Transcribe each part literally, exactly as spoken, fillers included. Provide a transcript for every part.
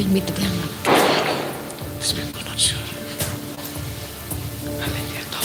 Mit biang. Speak, I'm not sure. I mean, yeah, talk.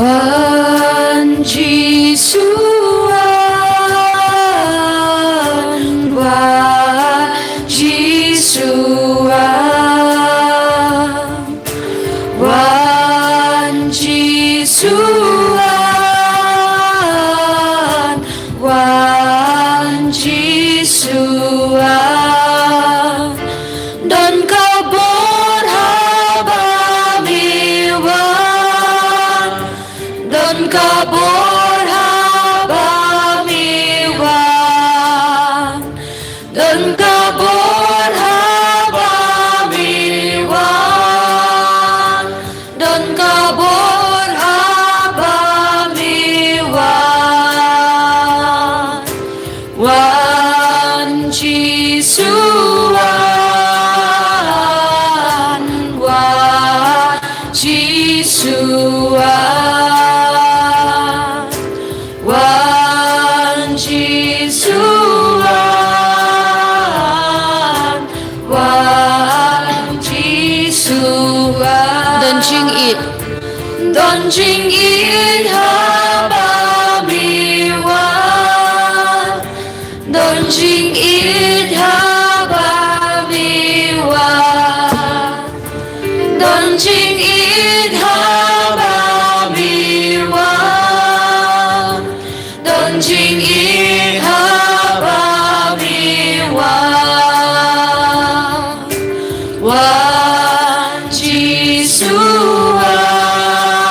Wan Jisu wan, wan Jisu wan, wan Jisu wan, wan Jisu wan. Don ka bor haba me wan. Don ka bor haba me wan. Don ka bor haba me wan. Don ka bor haba me wan. Wan Jisu wan, wan Jisu wan, wan Jisu wan, wan Jisu wan. Don jingïeit. Don jingïeit haba me wan. Don jingïeit haba me wan. Don jingïeit haba me wan. Don jingïeit haba me wan. Wan Jisu wan,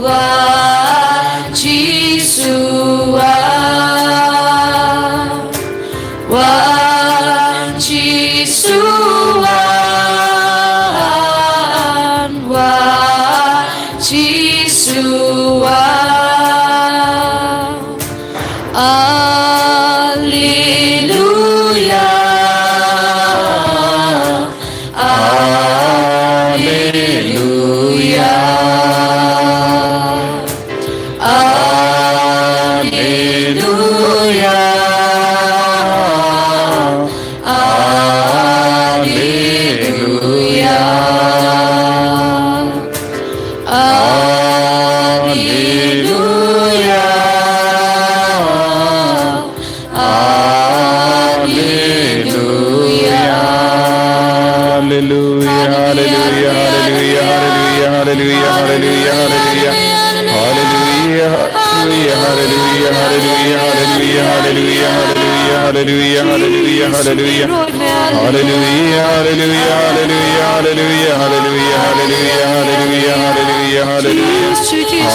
wan Jisu wan, wan Jisu wan, wan Jisu wan. Alleluia, alleluia, alleluia, alleluia. Alleluia. Alleluia. Alleluia, alleluia, alleluia, alleluia, alleluia, alleluia, alleluia. Alleluia, alleluia, alleluia, alleluia, alleluia, alleluia, alleluia, alleluia, alleluia. Alleluia, alleluia, alleluia, alleluia, alleluia, alleluia, alleluia, alleluia, alleluia.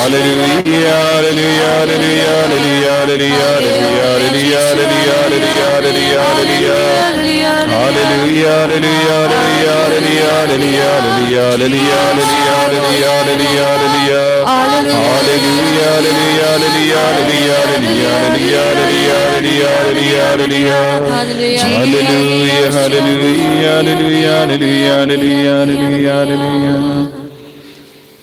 Alleluia, alleluia, alleluia, alleluia, alleluia, alleluia, alleluia, alleluia, alleluia, alleluia. Hallelujah, hallelujah, hallelujah. Hallelujah, hallelujah, hallelujah, hallelujah, hallelujah. Hallelujah, hallelujah, hallelujah, hallelujah, hallelujah, hallelujah, hallelujah, hallelujah, hallelujah. Hallelujah. Hallelujah, hallelujah, hallelujah, hallelujah, hallelujah, hallelujah, hallelujah.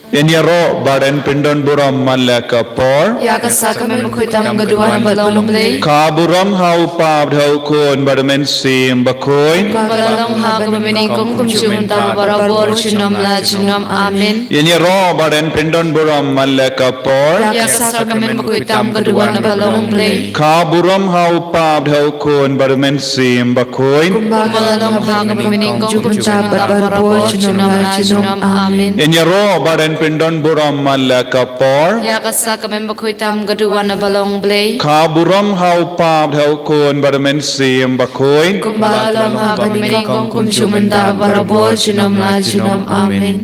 Ngin ïaroh bad ngin pyndon burom man la ka por. Ïa ka sak ka mem bakhuid tam ka duwan ba long Blei. Ka burom ha u Kpa bad ha u Khun bad u Mynsiem Bakhuid. Kumba ka la long ha kaba mynnyngkong, kum shu mynta, barabor junom la junom. Amen. Ngin ïaroh bad ngin pyndon burom man la ka por. Ïa ka sak ka mem bakhuid tam ka duwan ba long Blei. Ka burom ha u Kpa bad ha u Khun bad u Mynsiem Bakhuid. Kumba ka la long ha kaba mynnyngkong, kum shu mynta, barabor junom la junom. Amen. Ngin ïaroh bad ngin pyndon burom man la ka por. Ïa ka sak ka mem bakhuid tam ka duwan ba long Blei. Ka burom ha u Kpa bad ha u Khun bad u Mynsiem Bakhuid. Kumba ka la long ha kaba mynnyngkong, kum shu mynta, barabor junom la junom. Amen.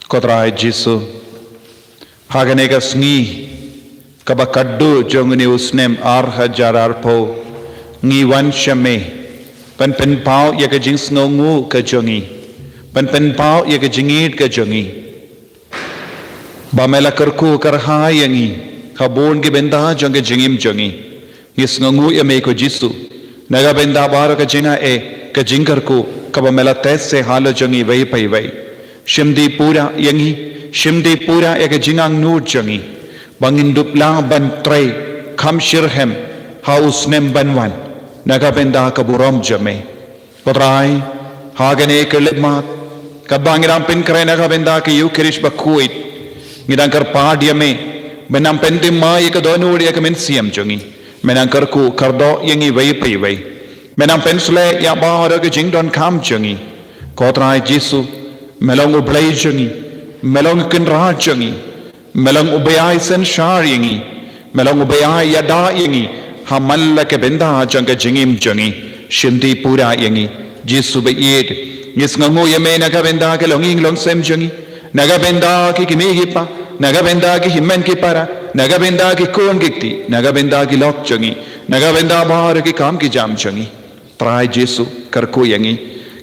Ko Trai Jisu, ha kane ka sngi kaba khatduh jong une u snem ar hajar arphew, ngi wan sha me ban pynpaw ïa ka jingsngewnguh ka jong ngi, ban pynpaw ïa ka jingïeit ka jong ngi, ba me la kyrkhu kyrhai ïa ngi ha bun ki bynta jong ka jingim jong ngi. Ngi sngewnguh ïa me ko Jisu, na ka bynta baroh ka jingai, ka jingkyrkhu kaba me la teh seh halor jong ngi iwei pa iwei. Shim dih pura ïa ngi, shim dih pura ïa ka jingangnud jong ngi, ba ngin dup lah ban trei kham shitrhem ha u snem ban wan, na ka bynta ka burom jong me. Ko Trai, ha kane ka khyllipmat, katba ngi dang pynkhreh na ka bynta ka Ïukharist bakhuid, ngi dang kyrpad ïa me ban nang pynthymmai ïa ka dohnud ïa ka mynsiem jong ngi. Me nang kyrkhu kyrdoh ïa ngi iwei pa iwei. Me nang pynshlei ïa baroh ka jingdonkam jong ngi. Ko Trai Jisu, me long u Blei jong ngi, me long u Kynrad jong ngi. Me long uba ai synshar ïa ngi. Me long uba ai ïada ïa ngi ha man la ka bynta jong ka jingim jong ngi. Shim dih pura ïa ngi, Jisu ba ïeit. Ngi sngewnguh ïa me na ka bynta ka longïing longsem jong ngi, na ka bynta ki kmie ki kpa, na ka bynta ki hynmen ki para, na ka bynta ki khun ki kti, na ka bynta ki lok jong ngi, na ka bynta baroh ki kam ki jam jong ngi. Trai Jisu, kyrkhu ïa ngi.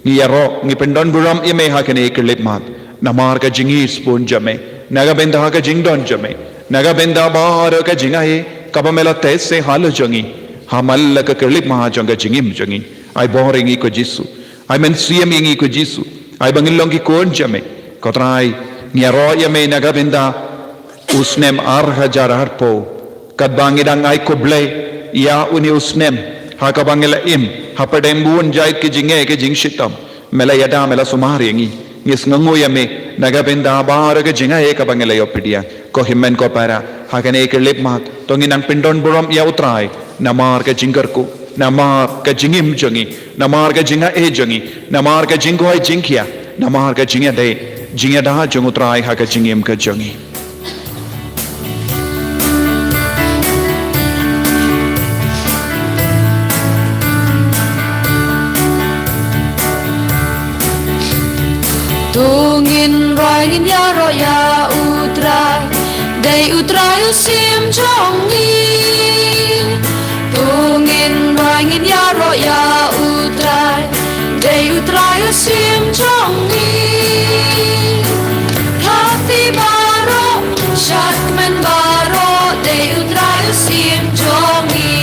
Ngi ïaroh, ngi pyndon burom ïa me ha kane ka khyllipmat, namar ka jingïeit bun jong me, na ka bynta ka jingdon jong me, na ka bynta baroh ka jingai kaba me la teh seh halor jong ngi ha man la ka khyllipmat jong ka jingim jong ngi. Ai bor ïa ngi ko Jisu. Ai mynsiem ïa ngi ko Jisu. Ai ba ngin long ki khun jong me. Ko Trai, ngi ïaroh ïa me na ka bynta u snem ar hajar arphew, katba ngi dang ai khublei ïa une u snem ha kaba ngi la im hapdeng bun jait ki jingeh ki jingshitom. Me la ïada, me la sumar ïa ngi. Ngi sngewnguh ïa me na ka bynta baroh ka jingai kaba ngi la ïoh pdiang. Ko hynmen ko para, ha kane ka khyllipmat to ngin nang pyndon burom ïa u Trai namar ka jingkyrkhu, namar ka jingim jong ngi, namar ka jingai jong ngi, namar ka jingkoit jingkhiah, namar ka jingïadei jingïada jong u Trai ha ka jingim ka jong ngi. To ngin rwai ngin ïaroh ïa u Trai, dei u Trai u Syiem jong ngi. To ngin rwai ngin ïaroh ïa u Trai, dei u Trai u Syiem jong ngi. Thati baroh, shad kmen baroh, dei u Trai u Syiem jong ngi.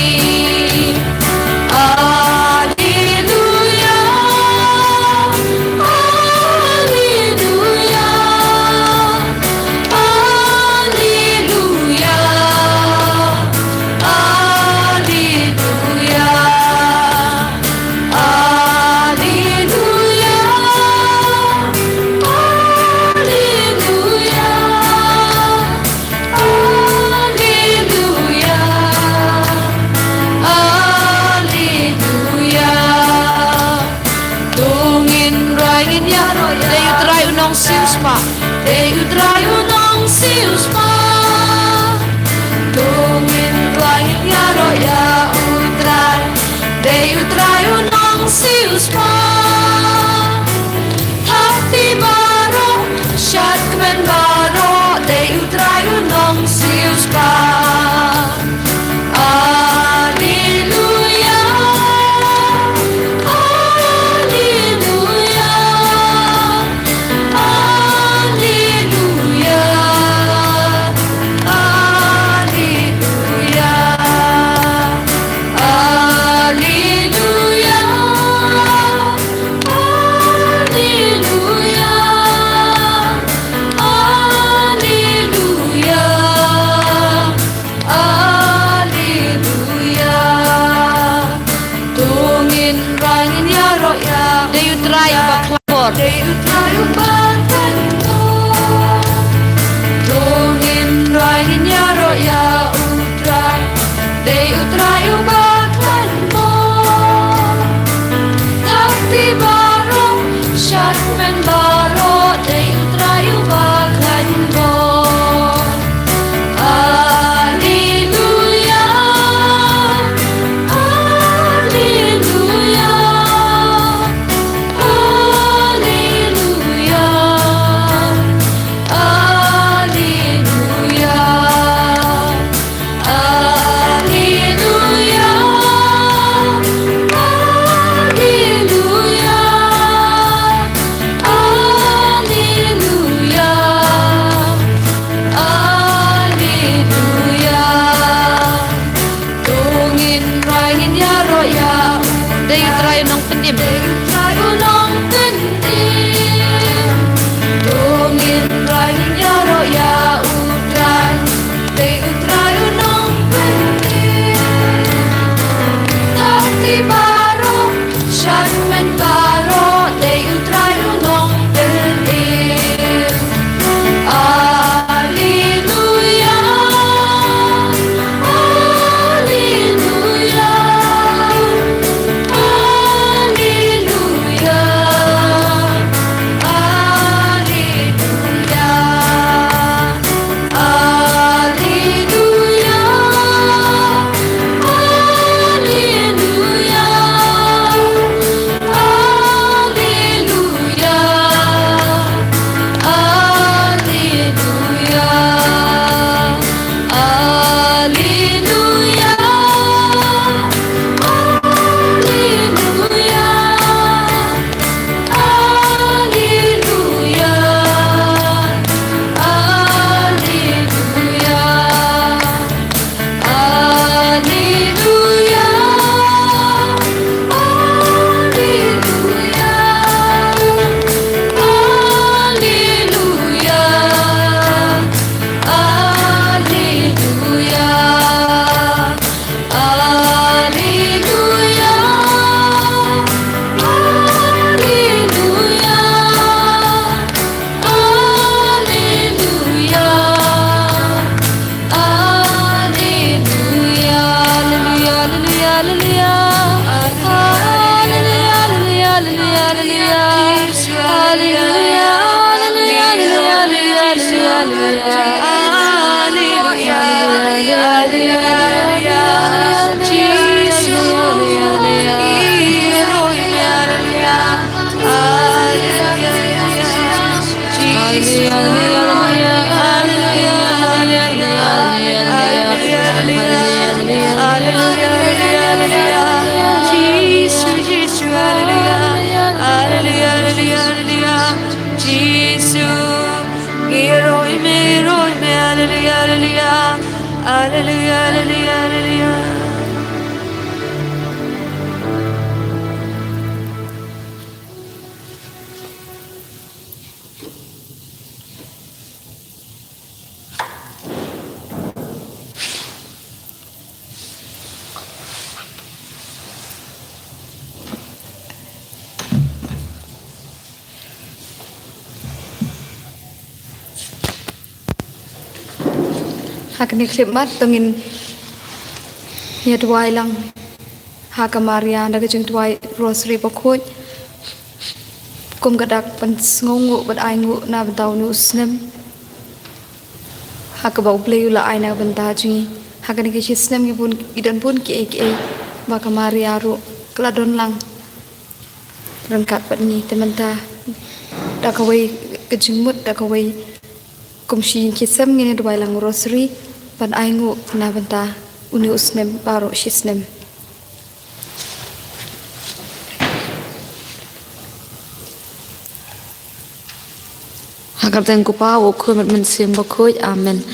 Alleluia, alleluia, alleluia, alleluia. Alleluia, alleluia, alleluia, alleluia. To ngin rwai ngin ïaroh ïa, dei u Trai u nongsiewspah, dei u Trai u nongsiewspah. To ngin rwai ngin ïaroh ïa u Trai, dei u Trai u nongsiewspah. Thati baroh, shad kmen baroh, dei u Trai u nongsiewspah. Alleluia, Dei U Trai uba khlaiñ bor. To ngin rai ngin ïaroh ïa U Trai. Dei U Trai uba khlaiñ bor. Thakti baroh, sha tymmen baroh, dei U Trai uba khlaiñ bor. Alleluia, alleluia, alleluia, alleluia. Alleluia, alleluia, alleluia, alleluia. To ngin rai ngin ïaroh ïa U. Dei U Trai u nongpynim. Dei U Trai u nongpynim. To ngin rai ngin ïaroh ïa U Trai. Dei U Trai u nongpynim. Thakti baroh, sha tymmen baroh, dei U Trai u nongpynim. Alleluia, alleluia, alleluia, alleluia. Alleluia, alleluia, alleluia, alleluia, alleluia, alleluia. Alleluia, alleluia, alleluia, alleluia, alleluia, alleluia. Alleluia, alleluia, alleluia, alleluia, alleluia. Jisu, Jisu, alleluia, alleluia, alleluia, alleluia. Jisu, ngi ïaroh ïa me, ïaroh ïa me, alleluia, alleluia, alleluia, alleluia, alleluia. Ha kane ka khyllipmat to ngin ïa duwai lang ha ka Maria da ka jingduwai Rosary bakhuid. Kum ka dak ban sngewnguh bad ainguh na bynta une u snem ha kaba U Blei u la ai na ka bynta jong ngi. Ha kane ka shi snem ngi bun, ngi don bun kiei kiei ba ka Maria ruh ka la don lang ryngkat bad ngi. Te mynta da kawei ka jingmut, da kawei kum shi ïing shi sem ngin ïa duwai lang Rosary ban ainguh na bynta une u snem baroh shi snem. Ha ka kyrteng U Kpa, U Khun bad U Mynsiem Bakhuid. Amen.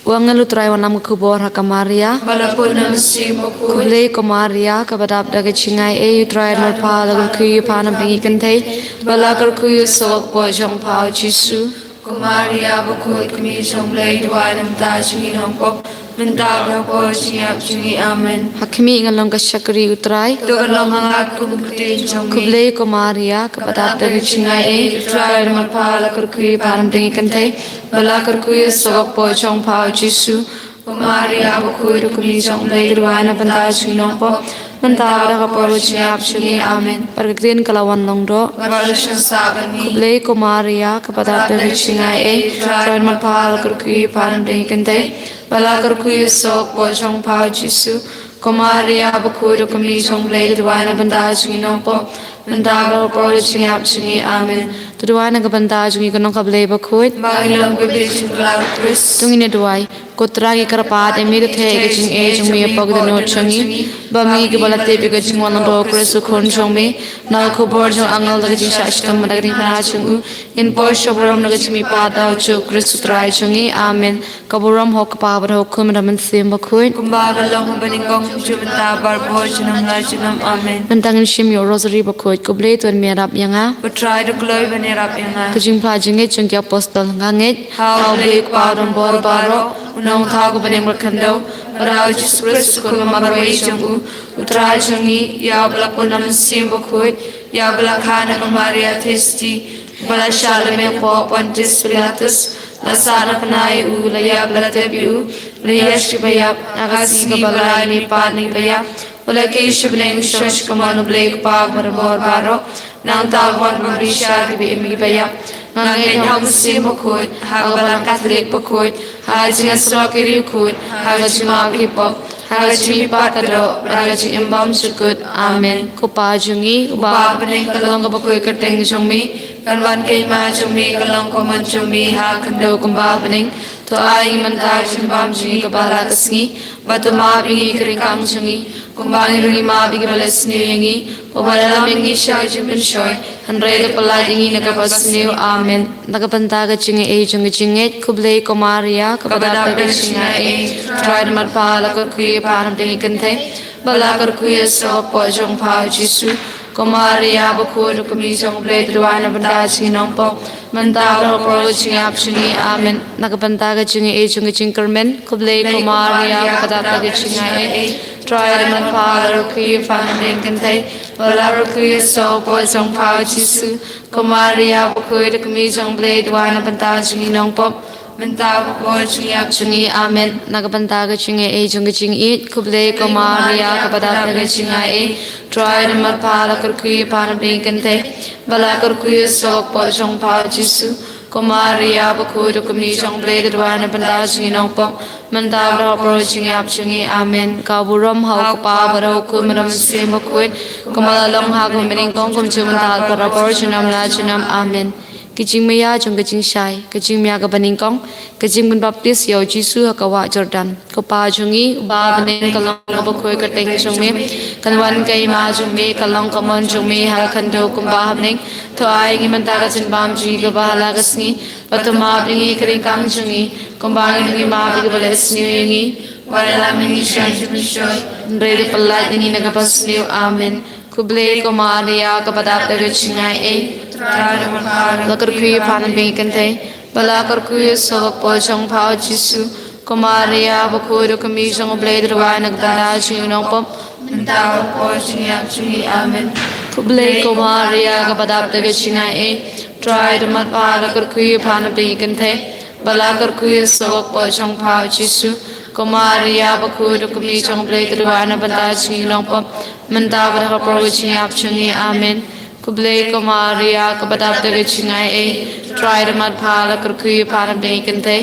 U angel U Trai u wanlam ka khubor ha ka Maria. Ba la pun na u Mynsiem Bakhuid. Khublei ko Maria, kaba dap da ka jingaiei, U Trai u don bad pha, la kyrkhu ïa pha na bynta ki kynthei, bad la kyrkhu ïa u soh ka kpoh jong pha U Jisu. Ko Maria bakhuid, ka kmie jong U Blei, duwai namar jong ngi ki nongpop, Mynta bad ha ka por jingïap jong ngi. Amen. Ha khmih, nga long ka shakri U Trai. To long ha nga kum ka ktien jong me. Khublei ko Maria, kaba dap da ka jingaiei, U Trai u don bad pha. La kyrkhu ïa pha na pdeng ki kynthei, bad la kyrkhu ïa u soh ka kpoh jong pha U Jisu. Ko Maria bakhuid, ka kmie jong U Blei, to duwai na ka bynta jong ngi nongpop, mynta bad ha ka por jingïap jong ngi. Amen. Bad ka ktien ka la wan long doh. Bad la shong sah bad ngi. Khublei ko Maria, kaba dap da ka jingaiei, U Trai u don bad pha. La kyrkhu ïa pha na pdeng ki kynthei, bad la kyrkhu ïa u soh ka kpoh jong pha U Jisu. Ko Maria bakhuid, ka kmie jong U Blei, to duwai na ka bynta jong ngi nongpop, mynta bad ha ka por jingïap jong ngi. Amen. To duwai na ka bynta jong ngi, ko Nongkha Blei bakhuid. Ba ngin long kiba bieit jong U Khrist. To ngin ïa duwai. Ko Trai, ngi kyrpad ïa me, to theh ïa ka jingaiei jong me hapoh ki dohnud jong ngi, ba ma ngi kiba la tip ïa ka jingwan lang doh U Khrist U Khun jong me, na ka khubor jong ki angel, da ka jingshah shitom bad da ka diengphna jong u, ngin poi sha burom na ka jingmihpat da U Jisu Khrist U Trai jong ngi. Amen. Ka burom ha U Kpa bad ha U Khun bad ha U Mynsiem Bakhuid. Kumba ka long ha banyngkong, kumjuh mynta, bad ha ka por jong ngi, la jong ngi. Amen. Mynta ngin shim ïa u Rosary bakhuid. Ko Blei, to wan me ïarap ïa nga. Ko Trai, to kloi ban ïarap ïa nga. Ka jingphla jingngeit jong ki apostol. Nga ngeit ha U Blei U Kpa uba don bor baroh, U Nongthaw uba bneng bad khyndew, bad ha U Jisu Khrist U Khun ba marwei jong u, U Trai jong ngi, ïa uba la pun na U Mynsiem Bakhuid, ïa uba la kha na ka Maria Theisotti, uba la shah lyngngoh hapoh Pontius Pilatus, la sahnarphna ïa u, la ïap, la tep ïa u, la ïaishah sha kiba ïap, ha ka sngi kaba lai u la mihpat na kiba ïap, u la kiew sha bneng, u shong sha ka mon U Blei U Kpa uba don bor baroh. Nangta un wan ban bishar ïa kiba im, ïa kiba ïap. Nga ngeit ha U Mynsiem Bakhuid, ha ka Balang Katholik bakhuid, ha ka jingïasyllok ki riewkhuid, ha ka jingmap ki pop, ha ka jingmihpat ka doh, ha ka jingim bymjukut. Amen. Ko Pa jong ngi uba ha bneng, ka long kaba khuid ka kyrteng jong me, kan wan ka hima jong me, ka long ka mon jong me ha ka khyndew kumba ha bneng. To ai ïa ngi mynta ka jingbam jong ngi kaba ha la ka sngi, bad to map ïa ngi ki ryngkang jong ngi, kumba ngi ruh ngi map ïa kiba leh sniew ïa ngi, bad wat lam ïa ngi sha ka jingpynshoi, hynrei to pyllait ïa ngi na kaba sniew. Amen. Na ka bynta ka jingaiei jong ka jingngeit. Khublei ko Maria, kaba dap da ka jingaiei, U Trai u don bad pha. La kyrkhu ïa pha na pdeng ki kynthei, bad la kyrkhu ïa u soh ka kpoh jong pha U Jisu. Ko Maria bakhuid, ka kmie jong U Blei, to duwai na ka bynta jong ngi nongpop, mynta bad ha ka por ka jingïap jong ngi. Amen. Na ka bynta ka jingaiei jong ka jingkyrmen. Khublei ko Maria, kaba dap da ka jingaiei, U Trai u don bad pha. La kyrkhu ïa pha na pdeng ki kynthei, bad la kyrkhu ïa u soh ka kpoh jong pha U Jisu. Ko Maria bakhuid, ka kmie jong U Blei, to duwai na ka bynta jong ngi nongpop, mynta bad ha ka por jingïap jong ngi. Amen. Na ka bynta ka jingaiei jong ka jingïeit. Khublei ko Maria, kaba dap da ka jingaiei, U Trai u don bad pha. La kyrkhu ïa pha na pdeng ki kynthei, bad la kyrkhu ïa u soh ka kpoh jong pha U Jisu. Ko Maria bakhuid, ka kmie jong U Blei, to duwai na ka bynta jong ngi nongpop, mynta bad ha ka por ka jingïap jong ngi. Amen. Ka burom ha U Kpa bad ha U Khun bad ha U Mynsiem Bakhuid, kumba la long ha kaba banyngkong, kumjuh mynta, bad ha ka por junom la junom. Amen. Ka jingmaïa jong ka jingshai. Ka jingmaïa kaba nyngkong. Ka jingpynbaptis ïa U Jisu ha ka wah Jordan. Ko Pa jong ngi uba ha bneng, ka long kaba khuid ka kyrteng jong me, kan wan ka hima jong me, kan long ka mon jong me ha ka khyndew kumba ha bneng. To ai ïa ngi mynta ka jingbam jong ngi kaba ha la ka sngi, bad to map ïa ngi ki ryngkang jong ngi, kumba ngi ruh ngi map ïa kiba leh sniew ïa ngi, wat lam ïa ngi sha ka jingpynshoi, hynrei to pyllait ïa ngi na kaba sniew. Amen. Khublei ko Maria, kaba dap da ka jingaiei, U Trai u don bad pha. La kyrkhu ïa pha na pdeng ki kynthei, bad la kyrkhu ïa u soh ka kpoh jong pha U Jisu. Ko Maria bakhuid, ka kmie jong U Blei, to duwai na ka bynta jong ngi nongpop, mynta bad ha ka por ka jingïap jong ngi. Amen. Khublei ko Maria, kaba dap da ka jingaiei, U Trai u don bad pha. La kyrkhu ïa pha na pdeng ki kynthei, bad la kyrkhu ïa u soh ka kpoh jong pha U Jisu. Ko Maria bakhuid, ka kmie jong U Blei, to duwai na ka bynta jong ngi nongpop, mynta bad ha ka por ka jingïap jong ngi. Amen. Khublei ko Maria, kaba dap da ka jingaiei, U Trai u don bad pha. La kyrkhu ïa pha na pdeng ki kynthei,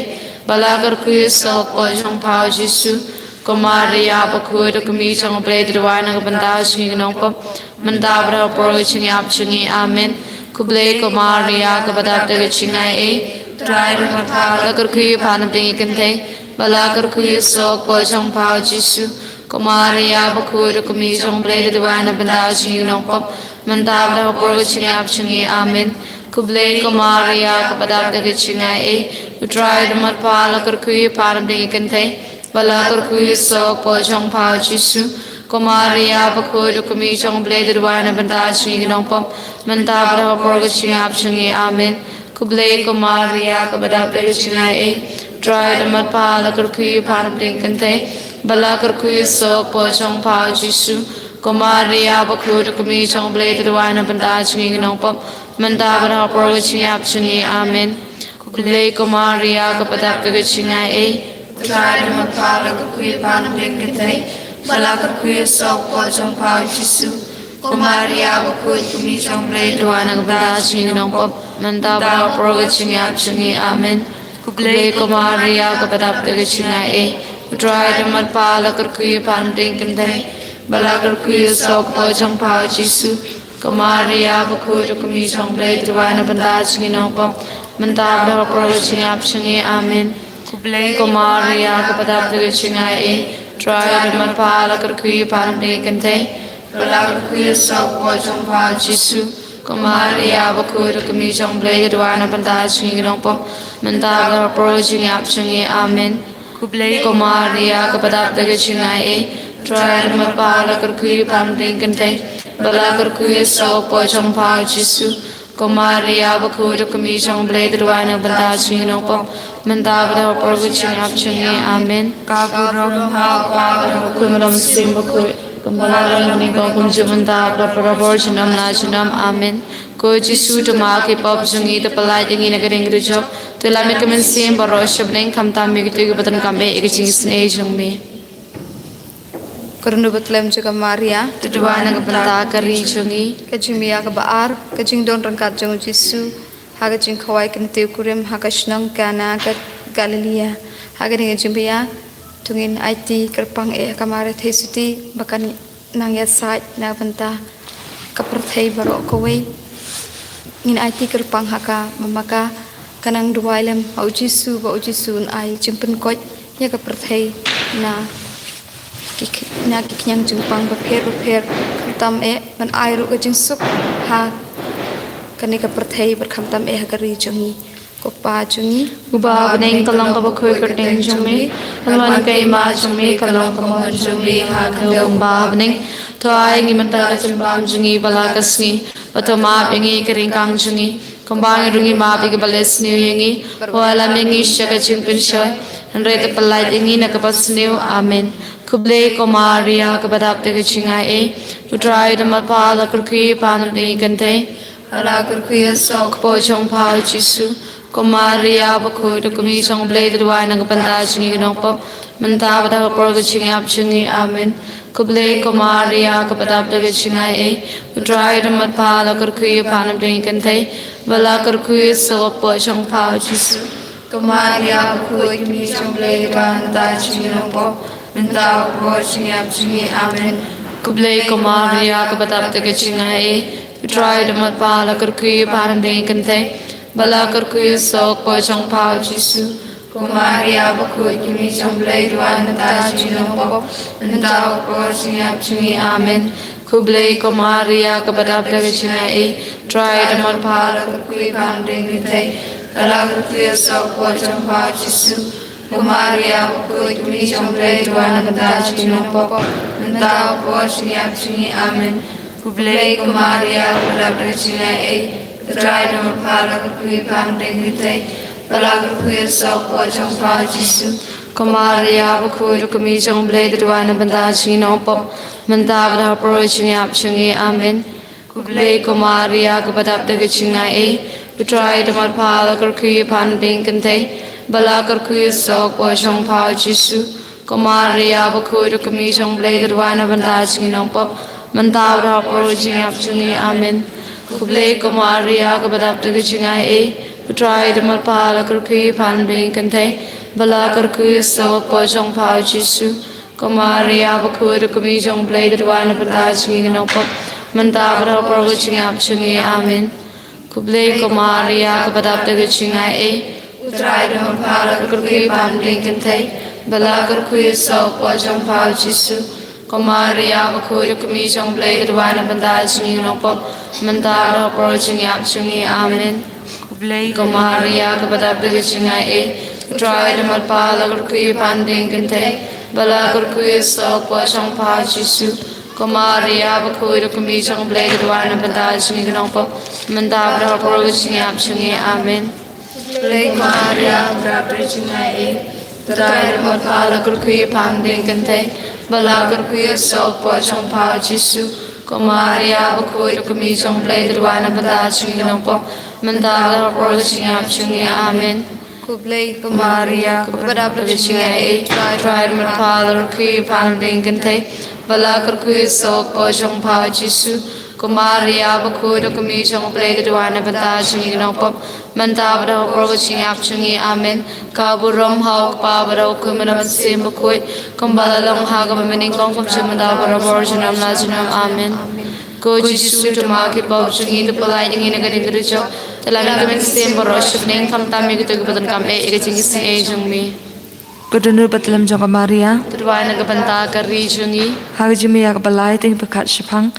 bad la kyrkhu ïa u soh ka kpoh jong pha U Jisu. Ko Maria bakhuid, ka kmie jong U Blei, to duwai na ka bynta jong ngi nongpop, mynta bad ha ka por ka jingïap jong ngi. Amen. Khublei ko Maria, kaba dap da ka jingaiei, U Trai u don bad pha. La kyrkhu ïa pha na pdeng ki kynthei, bad la kyrkhu ïa u soh ka kpoh jong pha U Jisu. Ko Maria bakhuid, ka kmie jong U Blei, to duwai na ka bynta jong ngi nongpop, mynta bad ha ka por ka jingïap jong ngi. Amen. Khublei ko Maria, kaba dap da ka jingaiei, U Trai u don bad pha. La kyrkhu ïa pha na pdeng ki kynthei, bad la kyrkhu ïa u soh ka kpoh jong pha U Jisu. Ko Maria bakhuid, ka kmie jong U Blei, to duwai na ka bynta jong ngi nongpop, mynta bad ha ka por ka jingïap jong ngi. Amen. Khublei ko Maria, kaba dap da ka jingaiei, Trai da mat pha la kyrkhu ïa pha na pdeng kynthei, ba la kyrkhu ïa u soh poi jong pha u Jisu. Ko Maria bakhuid, ka kmie jong u Blei, to duwai na bynta jong ngi ki nongpop, mynta bad ha ka por ka jingïap jong ngi. Amen. Khublei ko Maria, kaba dap da ka jingaiei. Trai da mat pha la kyrkhu ïa pha na pdeng kynthei, ba la kyrkhu ïa u soh poi jong pha u Jisu. Ko Maria bakhuid, ka kmie jong u Blei, to duwai na bynta jong ngi ki nongpop, mynta bad ha ka por ka jingïap jong ngi. Amen. Khublei ko Maria, kaba dap da ka jingaiei. Trai da mat pha la kyrkhu ïa pha na pdeng kynthei, ba la kyrkhu ïa u soh poi jong pha u Jisu. Ko Maria bakhuid, ka kmie jong u Blei, to duwai na bynta jong ngi ki nongpop, mynta bad ha ka por ka jingïap jong ngi. Amen. Khublei ko Maria, kaba dap da ka jingaiei. Trai da mat pha la kyrkhu ïa pha na pdeng kynthei, ba la kyrkhu ïa u soh poi jong pha u Jisu. Ko Maria bakhuid, ka kmie jong u Blei, to duwai na bynta jong ngi ki nongpop, mynta bad ha ka por ka jingïap jong ngi. Amen. Khublei ko Maria, kaba dap da ka jingaiei. Trai da mat pha la kyrkhu ïa pha na pdeng kynthei, ba la kyrkhu ïa u soh poi jong pha u Jisu. Ko Maria bakhuid, ka kmie jong u Blei, to duwai na bynta jong ngi ki nongpop, mynta bad ha ka por ka jingïap jong ngi. Amen. Ka burom ha u Kpa bad ha u Khun bad ha u Mynsiem Bakhuid, kumba la long mynnyngkong, kumjuh mynta bad ha ka por junom la junom. Amen. Ko Jisu, to map ïa ki pop jong ngi, to pyllait ïa ngi na ka ri jong ka jop, to ïalam ïa ka mynsiem baroh sha bneng, khamtam ïa kito kiba donkam eh ïa ka jingisynei jong me. Ka ryndu ba tlem jong ka Maria, to duwai na ka bynta ka ri jong ngi. Ka jingmih kaba ar, ka jingdon ryngkat jong u Jisu ha ka jingkhawai kyntiew kurim ha ka shnong Kana ka Galilea. Ha kane ka jingmih to ngin aiti kyrpang eh ha ka Maria Theisotti, ba kan nang ïasaid na ka bynta ka pyrthei baroh kawei. Ngin aiti kyrpang ha ka, ba ma ka kan nang duwai lem ha u Jisu, ba u Jisu un ai jingpynkoit ïa ka pyrthei na ki, na ki khñiang jingpang bapher bapher, khamtam eh ban ai ruh ka jingsuk ha kane ka pyrthei bad khamtam eh ha ka ri jong ngi. Ko Pa jong ngi uba ha bneng, ka long kaba khuid ka kyrteng jong me, kan wan ka hima jong me, kan long ka mon jong me ha khyndew kumba ha bneng. To ai ngi mynta ka jingbam jong ngi ba la ka sngi, bad to map ïa ngi ka ryngkang jong ngi, kumba ngi ruh ngi map ïa kiba leh sniew ïa ngi. Wat ïalam ïa ngi sha ka jingpynshoi, hynrei to pyllait ïa ngi na kaba sniew. Amen. Khublei ko Maria, kaba dap da ka jingaiei. U Trai u don bad pha, la kyrkhu ïa pha na pdeng ki kynthei, la kyrkhu ïa u soh poi jong pha u Jisu. Ko Maria bakhuid, ka kmie jong u Blei, to duwai na ka bynta jong ngi ki nongpop, mynta bad ha ka por ka jingïap jong ngi. Amen. Khublei ko Maria, kaba dap da ka jingaiei. U Trai u don bad pha, la kyrkhu ïa pha na pdeng ki kynthei, ba la kyrkhu ïa u soh poi jong pha u Jisu. Ko Maria bakhuid, ka kmie jong u Blei, to duwai na ka bynta jong ngi ki nongpop, mynta bad ha ka por ka jingïap jong ngi. Amen. Khublei ko Maria, kaba dap da ka jingaiei. U Trai u don bad pha, la kyrkhu ïa pha na pdeng ki kynthei, ba la kyrkhu ïa u soh poi jong pha u Jisu. Ko Maria bakhuid, ka kmie jong u Blei, to duwai na ka bynta jong ngi ki nongpop, mynta bad ha ka por ka jingïap jong ngi. Amen. Khublei ko Maria, kaba dap da ka jingaiei. U Trai u don bad pha, la kyrkhu ïa pha na pdeng ki kynthei, ba la kyrkhu ïa u soh poi jong pha u Jisu. Ko Maria bakhuid, ka kmie jong u Blei, to duwai na ka bynta jong ngi ki nongpop, mynta bad ha ka por ka jingïap jong ngi. Amen. Khublei ko Maria, kaba dap da ka jingaiei. U Trai u don bad pha, la kyrkhu ïa pha na pdeng ki kynthei, ba la kyrkhu ïa u soh poi jong pha u Jisu. Ko Maria bakhuid, ka kmie jong u Blei, to duwai na ka bynta jong ngi ki nongpop, mynta bad ha ka por ka jingïap jong ngi. Amen. Khublei ko Maria, kaba dap da ka jingaiei. U Trai u don bad pha, la kyrkhu ïa pha na pdeng ki kynthei, ba la kyrkhu ïa u soh poi jong pha u Jisu. Ko Maria bakhuid, ka kmie jong u Blei, to duwai na ka bynta jong ngi ki nongpop, mynta bad ha ka por ka jingïap jong ngi. Amen. Khublei ko Maria, kaba dap da ka jingaiei. U Trai u don bad pha, la kyrkhu ïa pha na pdeng ki kynthei, ba la kyrkhu ïa u soh poi jong pha u Jisu. Ko Maria bakhuid, ka kmie jong u Blei, to duwai na ka bynta jong ngi ki nongpop, mynta bad ha ka por ka jingïap jong ngi. Amen. Khublei ko Maria, kaba dap da ka jingaiei. U Trai u don bad pha, la kyrkhu ïa pha na pdeng ki kynthei, ba la kyrkhu ïa u soh poi jong pha u Jisu. Ko Maria bakhuid, ka kmie jong u Blei, to duwai na ka bynta jong ngi ki nongpop, mynta bad ha ka por ka jingïap jong ngi. Amen. Khublei ko Maria, kaba dap da ka jingaiei. U Trai u don bad pha, la kyrkhu ïa pha na pdeng ki kynthei, ba la kyrkhu ïa u soh poi jong pha u Jisu. Ko Maria bakhuid, ka kmie jong u Blei, to duwai na ka bynta jong ngi ki nongpop, mynta bad ha ka por ka jingïap jong ngi. Amen. Khublei ko Maria, ka dap da ka jingaiei. U Trai u don bad pha, la kyrkhu ïa pha na pdeng ki kynthei, bad la kyrkhu ïa u soh u kpoh jong pha u Jisu. Ko Maria bakhuid, ka kmie jong u Blei, to duwai na ka bynta jong ngi ki nongpop, mynta bad ha ka por ka jingïap jong ngi. Amen. Khublei ko Maria, kaba dap da ka jingaiei, U Trai u don bad pha, la kyrkhu ïa pha na pdeng ki kynthei, bad la kyrkhu ïa u soh u kpoh jong pha u Jisu. Ko Maria bakhuid, ka kmie jong u Blei, to duwai na ka bynta jong ngi ki nongpop, mynta bad ha ka por ka jingïap jong ngi. Amen. Ka burom ha u Kpa bad ha u Khun bad ha u Mynsiem Bakhuid, kumba la long ha kaba mynnyngkong, kumjuh mynta bad barabor, junom la junom. Amen. Ko Jisu, to map ïa ki pop jong ngi, to pyllait ïa ngi na ka diengdujok, to lam ïa ka mynsiem baroh shibneng, khamtam ïa kito kiba donkam eh ïa ka jingisynei jong me. Ka dohnud bad tlem jong ka Maria, to duwai na ka bynta ka ri jong ngi. Ha ka jingmih ïa kaba lai, to ngin pyrkhat shaphang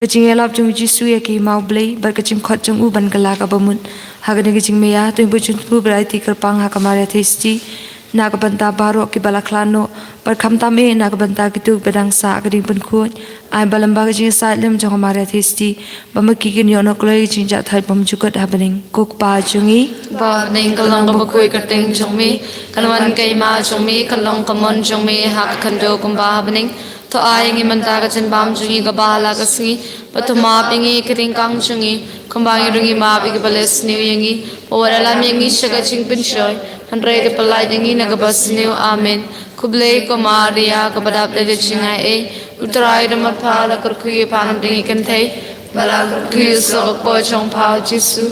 ka jingïalap jong u Jisu ïa ka hima u Blei bad ka jingkhot jong u ban kylla kaba mut. Ha kane ka jingmih ïa, to ngin bujur bad aiti kyrpang ha ka Maria Theisotti na ka bynta baroh kiba la khlad noh, bad khamtam eh na ka bynta kito kiba dang sah ka diengpynkhuid. Ai ba lyngba ka jingïasaid lem jong ka Maria Theisotti, ba ma ki kin ïoh noh kloi ka jingjahthait bymjukut ha bneng. Ko Kpa jong ngi ba ha bneng, ka long kaba khuid ka kyrteng jong me, kan wan ka hima jong me, kan long ka mon jong me ha ka khyndew kumba ha bneng. To ai ïa ngi mynta ka jingbam jong ngi kaba ha la ka sngi, bad to map ïa ngi ki ryngkang jong ngi, kumba ngi ruh ngi map ïa kiba leh sniew ïa ngi. Bad wat la lam ïa ngi sha ka jingpynshoi, hynrei to pyllait ïa ngi na kaba sniew. Amen. Khublei ko Maria, kaba dap da ka jingaiei, U Trai u don bad pha, la kyrkhu ïa pha na pdeng ki kynthei, bad la kyrkhu ïa u soh u kpoh jong pha u Jisu.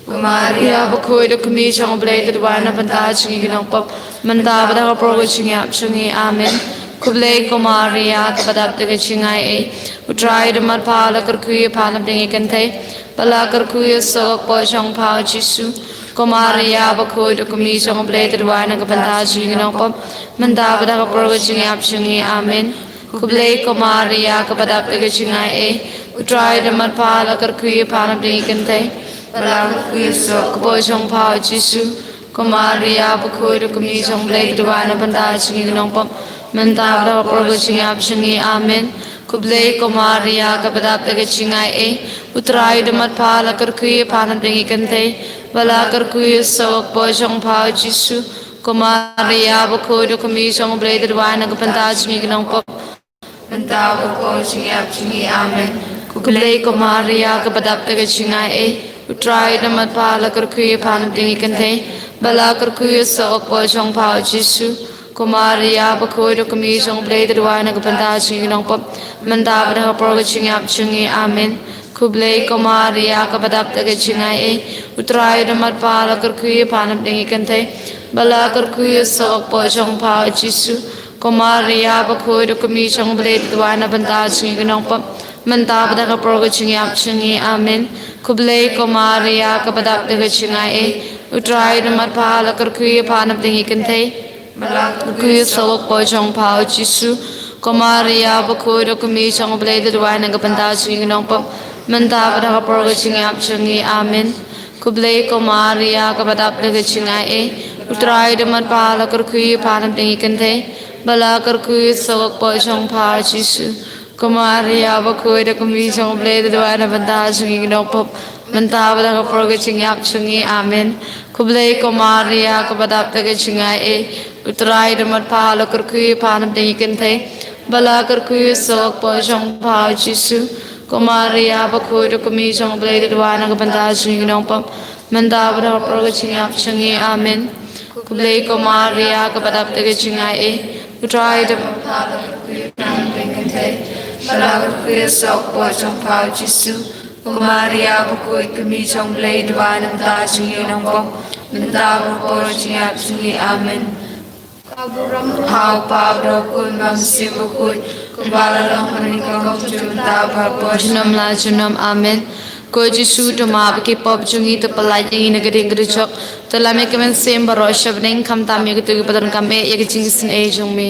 Ko Maria bakhuid, ka kmie jong u Blei, to duwai na ka bynta jong ngi ki nongpop, mynta bad ha ka por ka jingïap jong ngi. Amen. Khublei ko Maria, kaba dap da ka jingaiei, U Trai u don bad pha, la kyrkhu ïa pha na pdeng ki kynthei, bad la kyrkhu ïa u soh u kpoh jong pha u Jisu. Ko Maria bakhuid, ka kmie jong u Blei, to duwai na ka bynta jong ngi ki nongpop, mynta bad ha ka por ka jingïap jong ngi. Amen. Khublei ko Maria, kaba dap da ka jingaiei, U Trai u don bad pha, la kyrkhu ïa pha na pdeng ki kynthei, bad la kyrkhu ïa u soh u kpoh jong pha u Jisu. Ko Maria bakhuid, ka kmie jong u Blei, to duwai na ka bynta jong ngi ki nongpop, mynta bad ha ka por ka jingïap jong ngi. Amen. Khublei ko Maria, kaba dap da ka jingaiei, U Trai u don bad pha, la kyrkhu ïa pha na pdeng ki kynthei, bad la kyrkhu ïa u soh u kpoh jong pha u Jisu. Ko Maria bakhuid, ka kmie jong u Blei, to duwai na ka bynta jong ngi ki nongpop, mynta bad ha ka por ka jingïap jong ngi. Amen. Khublei ko Maria, kaba dap da ka jingaiei, U Trai u don bad pha, la kyrkhu ïa pha na pdeng ki kynthei, bad la kyrkhu ïa u soh u kpoh jong pha u Jisu. Ko Maria bakhuid, ka kmie jong u Blei, to duwai na ka bynta jong ngi ki nongpop, mynta bad ha ka por ka jingïap jong ngi. Amen. Khublei ko Maria, kaba dap da ka jingaiei, U Trai u don bad pha, la kyrkhu ïa pha na pdeng ki kynthei, bad la kyrkhu ïa u soh u kpoh jong pha u Jisu. Ko Maria bakhuid, ka kmie jong u Blei, to duwai na ka bynta jong ngi ki nongpop, mynta bad ha ka por ka jingïap jong ngi. Amen. Khublei ko Maria, kaba dap da ka jingaiei, U Trai u don bad pha, la kyrkhu ïa pha na pdeng ki kynthei, bad la kyrkhu ïa u soh u kpoh jong pha u Jisu. Ko Maria bakhuid, ka kmie jong u Blei, to duwai na ka bynta jong ngi ki nongpop, mynta bad ha ka por ka jingïap jong ngi. Amen. Khublei ko Maria, kaba dap da ka jingaiei, U Trai u don bad pha, la kyrkhu ïa pha na pdeng ki kynthei, bad la kyrkhu ïa u soh u kpoh jong pha u Jisu. Ko Maria bakhuid, ka kmie jong u Blei, to duwai na ka bynta jong ngi ki nongpop, mynta bad ha ka por ka jingïap jong ngi. Amen. Khublei ko Maria, kaba dap da ka jingaiei, U Trai u don bad pha, la kyrkhu ïa pha na pdeng ki kynthei, bad la kyrkhu ïa u soh u kpoh jong pha u Jisu. Ko Maria bakhuid, ka kmie jong u Blei, to duwai na ka bynta jong ngi ki nongpop, mynta bad ha ka por ka jingïap jong ngi. Amen. Khublei ko Maria, kaba dap da ka jingaiei, U Trai u don bad pha, la kyrkhu ïa pha na pdeng ki kynthei, bad la kyrkhu ïa u soh u kpoh jong pha u Jisu. Ko Maria bakhuid, ka kmie jong u Blei, to duwai na ka bynta jong ngi ki nongpop, mynta bad ha ka por ka jingïap jong ngi. Amen. Ka burom ha u Kpa bad ha u Khun bad ha u Mynsiem Bakhuid, kumba la long mynnyngkong, kumjuh mynta bad ha ka por junom la junom. Amen. Ko Jisu, to map ïa ki pop jong ngi, to pyllait ïa ngi na ka diengdujok, to lam ïa ka mynsiem baroh sha bneng, khamtam ïa kito kiba donkam eh ïa ka jingisynei jong me.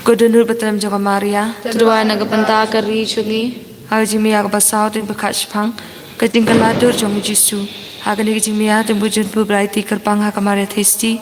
Ko dohnud bad tlem jong ka Maria, to duwai na ka bynta ka ri jong ngi. Ha ka jingmih ïa kaba saw, to ngin pyrkhat shaphang ka jingkylla dur jong u Jisu. Ha kane ka jingmih ïa, to ngin bujur bad aiti kyrpang ha ka Maria Theisotti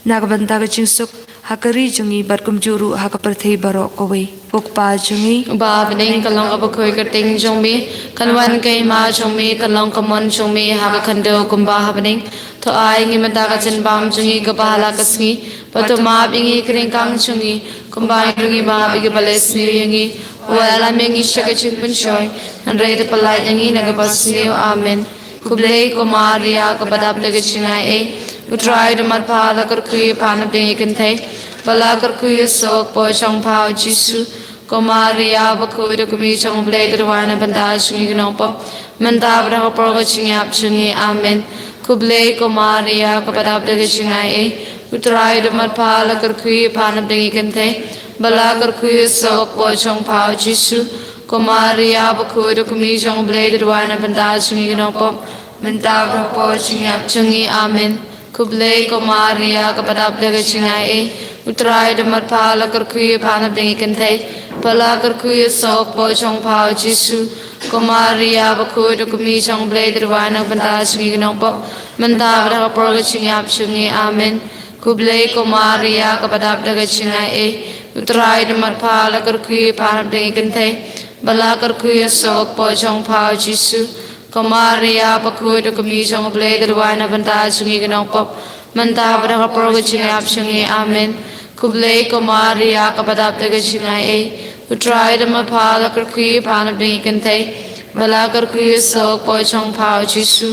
na ka bynta ka jingsuk ha ka ri jong ngi bad kumjuh ruh ha ka pyrthei baroh kawei. Ko Kpa jong ngi uba ha bneng, ka long ka bakhuid kyrteng jong me, kan wan ka hima jong me, kan long ka mon jong me ha ka khyndew kumba ha bneng. To ai ngi mynta ka jingbam jong ngi kaba ha la ka sngi, bad to map ïa ngi ki ryngkang jong ngi, kumba ngi ruh ngi map ïa kiba leh sniew ïa ngi. Wat la map ïa ngi sha ka jingpynshoi, hynrei to pyllait ïa ngi na kaba sniew. Amen. Khublei ko Maria, kaba dap da ka jingaiei, U Trai u don bad pha, la kyrkhu ïa pha na pdeng ki kynthei, bad la kyrkhu ïa u soh u kpoh jong pha, U Jisu. Ko Maria bakhuid, U Kmie jong U Blei, to duwai na ka bynta jong ngi ki nongpop, mynta bad ha ka por ka jingïap jong ngi. Amen. Khublei ko Maria, kaba dap da ka jingaiei, U Trai u don bad pha, la kyrkhu ïa pha na pdeng ki kynthei, bad la kyrkhu ïa u soh u kpoh jong pha, U Jisu. Ko Maria bakhuid, U Kmie jong U Blei, to duwai na ka bynta jong ngi ki nongpop, mynta bad ha ka por ka jingïap jong ngi. Amen. Khublei ko Maria, kaba dap da ka jingaiei, U Trai u don bad pha, la kyrkhu ïa pha na pdeng ki kynthei, bad la kyrkhu ïa u soh u kpoh jong pha, U Jisu. Ko Maria bakhuid, U Kmie jong U Blei, to duwai na ka bynta jong ngi ki nongpop, mynta bad ha ka por ka jingïap jong ngi. Amen. Khublei ko Maria, kaba dap da ka jingaiei, U Trai u don bad pha, la kyrkhu ïa pha na pdeng ki kynthei, bad la kyrkhu ïa u soh u kpoh jong pha, U Jisu. Ko Maria bakhuid, U Kmie jong U Blei, to duwai na ka bynta jong ngi ki nongpop, mynta bad ha ka por ka jingïap jong ngi. Amen. Khublei ko Maria, kaba dap da ka jingaiei, U Trai u don bad pha, la kyrkhu ïa pha na pdeng ki kynthei, bad la kyrkhu ïa u soh u kpoh jong pha, U Jisu.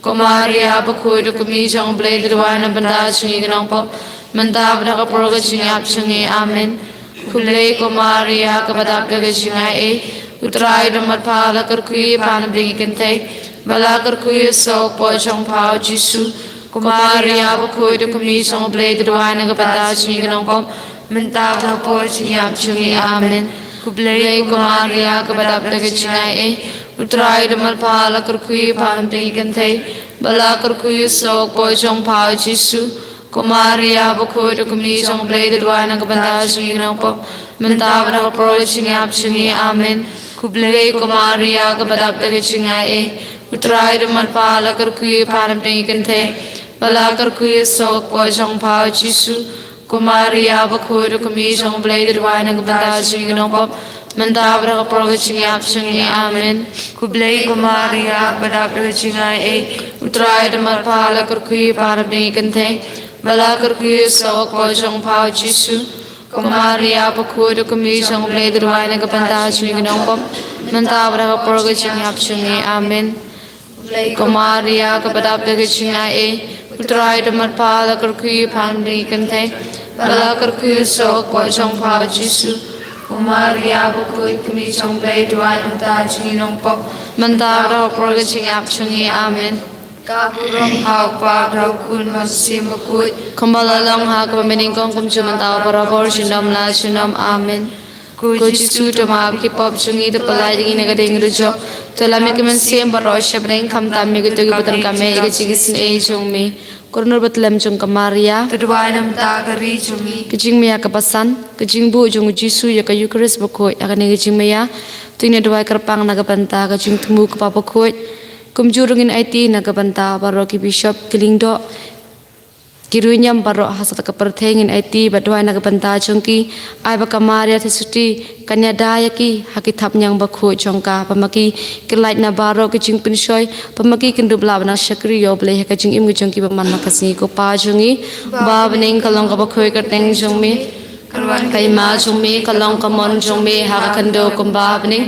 Ko Maria bakhuid, U Kmie jong U Blei, to duwai na ka bynta jong ngi ki nongpop, mynta bad ha ka por ka jingïap jong ngi. Amen. Khublei ko Maria, kaba dap da ka jingaiei, U Trai u don bad pha, la kyrkhu ïa pha na pdeng ki kynthei, bad la kyrkhu ïa u soh u kpoh jong pha, U Jisu. Ko Maria bakhuid, U Kmie jong U Blei, to duwai na ka bynta jong ngi ki nongpop, mynta bad ha ka por ka jingïap jong ngi. Amen. Khublei ko Maria, kaba dap da ka jingaiei, U Trai u don bad pha, la kyrkhu ïa pha na pdeng ki kynthei, bad la kyrkhu ïa u soh u kpoh jong pha, U Jisu. Ko Maria bakhuid, U Kmie jong U Blei, to duwai na ka bynta jong ngi ki nongpop, mynta bad ha ka por ka jingïap jong ngi. Amen. Khublei ko Maria, kaba dap da ka jingaiei, U Trai u don bad pha, la kyrkhu ïa pha na pdeng ki kynthei, bad la kyrkhu ïa u soh u kpoh jong pha, U Jisu. Ko Maria bakhuid, U Kmie jong U Blei, to duwai na ka bynta jong ngi ki nongpop, mynta bad ha ka por ka jingïap jong ngi. Amen. Khublei ko Maria, kaba dap da ka jingaiei, U Trai u don bad pha, la kyrkhu ïa pha na pdeng ki kynthei, bad la kyrkhu ïa u soh u kpoh jong pha, U Jisu. Ko Maria bakhuid, U Kmie jong U Blei, to duwai na ka bynta jong ngi ki nongpop, mynta bad ha ka por ka jingïap jong ngi. Amen. Khublei ko Maria, kaba dap da ka jingaiei, U Trai u don bad pha, la kyrkhu ïa pha na pdeng ki kynthei, bad la kyrkhu ïa u soh u kpoh jong pha, U Jisu. Ko Maria bakhuid, U Kmie jong U Blei, to duwai na ka bynta jong ngi ki nongpop, mynta bad ha ka por ka jingïap jong ngi. Amen. Ka burom ha U Kpa, ha U Khun, ha U Mynsiem Bakhuid, kumba la long ha kaba mynnyngkong, kumjuh, mynta, bad barabor, junom la junom. Amen. Ko Jisu, to map ïa ki pop jong ngi, to pyllait ïa ngi na ka diengdujok, to lam ïa ki mynsiem baroh sha bneng, khamtam ïa kito kiba donkam ïa ka jingisynei jong me. Ko Nongïarap ba tlem jong ka Maria, to duwai namar ka ri jong ngi. Ka jingmaïa kaba san. Ka jingbuh jong U Jisu ïa ka Eukharist bakhuid. Ha kane ka jingmaïa, to ngin ïa duwai kyrpang na ka bynta ka jingthmu kaba bakhuid. Kumjuh ruh ngin aiti na ka bynta baroh ki bishop, ki lyngdoh, ki riewniam baroh ha satlak ka pyrthei, ngin aiti bad duwai na ka bynta jong ki. Ai ba ka Maria Theisotti kan ïada ïa ki ha ki thapniang bakhuid jong ka, ba ma ki kin lait na baroh ki jingpynshoi, ba ma ki kin dup lah ban nang shakri ïa U Blei ha ka jingim ka jong ki ba man la ka sngi. Ko Pa jong ngi ba ha bneng, ka long kaba khuid ka kyrteng jong me. Kan wan ka hima jong me, kan long ka mon jong me ha ka khyndew kumba ha bneng.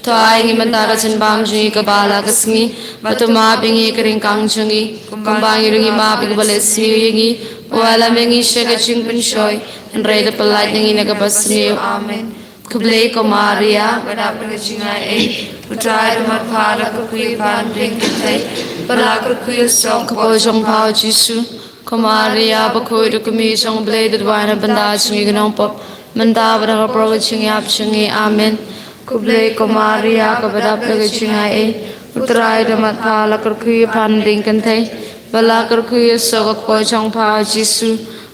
To ai ngi mynta ka jingbam jong ngi kaba ha la ka sngi, bad to map ïa ngi ki ryngkang jong ngi, kumba ngi ruh ngi map ïa kiba leh sniew ïa ngi. Wat la map ïa ngi sha ka jingpynshoi, hynrei to pyllait ïa ngi na kaba sniew. Amen. Khublei ko Maria, kaba dap da ka jingaiei, U Trai u don bad pha, la kyrkhu ïa pha na pdeng ki kynthei, bad la kyrkhu ïa u soh u kpoh jong pha, U Jisu. Ko Maria bakhuid, U Kmie jong U Blei, to duwai na ka bynta jong ngi ki nongpop, mynta bad ha ka por ka jingïap jong ngi. Amen. Khublei ko Maria, kaba dap da ka jingaiei, U Trai u don bad pha, la kyrkhu ïa pha na pdeng ki kynthei, bad la kyrkhu ïa u soh u kpoh jong pha, U Jisu.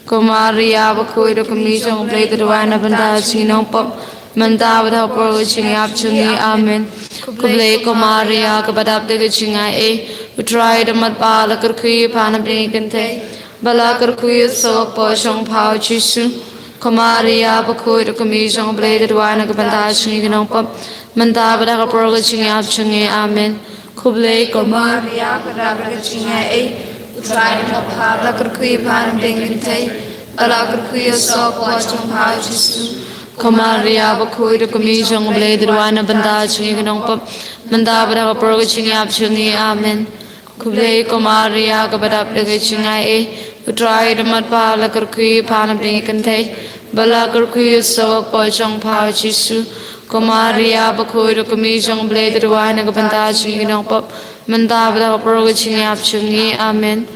Ko Maria bakhuid, U Kmie jong U Blei, to duwai na ka bynta jong ngi ki nongpop, mynta bad ha ka por ka jingïap jong ngi. Amen. Khublei ko Maria, kaba dap da ka jingaiei, U Trai u don bad pha, la kyrkhu ïa pha na pdeng ki kynthei, bad la kyrkhu ïa u soh u kpoh jong pha, U Jisu. Ko Maria bakhuid, u kmie jong U Blei, to duwai na ka bynta jong ngi ki nongpop, mynta bad ha ka por ka jingïap jong ngi. Amen. Khublei ko Maria, ka dap da ka jingaiei, U Trai u don bad pha, la kyrkhu ïa pha na pdeng ki kynthei, bad la kyrkhu ïa u soh ka por jong pha U Jisu. Ko Maria bakhuid, u kmie jong U Blei, to duwai na ka bynta jong ngi ki nongpop, mynta bad ha ka por ka jingïap jong ngi. Amen. Khublei ko Maria, kaba dap da ka jingaiei, U Trai u don bad pha, la kyrkhu ïa pha na pdeng ki kynthei, bad la kyrkhu ïa u soh ka por jong pha U Jisu. Ko Maria bakhuid, u kmie jong U Blei, to duwai na ka bynta jong ngi ki nongpop, mynta bad ha ka por ka jingïap jong ngi. Amen.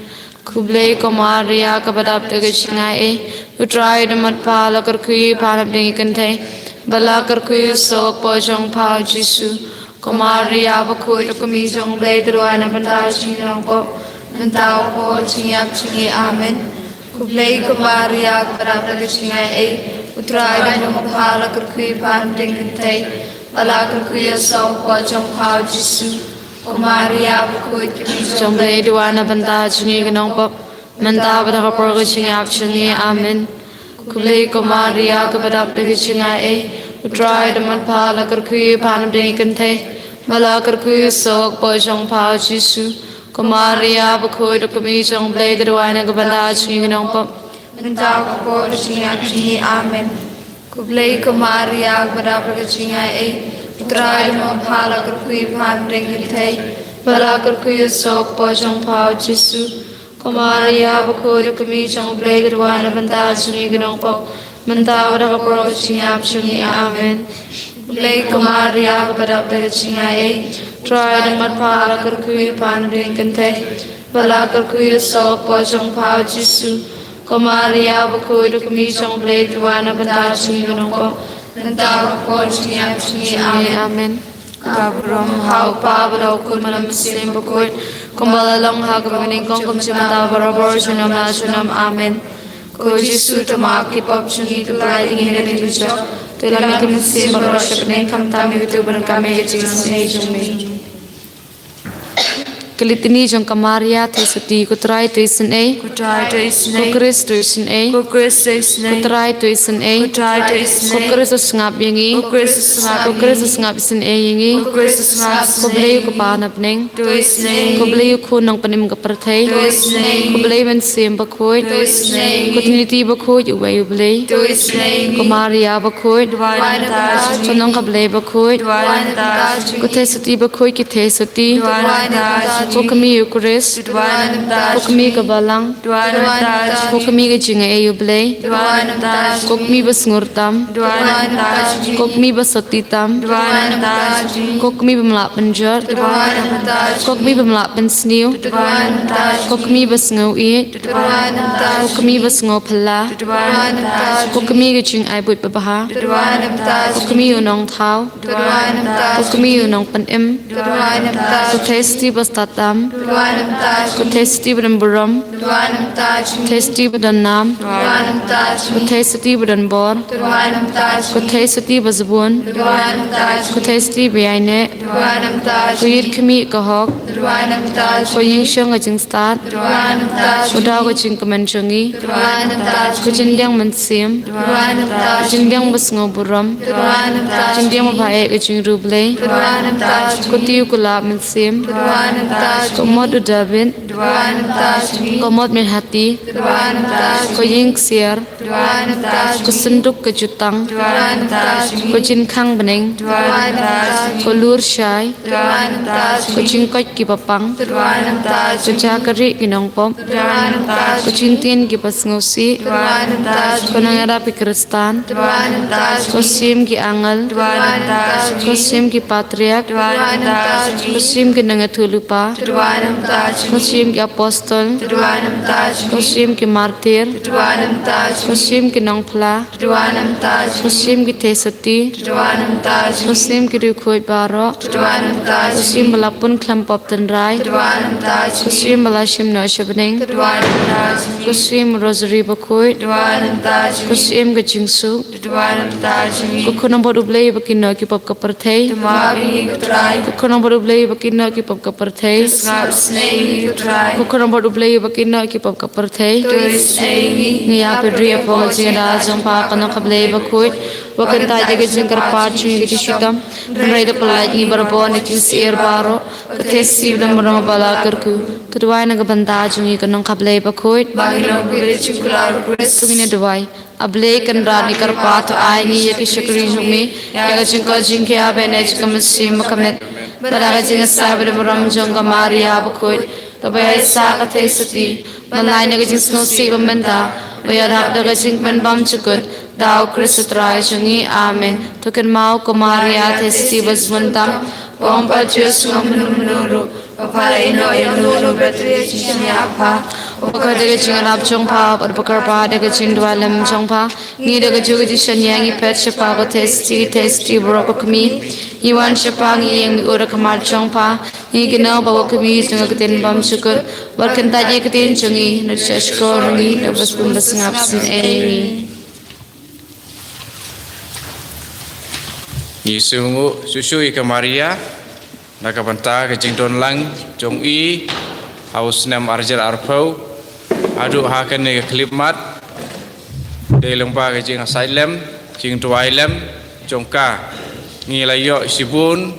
Khublei ko Maria, kaba dap da ka jingaiei, U Trai u don bad pha, la kyrkhu ïa pha na pdeng ki kynthei, bad la kyrkhu ïa u soh ka por jong pha U Jisu. Ko Maria bakhuid, u kmie jong U Blei, to duwai na ka bynta jong ngi ki nongpop, mynta bad ha ka por ka jingïap jong ngi. Amen. Khublei ko Maria, kaba dap da ka jingaiei, U Trai u don bad pha, la kyrkhu ïa pha na pdeng ki kynthei, bad la kyrkhu ïa u soh ka por jong pha U Jisu. Ko Maria bakhuid, u kmie jong U Blei, to duwai na ka bynta jong ngi ki nongpop, mynta bad ha ka por ka jingïap jong ngi. Amen. Khublei ko Maria, kaba dap da ka jingaiei, U Trai u don bad pha, la kyrkhu ïa pha na pdeng ki kynthei, bad la kyrkhu ïa u soh ka por jong pha U Jisu. Ko Maria bakhuid, u kmie jong U Blei, to duwai na ka bynta jong ngi ki nongpop, mynta bad ha ka por ka jingïap jong ngi. Amen. Khublei ko Maria, kaba dap da ka jingaiei, U Trai u don bad pha, la kyrkhu ïa pha na pdeng ki kynthei, bad la kyrkhu ïa u soh ka por jong pha U Jisu. Ko Maria bakhuid, u kmie jong U Blei, to duwai na ka bynta jong ngi ki nongpop, mynta bad ha ka por ka jingïap jong ngi. Amen. Khublei ko Maria, kaba dap da ka jingaiei, U Trai u don bad pha, la kyrkhu ïa pha na pdeng ki kynthei, bad la kyrkhu ïa u soh ka por jong pha U Jisu. Ko Maria bakhuid, u kmie jong U Blei, to duwai na ka bynta jong ngi ki nongpop, mynta bad ha ka por ka jingïap jong ngi. Amen. Amen. Ka burom ha U Kpa bad ha U Khun bad ha U Mynsiem Bakhuid, kumba la long ha kaba nyngkong, kumjuh mynta, barabor, junom la junom. Amen. Ko Jisu, to map ïa ki pop jong ngi, to pynlait ïa ngi na ka diengjot, to ïalam ïa ki mynsiem baroh sha bneng, khamtam ïa kito kiba donkam ïa ka jingisynei jong me. Ka Litini jong ka Maria Theisotti. Ko Trai, to isynei. Ko Trai, to isynei. Ko Khrist, to isynei. Ko Khrist, to isynei. Ko Trai, to isynei. Ko Trai, to isynei. Ko Khrist, to sngap ïa ngi. Ko Khrist, to sngap ïa ngi. Ko Khrist, to sngap isynei ïa ngi. Ko Khrist, to sngap isynei. Ko Blei U Kpa na bneng, to isynei. Ko Blei U Khun Nongpynim ka pyrthei, to isynei. Ko Blei Mynsiem Bakhuid, to isynei. Ko Trinity Bakhuid, uwei U Blei, to isynei. Ko Maria Bakhuid, duwai na ka bynta jong ngi. Ko Nongkha Blei Bakhuid, duwai na ka bynta jong ngi. Ko Theisotti Bakhuid ki Theisotti, duwai na ka bynta jong ngi. Ko Kmie Eucharist, duwai na ka bynta jong ngi. Ko Kmie ka Balang, duwai na ka bynta jong ngi. Ko Kmie ka Jingaiei U Blei, duwai na ka bynta jong ngi. Ko Kmie ba sngewrtam, duwai na ka bynta jong ngi. Ko Kmie ba sotti tam, duwai na ka bynta jong ngi. Ko Kmie bym lah pynjot, duwai na ka bynta jong ngi. Ko Kmie bym lah pynsniew, duwai na ka bynta jong ngi. Ko Kmie ba sngewieit, duwai na ka bynta jong ngi. Ko Kmie ba sngewphylla, duwai na ka bynta jong ngi. Ko Kmie ka jingai buit babha, duwai na ka bynta jong ngi. Ko Kmie u nongthaw, duwai na ka bynta jong ngi. Ko Kmie u nongpynim, duwai na ka bynta jong ngi. Ko Theisotti ba stad tam, duwai na ka bynta jong ngi. Ko Theisotti ba don burom, duwai na ka bynta jong ngi. Ko Theisotti ba don nam, duwai na ka bynta jong ngi. Ko Theisotti ba don bor, duwai na ka bynta jong ngi. Ko Theisotti ba sbun, duwai na ka bynta jong ngi. Ko Theisotti ba ïaineh, duwai na ka bynta jong ngi. Ko Ïit Khmih ka hok, duwai na ka bynta jong ngi. Ko Ïingshong ka jingstad, duwai na ka bynta jong ngi. Ko Daw ka jingkmen jong ngi, duwai na ka bynta jong ngi. Ko Jingdiang Mynsiem, duwai na ka bynta jong ngi. Ko Jingdiang ba sngew burom, duwai na ka bynta jong ngi. Ko Jingdiang ba bha eh ka jingïarap U Blei, duwai na ka bynta jong ngi. Ko Tiew Kulap Mynsiem, duwai na ka bynta jong ngi. Ko Mot u Dabid, duwai na ka bynta jong ngi. Ko Mot Myrhati, duwai na ka bynta jong ngi. Ko Ïing Ksiar, duwai na ka bynta jong ngi. Ko Synduk ka Jutang, duwai na ka bynta jong ngi. Ko Jingkhang Bneng, duwai na ka bynta jong ngi. Ko Lur Shai, duwai na ka bynta jong ngi. Ko Jingkoit ki Bapang, duwai na ka bynta jong ngi. Ko Ja ka Rieh ki Nongpop, duwai na ka bynta jong ngi. Ko Jingtien ki Basngewsih, duwai na ka bynta jong ngi. Ko Nongïarap ki Khristan, duwai na ka bynta jong ngi. Ko Syiem ki Angel, duwai na ka bynta jong ngi. Ko Syiem ki Patriarch, duwai na ka bynta jong ngi. Ko Syiem ki Nongïathuhlypa, duwai na ka bynta jong ngi. Ko Syiem ki Apostol, duwai na ka bynta jong ngi. Ko Syiem ki Martyr, duwai na ka bynta jong ngi. Ko Syiem ki Nongphla, duwai na ka bynta jong ngi. Ko Syiem ki Theisotti, duwai na ka bynta jong ngi. Ko Syiem ki riewkhuid baroh, duwai na ka bynta jong ngi. Ko Syiem ba la pun khlem pop tynrai, duwai na ka bynta jong ngi. Ko Syiem ba la shim noh sha bneng, duwai na ka bynta jong ngi. Ko Syiem Rosary Bakhuid, duwai na ka bynta jong ngi. Ko Syiem ka Jingsuk, duwai na ka bynta jong ngi. Ko Khun Nongbud U Blei ba kynnoh ki pop ka pyrthei, to map ïa ngi ko Trai. Ko Khun Nongbud U Blei ba kynnoh ki pop ka pyrthei, to sngap isynei ïa ngi ko Trai. Ko Khun Nongpynim U Blei ba kynnoh ki pop ka pyrthei. To isynei ïa ngi. Ngi ïa pyrshah ïa phi ka jingïada jong pha Ko Nongkha Blei Bakhuid. Wat kyntait ïa ka jingkyrpad jong ngi ki jingshitom, hynrei da pyllait ïa ngi barabor na ki jingsyier baroh. Ka theisotti ba don marwei ba la kyrkhu, to duwai na ka bynta jong ngi Ko Nongkha Blei Bakhuid. Ba ngin long ki briew jong U Khrist. To ngin ïa duwai. A Blei Kynrad, ngi kyrpad to ai ïa ngi ki shakri jong me ïa ka jingkoit jingkhiah ba ha ka mynsiem ba ka met, bad da ka jingïasaid bad burom jong ka Maria Bakhuid, to ba ïaishah ka theisotti ban lait na ka jingsngewsih ba mynta, ba ïadap da ka jingpynbymjukut da U Khrist U Trai jong ngi. Amen. To kynmaw ko Maria theisotti ba sngewbha, ba ym pat ju sngew mynno mynno ruh ba pha la ïehnoh ïa uno uno ba trei jingshaniah ha pha. Ba koit da ka jingïarap jong pha bad ba kyrpad da ka jingduwai lem jong pha, ngi da kajuh ka jingshaniah ngi phet sha pha ko theisotti ki theisotti baroh ko Kmie. Ngi wan sha pha, ngi ïeng ngi ud ha khmat jong pha, ngi kynnoh ba ko Kmie jong ka ktien bymjukut, wat kyntait ïa ka ktien jong ngi, naduh shah shkor ngi, naduh ba sbun ba sngap. Isynei ïa ngi. Ngi sngewnguh shuh shuh ïa ka Maria na ka bynta ka jingdon lang jong i ha u snem ar hajar arphew haduh ha kane ka khyllipmat. Dei lyngba ka jingïasaid lem, jingduwai lem jong ka, ngi la ïoh shibun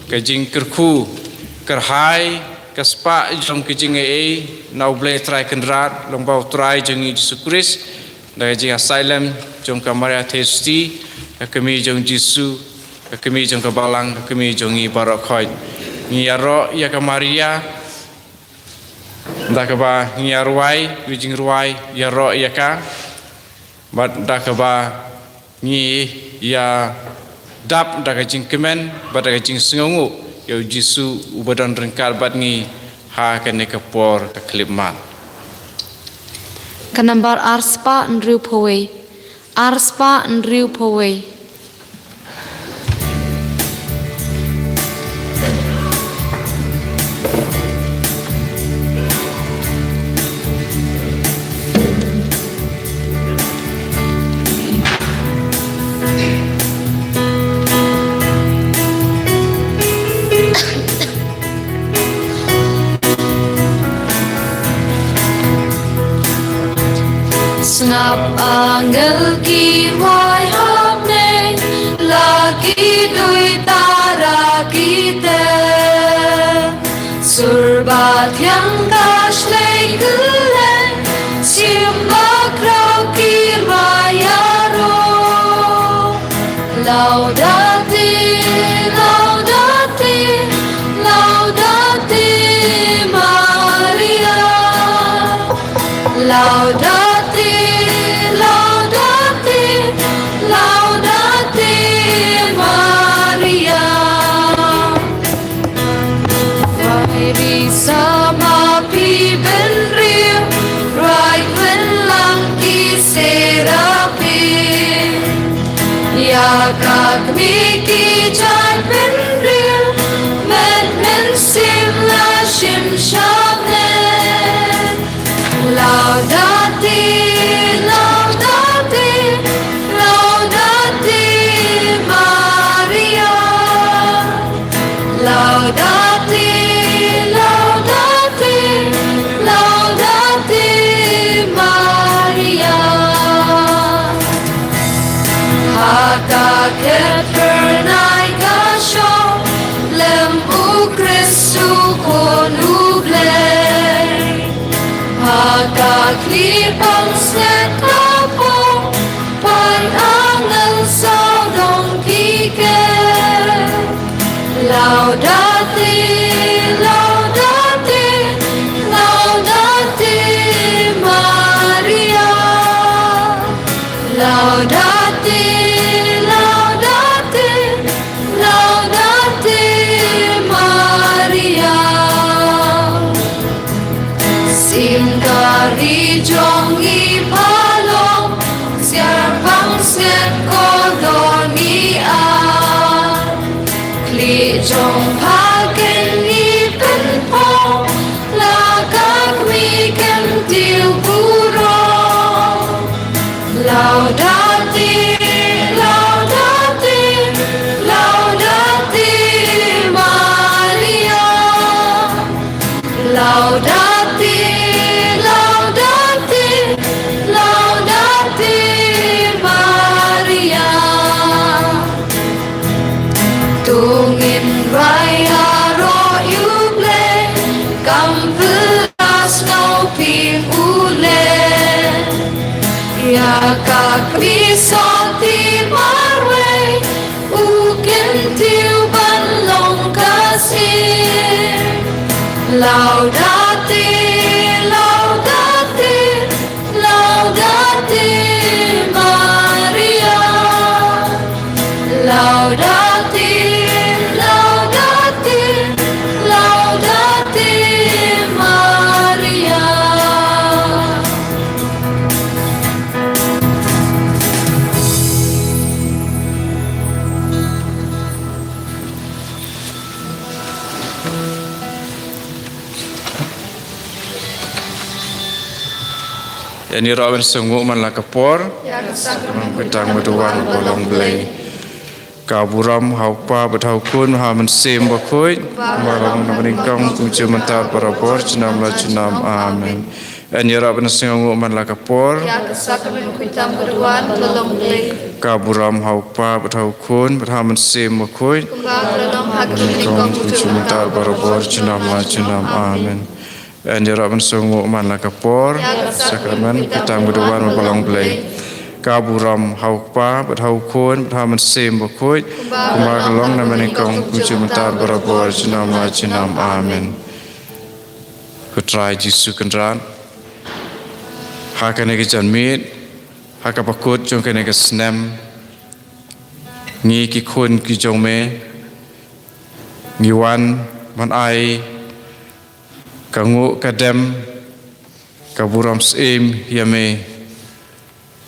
ka jingkyrkhu kyrhai, ka spah jong ka jingaiei na U Blei Trai Kynrad lyngba U Trai jong ngi Jisu Khrist. Da ka jingïasaid lem jong ka Maria theisotti, ka Kmie jong U Jisu, ka Kmie jong ka Balang, ka Kmie jong ngi baroh khoit. Ngi ïaroh ïa ka Maria da kaba ngi ïa rwai, ïa jingrwai, ïaroh ïa ka, bad da kaba ngi ïa dap da ka jingkmen bad da ka jingsngewnguh ïa U Jisu uba don ryngkat bad ngi ha kane ka por ka khyllipmat. Ka nambar ar spah hynriewphew wei. Ar spah hynriewphew wei. Sngap angel ki wai hapdeng, la ki duh tara ki teh. Sur ba thiang ka shlei kylleng, shim bakhraw ki wai ïaroh. Laudate, laudate, laudate Maria. Laudate, laudate, laudate Maria. Phairi sa ma phi bynriew, rwai kmen lang ki seraphi. Ïa ka Kmie ki jait bynriew, met mynsiem la shim shamen. Laudate, laudate, laudate Maria. Laudate, laudate, laudate Maria. Ha ka khet phyrnai ka shoh lem U Khrist U Khun U Blei. Ha ka khlieh pansngiat ka pop, phai angel sawdong ki khet. Laudate, laudate, laudate Maria. Laudate, laudate, laudate Maria. Sing ka ri jong ngi pha long, siar pansngiat kordor ngi an. Khlieh jong pha keiñ ngi pynpaw, la ka Kmie kyntiew burom. Laudate, laudate, laudate Maria. Laudate, Laudate, laudate, laudate Maria. Laudate, laudate, laudate Maria. Ïa ngi ruh ban sngewnguh man la ka por. Ïa ka sakramen khuid tam ka duwan ba long Blei. Ka burom ha u Kpa bad ha u Khun bad ha u Mynsiem Bakhuid. Kumba long na banyngkong kumjuh mynta barabor junom la junom. Amen. Ïa ngi ruh ban sngewnguh man la ka por. Ïa ka sakramen khuid tam ka duwan ba long Blei. Ka burom ha u Kpa bad ha u Khun bad ha u Mynsiem Bakhuid. Kumba long ha ka banyngkong kumjuh mynta barabor junom la junom. Amen. Ïa ngi ruh ban sngewnguh man la ka por. Ïa ka sakramen khuid tam ka duwan ba long Blei. Ka burom ha u Kpa bad ha u Khun bad ha u Mynsiem Bakhuid. Kumba long na banyngkong kumjuh mynta barabor junom la junom. Amen. Ko Trai Jisu Kynrad, ha kane ka janmiet, ha kaba kut jong kane ka snem, ngi ki khun ki jong me, ngi wan ban ai ka nguh ka dem, ka burom syiem ïa me.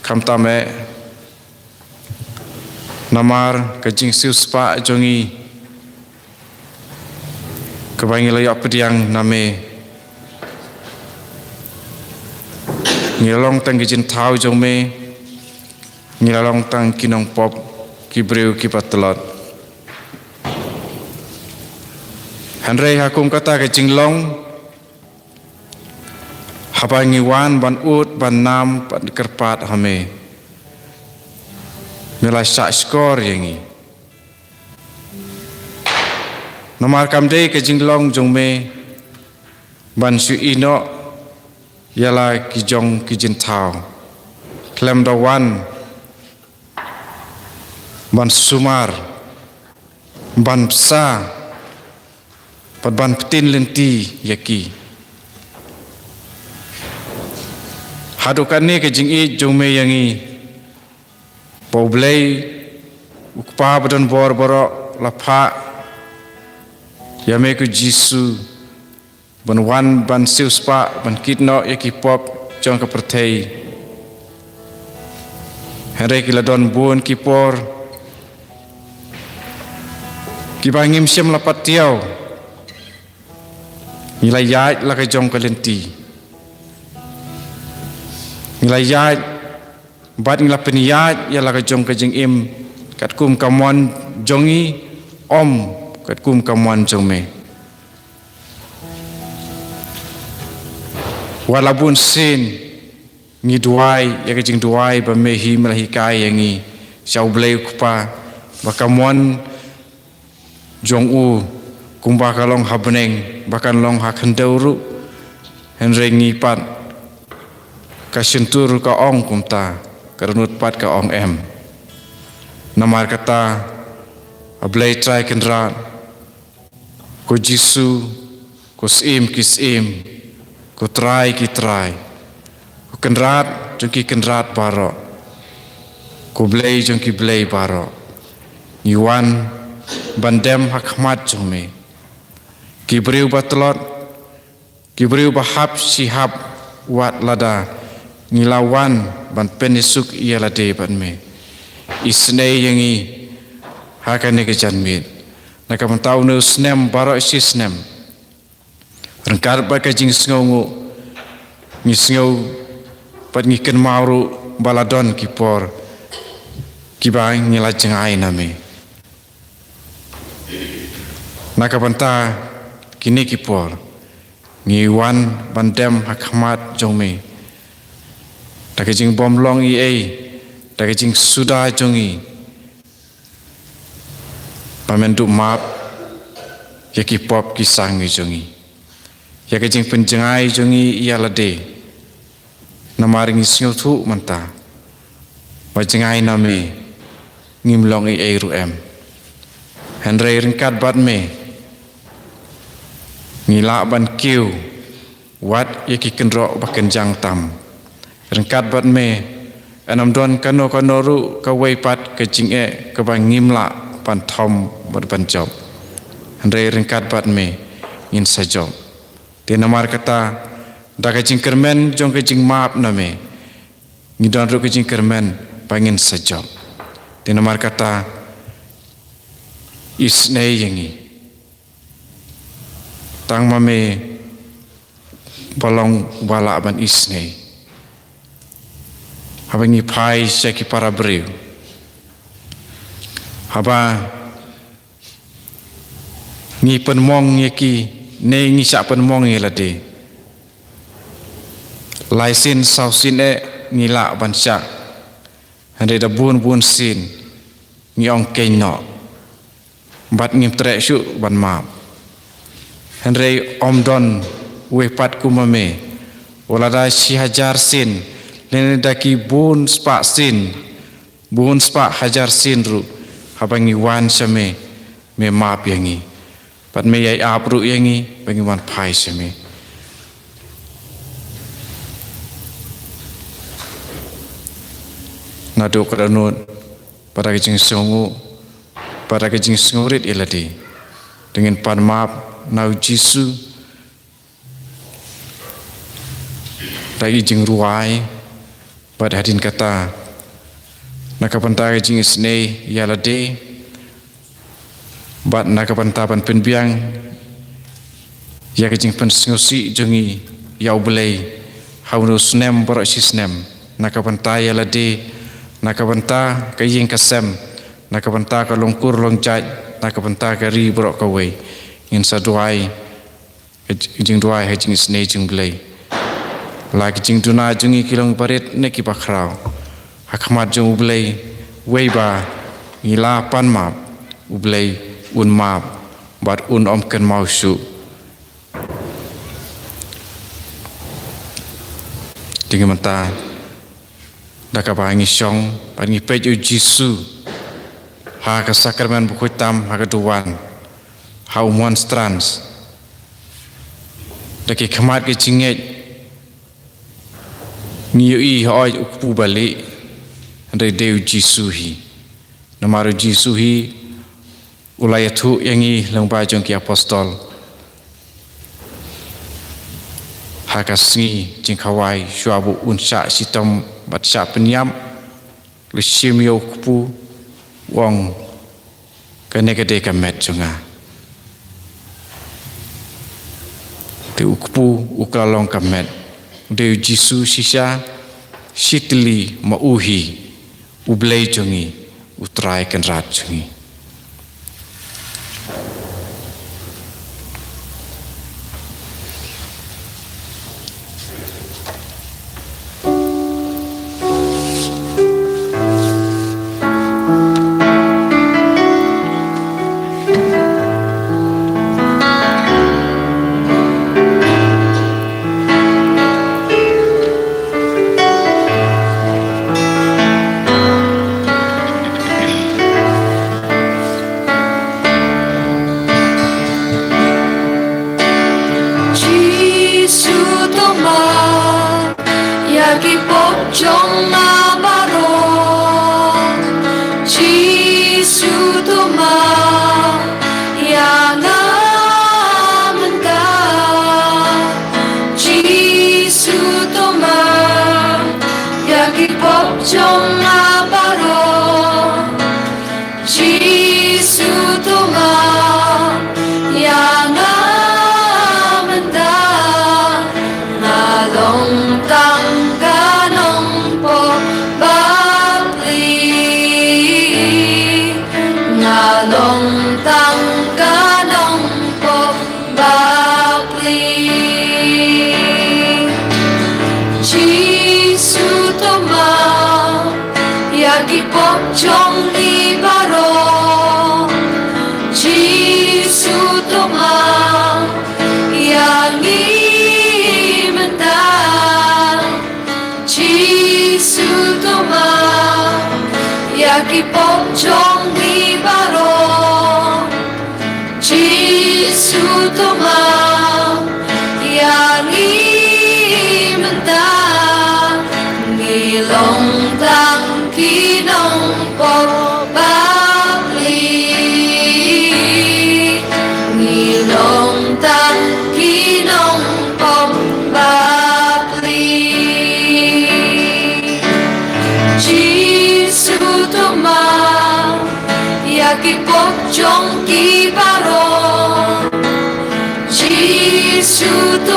Khamtam eh, namar ka jingsiewspah jong ngi kaba ngi la ïoh pdiang na me, ngi la long tang ki jingthaw jong me, ngi la long tang ki nongpop, ki briew kiba tlot. Hynrei ha kum kata ka jinglong, haba ngi wan ban ud ban nam ban kyrpad ha me, me la shah shkor ïa ngi. Namar kam dei ka jinglong jong me ban shu ïehnoh ïa la ki jong ki jingthaw, khlem da wan ban sumar, ban bsa, bad ban pyntin lynti ïa ki. Haduh katne ka jingïeit jong me ïa ngi, ba U Blei, U Kpa badonbor baroh, la phah ïa me ko Jisu, ban wan ban siewspah, ban kit noh ïa ki pop jong ka pyrthei. Hynrei ki la don bun ki por kiba ngim shym la pat thiaw. Ngi la ïaid la ka jong ka lynti. Ngi la ïaid bad ngi la pynïaid ïa la ka jong ka jingim, katkum ka mon jong ngi, ym katkum ka mon jong me. Wat la bun sien ngi duwai ïa ka jingduwai ba me hi me la hikai ïa ngi sha U Blei U Kpa, ba ka mon jong u kumba ka long ha bneng, ba kan long ha khyndew ruh. Hynrei ngi pat, ka shyntur ka ong kumta, ka dohnud pat ka ong em. Namar kata, A Blei Trai Kynrad, ko Jisu, ko Syiem ki syiem, ko Trai ki trai, ko Kynrad jong ki kynrad baroh, ko Blei jong ki blei baroh, ngi wan ban dem ha khmat jong me. Ki briew ba tlot, ki briew ba hap shi hap, wat lada ngi la wan ban pynïasuk ïa lade bad me, isynei ïa ngi ha kane ka janmiet. Na ka bynta une u snem baroh shi snem, ryngkat bad ka jingsngewnguh, ngi sngew bad ngi kynmaw ruh ba la don ki por kiba ngi la jngai na me. Na ka bynta kine ki por, ngi wan ban dem ha khmat jong me da ka jingbymlong ei ei, da ka jingsuda jong ngi, ba men duh map ïa ki pop ki sang ngi jong ngi, ïa ka jingpynjngai jong ngi ïa lade. Namar ngi sngewthuh mynta ba jngai na me ngim long ei ei ruh em. Hynrei ryngkat bad me Ngi lah ban kiew wat ïa ki kynroh ba kynjang tam. Ryngkat bad me, yn ym don kano kano ruh kawei pat ka jingeh kaba ngim lah ban thom bad ban jop. Hynrei ryngkat bad me ngin sa jop. Te namar kata, da ka jingkyrmen jong ka jingmap na me, ngi don ruh ka jingkyrmen ba ngin sa jop. Te namar kata, isynei ïa ngi. Tang ma me ba long ba lah ban isynei. Haba ngi phai sha ki para briew, haba ngi pynmong ïa ki, ne ngi shah pynmong ïa lade. Lai sien saw sien eh ngi lah ban shah. Hynrei da bun bun sien ngi ong keiñ noh. Bad ngim treh shuh ban map. Hynrei ym don uwei pat kum ma me. Wat la da shi hajar sien, lane da ki bun spah sien, bun spah hajar sien ruh, haba ngi wan sha me, me map ïa ngi. Bad me ïai ap ruh ïa ngi ba ngin wan phai sha me. Naduh ka dohnud, bad da ka jingsngewnguh, bad da ka jingsngewrit ïa lade, to ngin pan map na u Jisu da ki jingrwai, bad hadien kata na ka bynta ka jingisynei ïa lade, bad na ka bynta ban pynbiang ïa ka jingpynsngewsih jong ngi ïa U Blei ha une u snem baroh shi snem, na ka bynta ïa lade, na ka bynta ka ïing ka sem, na ka bynta ka longkur longjait, na ka bynta ka ri baroh kawei. Ngin sa duwai ka jingduwai ha ka jingisynei jong U Blei. La ki jingduna jong ngi ki long barit ne kiba khraw ha khmat jong U Blei, wei ba ngi la pan map, U Blei un map bad un ym kynmaw shuh. Te ngi mynta, da kaba ngi shong bad ngi peit ïa u Jisu ha ka sakramen bakhuid tam ha ka duwan, ha u monstrance, da ki khmat ki jingngeit, ngi ïohi hooid u kpu ba lieh, hynrei dei u Jisu hi. Namar u Jisu hi u la ïathuh ïa ngi lyngba jong ki apostol ha ka sngi jingkhawai, shuwa ba un shah shitom bad shah pynïap, u la shim ïa u kpu, u ong, kane ka dei ka met jong nga. Te u kpu u kylla long ka met. U dei u Jisu shisha, shi tylli ma u hi, U Blei jong ngi, U Trai Kynrad jong ngi. Jisu to map ïa ki pop jong nga baroh. Jisu to map ïa nga mynta. Jisu to map ïa ki pop jong nga baroh. Jisu to map ïa nga mynta. Nga long tang ka nongpop bapli. Nga long tang ka nongpop bapli. Jisu to map ïa ki pop jong ngi baroh. Jisu to map ïa ngi mynta. Jisu to map ïa ki pop jong ngi baroh. Jisu to map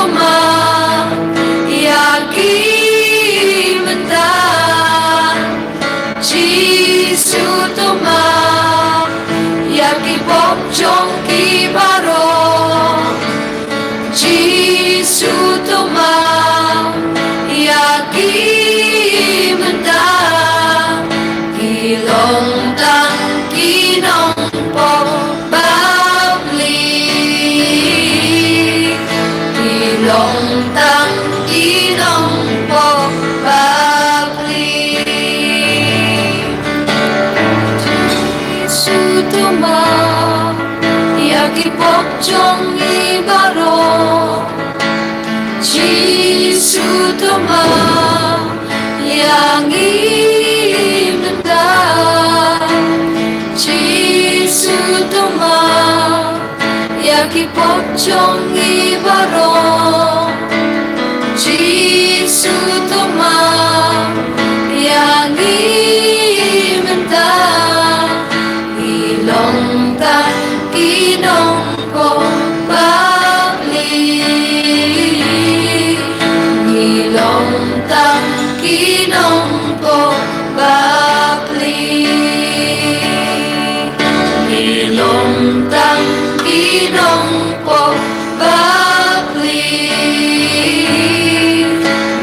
Tuma ïa ki mynta. Jisu tuma ïa ki pop jong ki baroh. Jisu tuma ïa ki mynta. Ki long tang ki nongpop bapli. Ki long tang ki nongpop bapli. Jisu tuma ïa ki pop jong ngi baroh. Jisu tuma ïa ngi mynta. Jisu tuma ïa ki pop jong ngi baroh. Jisu tuma ïa ngi mynta. Ngi long tang ki nongpop bapli. Ngi long tang ki nongpop bapli. Ngi long tang ki nongpop bapli.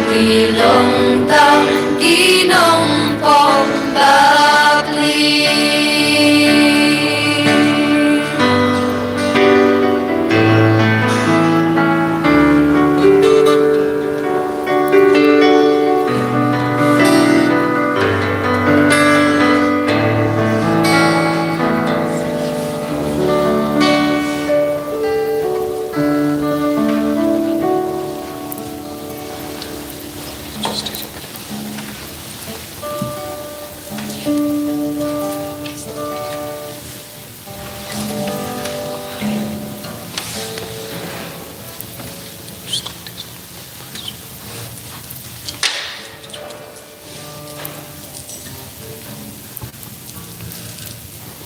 Ngi long tang ki nongpop bapli.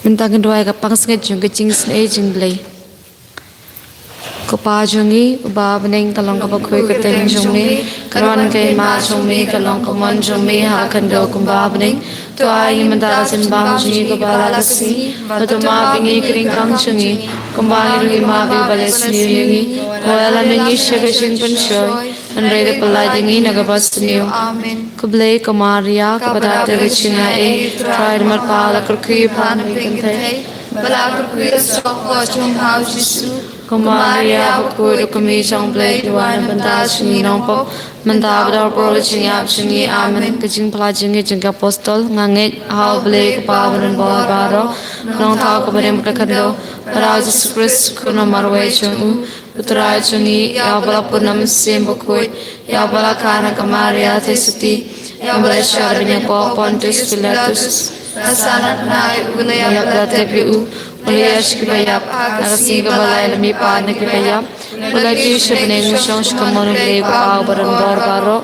Mynta ngin duwai ka pansngiat jong ka jingisynei jong U Blei. Ko Pa jong ngi uba ha bneng, ka long kaba khuid ka kyrteng jong me, ka don ka hima jong me, ka long ka mon jong me ha ka khyndew kumba ha bneng. To ai ngi mynta ka jingbam jong ngi kaba la ka sngi, bad to map ïa ngi ka jingkyrkhu jong ngi, kumba ngi ruh ngi map ïa kiba la sniew ïa ngi. Wat la mih ngi sha ka jingpynshoi, hynrei da pyllait ïa ngi na kaba sniew. Amen. Khublei ko Maria, kaba dap da ka jingaiei, U Trai u don bad pha, la kyrkhu ïa pha na ki kynthei, bad la kyrkhu ïa ka sawkpoh jong pha U Jisu. Ko Maria bakhuid, ka kmie jong U Blei, to ai na ka bynta jong ngi ki nongpop, mynta bad ha ka por ka jingïap jong ngi. Amen. Ka jingphla jingngeit jong ki apostol. Nga ngeit ha U Blei U Kpa uba donbor baroh, Nongthaw kaba ha khyndew, bad ha U Jisu Khrist, U Khun ba marwei jong u, U Trai jong ngi, ïa uba la pun da U Mynsiem Bakhuid, ïa uba la kha na ka Maria Theisotti, ïa uba la shah da ka bynñiangpoh Pontius Pilatus. La sah, la tnat, u la ïap, la tep ïa u, u la ïaid sha kiba ïap, ha ka sngi kaba lai u la mihpat na kiba ïap, u la kiew sha bneng, u shong sha kamon U Blei U Kpa uba donbor baroh.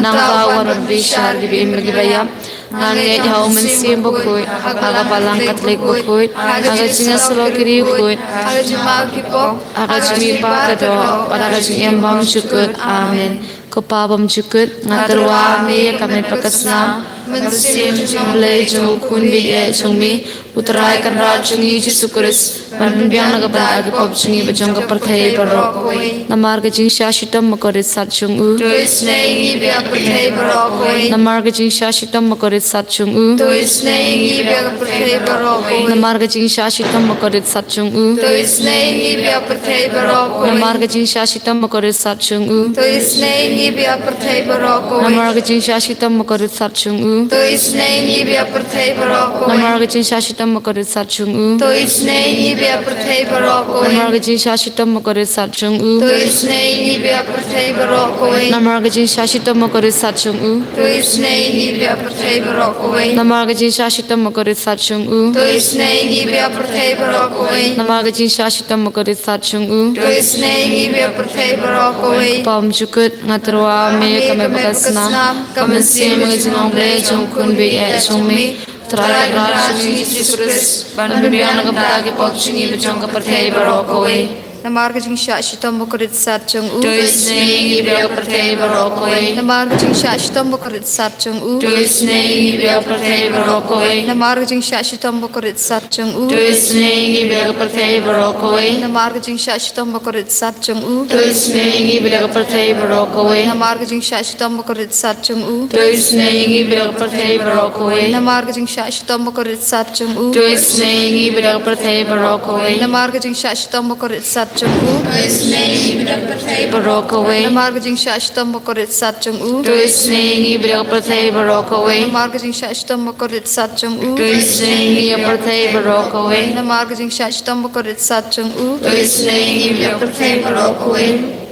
Nangta u wan ban bishar ïa kiba im bad kiba ïap. Nga ngeit ha U Mynsiem Bakhuid, ha ka Balang Katholik bakhuid, ha ka jingïasyllok ki riewkhuid, ha ka jingmap ki pop, ha ka jingmihpat ka doh, bad ha ka jingim bymjukut. Amen. Ko Pa bymjukut, nga tyrwa ha me ïa ka met bad ka snam, mynsiem jong U Blei jong U Khun baieit jong me, U Trai Kynrad jong ngi U Jisu Khrist, ban pynbiang na ka bynta ki pop jong ngi bad jong ka pyrthei baroh kawei. Namar ka jingshah shitom bakordit sat jong u, to isynei ïa ngi bad ïa ka pyrthei baroh kawei. Namar ka jingshah shitom bakordit sat jong u, to isynei ïa ngi bad ïa ka pyrthei baroh kawei. Namar ka jingshah shitom bakordit sat jong u, to isynei ïa ngi bad ïa ka pyrthei baroh kawei. Namar ka jingshah shitom bakordit sat jong u, to isynei ïa ngi bad ïa ka pyrthei baroh kawei. Namar ka jingshah shitom bakordit sat jong u, to isynei ïa ngi bad ïa ka pyrthei baroh kawei. Namar ka jingshah shitom bakordit sat jong u, to isynei ïa ngi bad ïa ka pyrthei baroh kawei. Namar ka jingshah shitom bakordit sat jong u, to isynei ïa ngi bad ïa ka pyrthei baroh kawei. Namar ka jingshah shitom bakordit sat jong u, to isynei ïa ngi bad ïa ka pyrthei baroh kawei. Namar ka jingshah shitom bakordit sat jong u, to isynei ïa ngi bad ïa ka pyrthei baroh kawei. Namar ka jingshah shitom bakordit sat jong u, to isynei ïa ngi bad ïa ka pyrthei baroh kawei. Ko Pa bymjukut, nga tyrwa ha me ïa ka met bad ka snam, ka mynsiem bad ka jinglong Blei jong U Khun baieit jong me, U Trai Kynrad jong ngi U Jisu Khrist, ban pynbiang na ka bynta ki pop jong ngi bad jong ka pyrthei baroh kawei. Namar ka jingshah shitom bakordit sat jong u. To isynei ïa ngi bad ïa ka pyrthei baroh kawei. Namar ka jingshah shitom bakordit sat jong u. To isynei ïa ngi bad ïa ka pyrthei baroh kawei. Namar ka jingshah shitom bakordit sat jong u. To isynei ïa ngi bad ïa ka pyrthei baroh kawei. Namar ka jingshah shitom bakordit sat jong u. To isynei ïa ngi bad ïa ka pyrthei baroh kawei. Namar ka jingshah shitom bakordit sat jong u. To isynei ïa ngi bad ïa ka pyrthei baroh kawei. Namar ka jingshah shitom bakordit sat jong u. To isynei ïa ngi bad ïa ka pyrthei baroh kawei. Namar ka jingshah shitom bakordit sat jong u. To isynei ïa ngi bad ïa ka pyrthei baroh kawei. Namar ka jingshah shitom bakordit sat jong u. To isynei ïa ngi bad ïa ka pyrthei baroh kawei. Namar ka jingshah shitom bakordit sat jong u. To isynei ïa ngi bad ïa ka pyrthei baroh kawei. Namar ka jingshah shitom bakordit sat jong u. To isynei ïa ngi bad ïa ka pyrthei baroh kawei.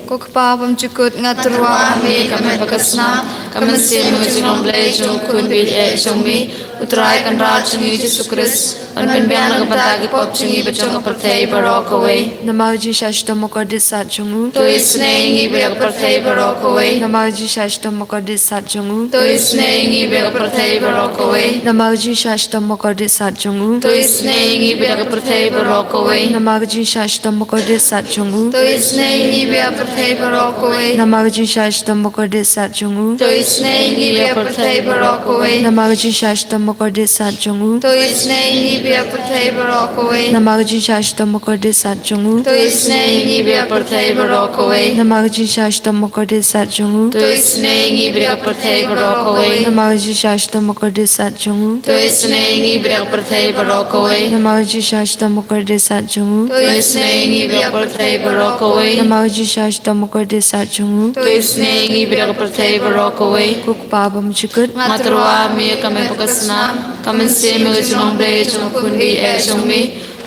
Ko Kpa bymjukut, nga tyrwa ha me kum ha ka snam, ka mynsiem ka jinglong Blei jong u Khun baieit jong me, U Trai Kynrad jong ngi Jisu Khrist, ban pynbiang na ka bynta ki pop jong ngi bad jong ka pyrthei baroh kawei. Namar ka jingshah shitom bakordit sat jong u. To isynei ïa ngi bad ïa ka pyrthei baroh kawei. Namar ka jingshah shitom bakordit sat jong u. To isynei ïa ngi bad ïa ka pyrthei baroh kawei. Namar ka jingshah shitom bakordit sat jong u. To isynei ïa ngi bad ïa ka pyrthei baroh kawei. Namar ka jingshah shitom bakordit sat jong u. To isynei ïa ngi bad ïa ka pyrthei baroh kawei. Namar ka jingshah shitom bakordit sat jong u. To isynei ïa ngi bad ïa ka pyrthei baroh kawei. Namar ka jingshah shitom bakordit sat jong u. To isynei ïa ngi bad ïa ka pyrthei baroh kawei. Namar ka jingshah shitom bakordit sat jong u. To isynei ïa ngi bad ïa ka pyrthei baroh kawei. Namar ka jingshah shitom bakordit sat jong u. To isynei ïa ngi bad ïa ka pyrthei baroh kawei. Namar ka jingshah shitom bakordit sat jong u. To isynei ïa ngi bad ïa ka pyrthei baroh kawei. Namar ka jingshah shitom bakordit sat jong u. To isynei ïa ngi bad ïa ka pyrthei baroh kawei. Namar ka jingshah shitom bakordit sat jong u. To isynei ïa ngi bad ïa ka pyrthei baroh kawei. Ko Kpa bymjukut, nga tyrwa ha me kum ha ka snam, ka mynsiem ka jinglong Blei jong u Khun baieit jong me,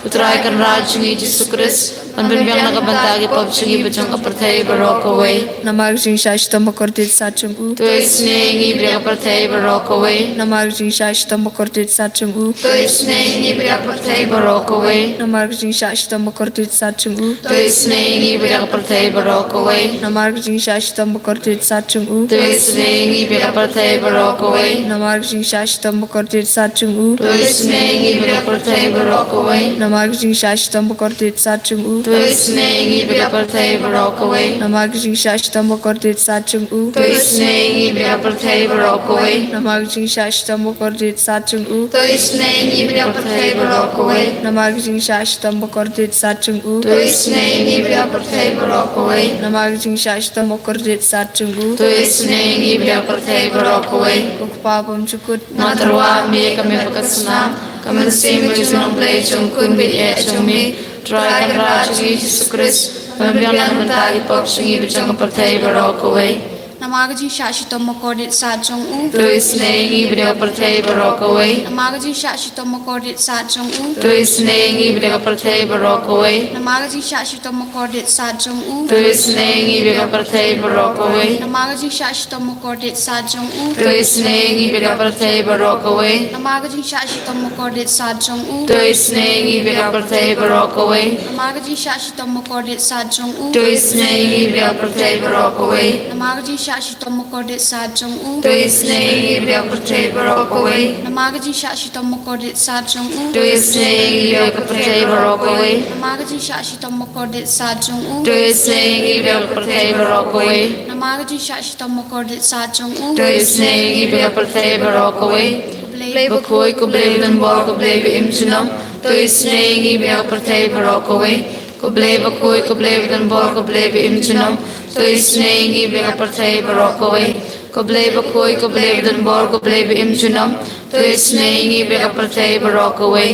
U Trai Kynrad jong ngi Jisu Khrist, ban pynbiang na ka bynta ki pop jong ngi bad jong ka pyrthei baroh kawei. Namar ka jingshah shitom bakordit sat jong u. To isynei ïa ngi bad ïa ka pyrthei baroh kawei. Namar ka jingshah shitom bakordit sat jong u. To isynei ïa ngi bad ïa ka pyrthei baroh kawei. Namar ka jingshah shitom bakordit sat jong u. To isynei ïa ngi bad ïa ka pyrthei baroh kawei. Namar ka jingshah shitom bakordit sat jong u. To isynei ïa ngi bad ïa ka pyrthei baroh kawei. Namar ka jingshah shitom bakordit sat jong u. To isynei ïa ngi bad ïa ka pyrthei baroh kawei. Namar ka jingshah shitom bakordit sat jong u. To isynei ïa ngi bad ïa ka pyrthei baroh kawei. Namar ka jingshah shitom bakordit sat jong u. To isynei ïa ngi bad ïa ka pyrthei baroh kawei. Namar ka jingshah shitom bakordit sat jong u. To isynei ïa ngi bad ïa ka pyrthei baroh kawei. Namar ka jingshah shitom bakordit sat jong u. To isynei ïa ngi bad ïa ka pyrthei baroh kawei. Namar ka jingshah shitom bakordit sat jong u. To isynei ïa ngi bad ïa ka pyrthei baroh kawei. Ko Kpa bymjukut, nga tyrwa ha me kum ha ka snam, ka mynsiem ka jinglong Blei jong u Khun baieit jong me, U Trai Kynrad jong ngi Jisu Khrist, ban pynbiang na ka bynta ki pop jong ngi bad jong ka pyrthei baroh kawei. Namar ka jingshah shitom bakordit sat jong u. To isynei ïa ngi bad ïa ka pyrthei baroh kawei. Namar ka jingshah shitom bakordit sat jong u. To isynei ïa ngi bad ïa ka pyrthei baroh kawei. Namar ka jingshah shitom bakordit sat jong u. To isynei ïa ngi bad ïa ka pyrthei baroh kawei. Namar ka jingshah shitom bakordit sat jong u. To isynei ïa ngi bad ïa ka pyrthei baroh kawei. Namar ka jingshah shitom bakordit sat jong u. To isynei ïa ngi bad ïa ka pyrthei baroh kawei. Namar ka jingshah shitom bakordit sat jong u. To isynei ïa ngi bad ïa ka pyrthei baroh kawei. Namar ka jingshah shitom bakordit sat jong u. To isynei ïa ngi bad ïa ka pyrthei baroh kawei. Namar ka jingshah shitom bakordit sat jong u. To isynei ïa ngi bad ïa ka pyrthei baroh kawei. Namar ka jingshah shitom bakordit sat jong u. To isynei ïa ngi bad ïa ka pyrthei baroh kawei. Namar ka jingshah shitom bakordit sat jong u. To isynei ïa ngi bad ïa ka pyrthei baroh kawei. Ko Blei bakhuid, ko Blei badonbor, ko Blei ba im junom. To isynei ïa ngi bad ïa ka pyrthei baroh kawei. Ko Blei bakhuid, ko Blei badonbor, ko Blei ba im junom. To isynei ïa ngi bad ïa ka pyrthei baroh kawei. Ko Blei bakhuid, ko Blei badonbor, ko Blei ba im junom. To isynei ïa ngi bad ïa ka pyrthei baroh kawei.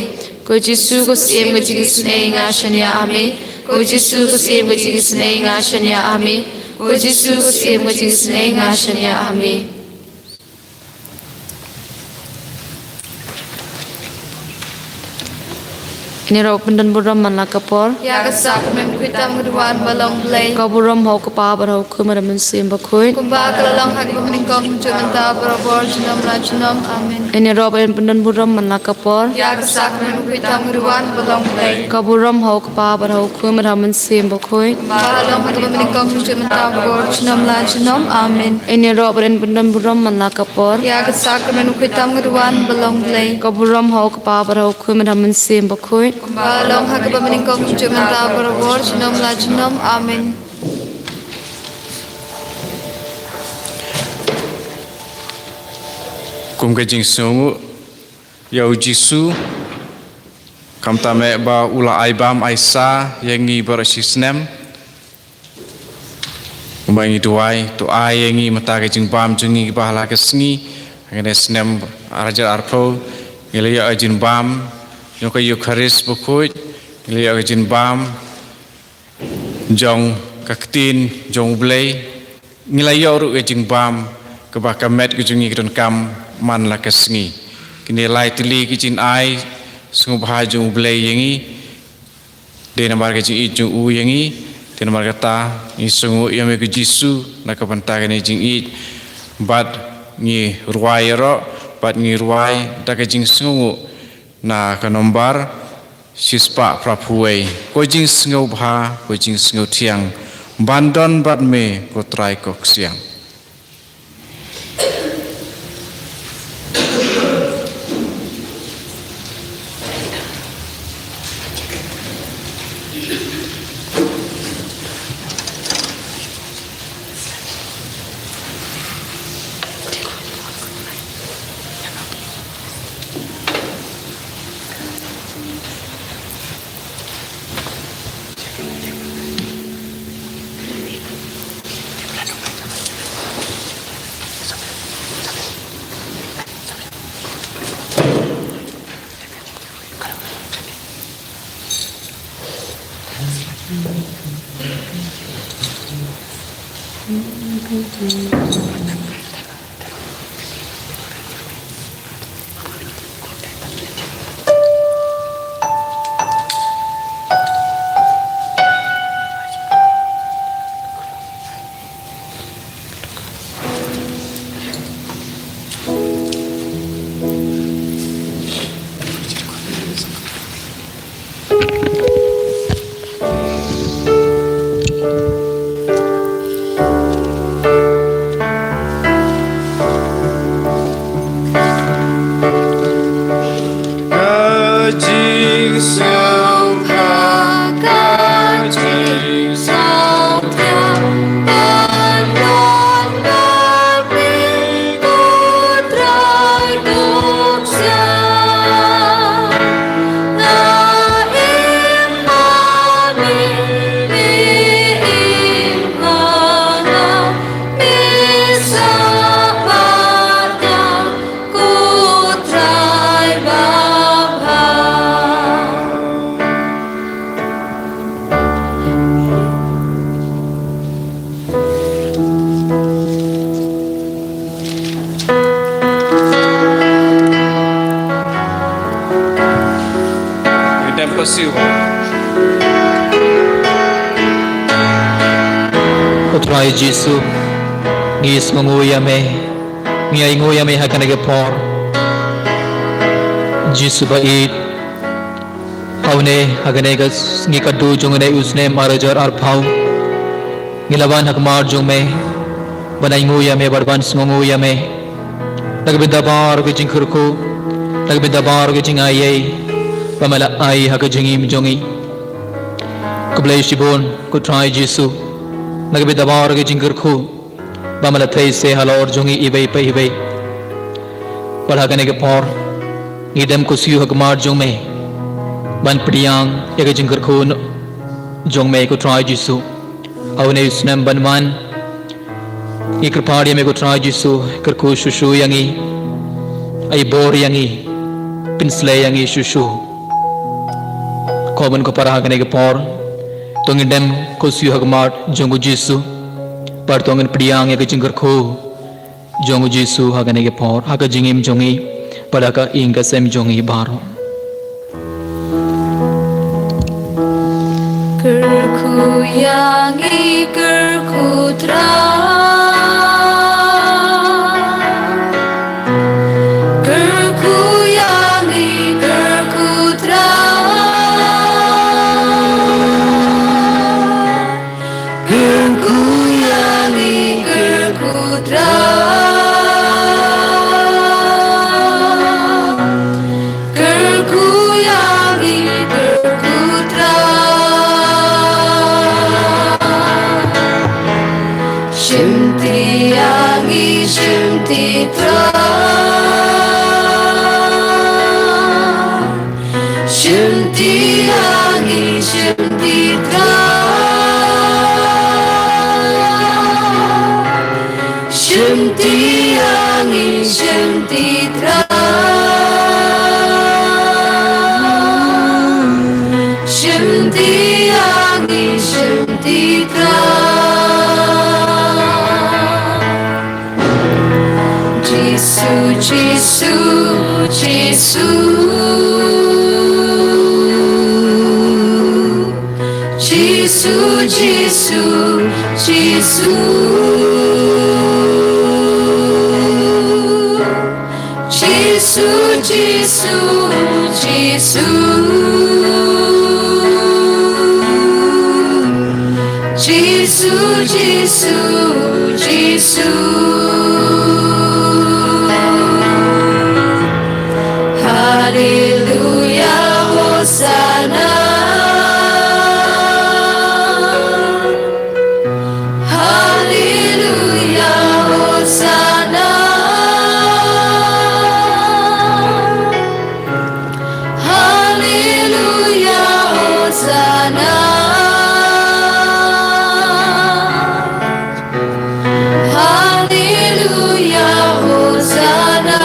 Ko Jisu, ko Syiem ka jingisynei, nga shaniah ha me. Ko Jisu, ko Syiem ka jingisynei, nga shaniah ha me. Ko Jisu, ko Syiem ka jingisynei, nga shaniah ha me. Ngin ïarap ban pyndon burom man la ka por. Ïa ka sakramen khwaitam ka duwan ba long Blei. Ka burom ha u Kpa bad ha u Khun bad ha u Mynsiem Bakhuid. Kumba ka la long ha kaba nyngkong, mynta, barabor, junom la junom. Amen. Ngin ïarap ban pyndon burom man la ka por. Ïa ka sakramen khwaitam ka duwan ba long Blei. Ka burom ha u Kpa bad ha u Khun bad ha u Mynsiem Bakhuid. Kumba ka la long ha kaba nyngkong, mynta, barabor, junom la junom. Amen. Ngin ïarap ban pyndon burom man la ka por. Ïa ka sakramen khwaitam ka duwan ba long Blei. Ka burom ha u Kpa bad ha u Khun bad ha u Mynsiem Bakhuid. Ba long ha kaba nyngkong, mynta, barabor, junom la junom. Amen. Kum ka jingsngewnguh ïa u Jisu, khamtam eh ba u la ai bam ai sa ïa ngi baroh shi snem. Kumba ngi duwai, to ai ïa ngi mynta ka jingbam jong ngi ba ha la ka sngi, ha kane ka snem ar hajar arphew, ngi la ïoh ka jingbam jong ka Eukharist bakhuid, ngi la ïoh ka jingbam jong ka ktien jong U Blei, ngi la ïoh ruh ka jingbam kaba ka met ka jong ngi ka donkam man la ka sngi. Kine lai tylli ki jingai sngewbha jong U Blei ïa ngi, dei namar ka jingïeit jong u ïa ngi. Te namar kata ngi sngewnguh ïa me ko Jisu na ka bynta kane ka jingïeit, bad ngi rwai ïaroh, bad ngi rwai da ka jingsngewnguh na ka nombar shispah phraphew wei: Ko jingsngewbha, ko jingsngewthiang, ban don bad me ko Trai ko Ksiang. Ka jingsngewbha, ka jingsngewbha, ban don bad me ko Trai ko Ksiang. Nga im ha me, me im ha nga, me sah bad nga, ko Trai babha. Ngi dem pasiw. Ko Trai Jisu, ngi sngewnguh ïa me, ngi ainguh ïa me ha kane ka por. Jisu ba ïeit, ha une, ha kane ka sngi khatduh jong une u snem ar hajar arphew, ngi la wan ha khmat jong me ban ainguh ïa me bad ban sngewnguh ïa me na ka bynta baroh ki jingkyrkhu, na ka bynta baroh ki jingai ei ba me la ai ha ka jingim jong ngi. Khublei shibun ko Trai Jisu, na ka bynta baroh ki jingkyrkhu ba me la theh se halor jong ngi iwei pa iwei. Bad ha kane ka por ngi dem ko siew ha khmat jong me ban pdiang ïa ka jingkyrkhu jong me ko Trai Jisu. Ha une u snem ban wan, ngi kyrpad ïa me ko Trai Jisu, kyrkhu shuh shuh ïa ngi, ai bor ïa ngi, pynsleh ïa ngi shuh shuh. Ko mon ko para, ha kane ka por to ngin dem ko siew ha khmat jong ko Jisu, bad to ngin pdiang ïa ka jingkyrkhu jong u Jisu ha kane ka por, ha ka jingim jong ngi bad ha ka ïing ka sem jong ngi baroh. Kyrkhu ïa ngi, kyrkhu Trai. Kyrkhu ïa ngi, kyrkhu Trai. Kyrkhu ïa ngi, kyrkhu Trai. Kyrkhu ïa ngi, kyrkhu Shimti ïa ngi, shimti Trai. Shimti ïa ngi, shimti Trai. Shimti ïa ngi, shimti Trai. Shimti ïa ngi, shimti Trai. Jisu, Jisu, Jisu. Jisu, Jisu, Jisu. Jisu, Jisu, Jisu. Jisu, Jisu, Jisu. Haleluya, Hosana. Haleluya, Hosana. Haleluya, Hosana. Haleluya, Hosana.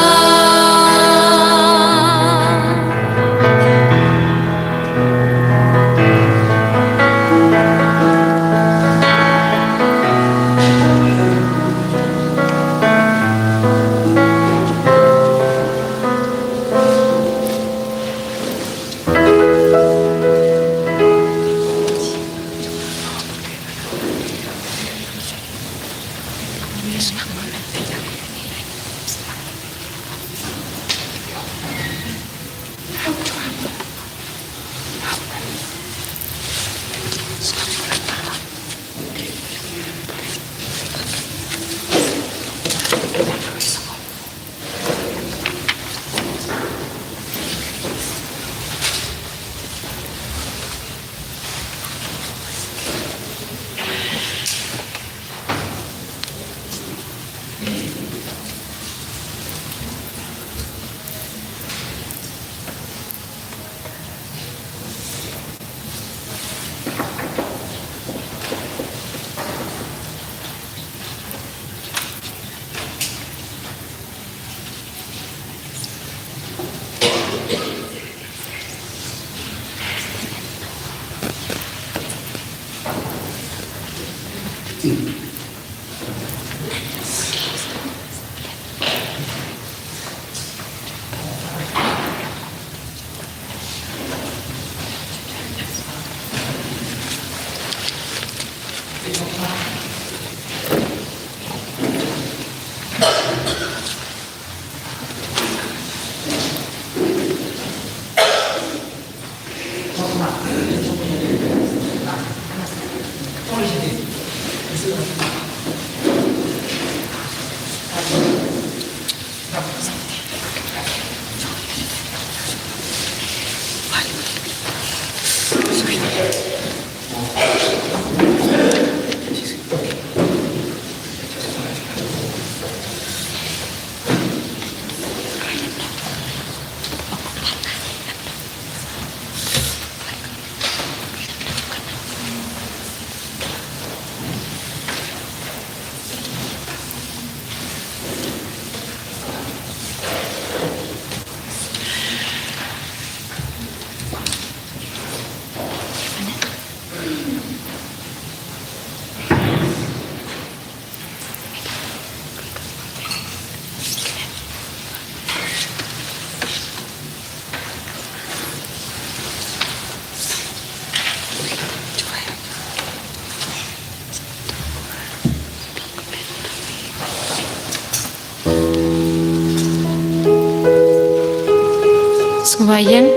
Sngewbha ïeng.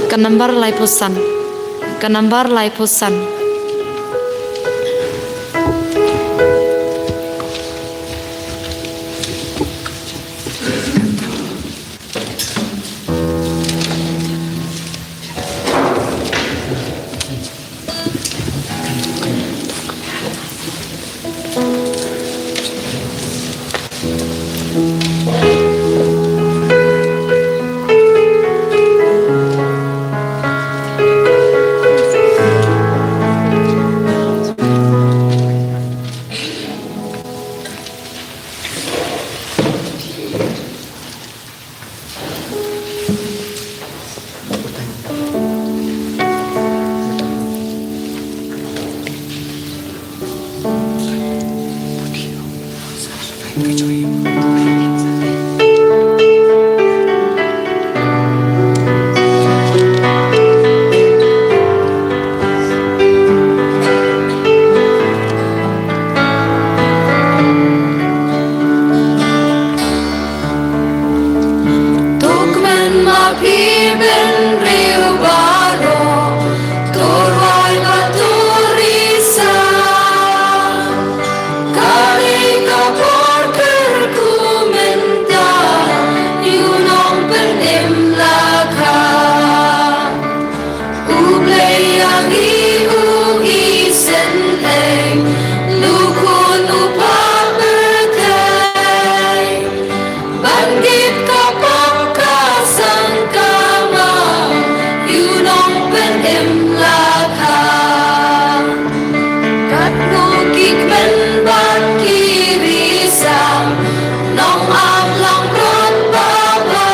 Ka nambar laiphew san. Ka nambar laiphew san. Tukmen ma phi bynriew baroh, to rwai bad to risa. Ka dei ka por kyrkhu mynta, ïa u nongpynim lakha. U Blei ïa ngi u isynei, u khun u paw pyrthei. Ban dep ka pop ka sang ka maw, ïa u nongpynim lakha. Katno ki kmen bad ki risa, nong ap langbrot baba.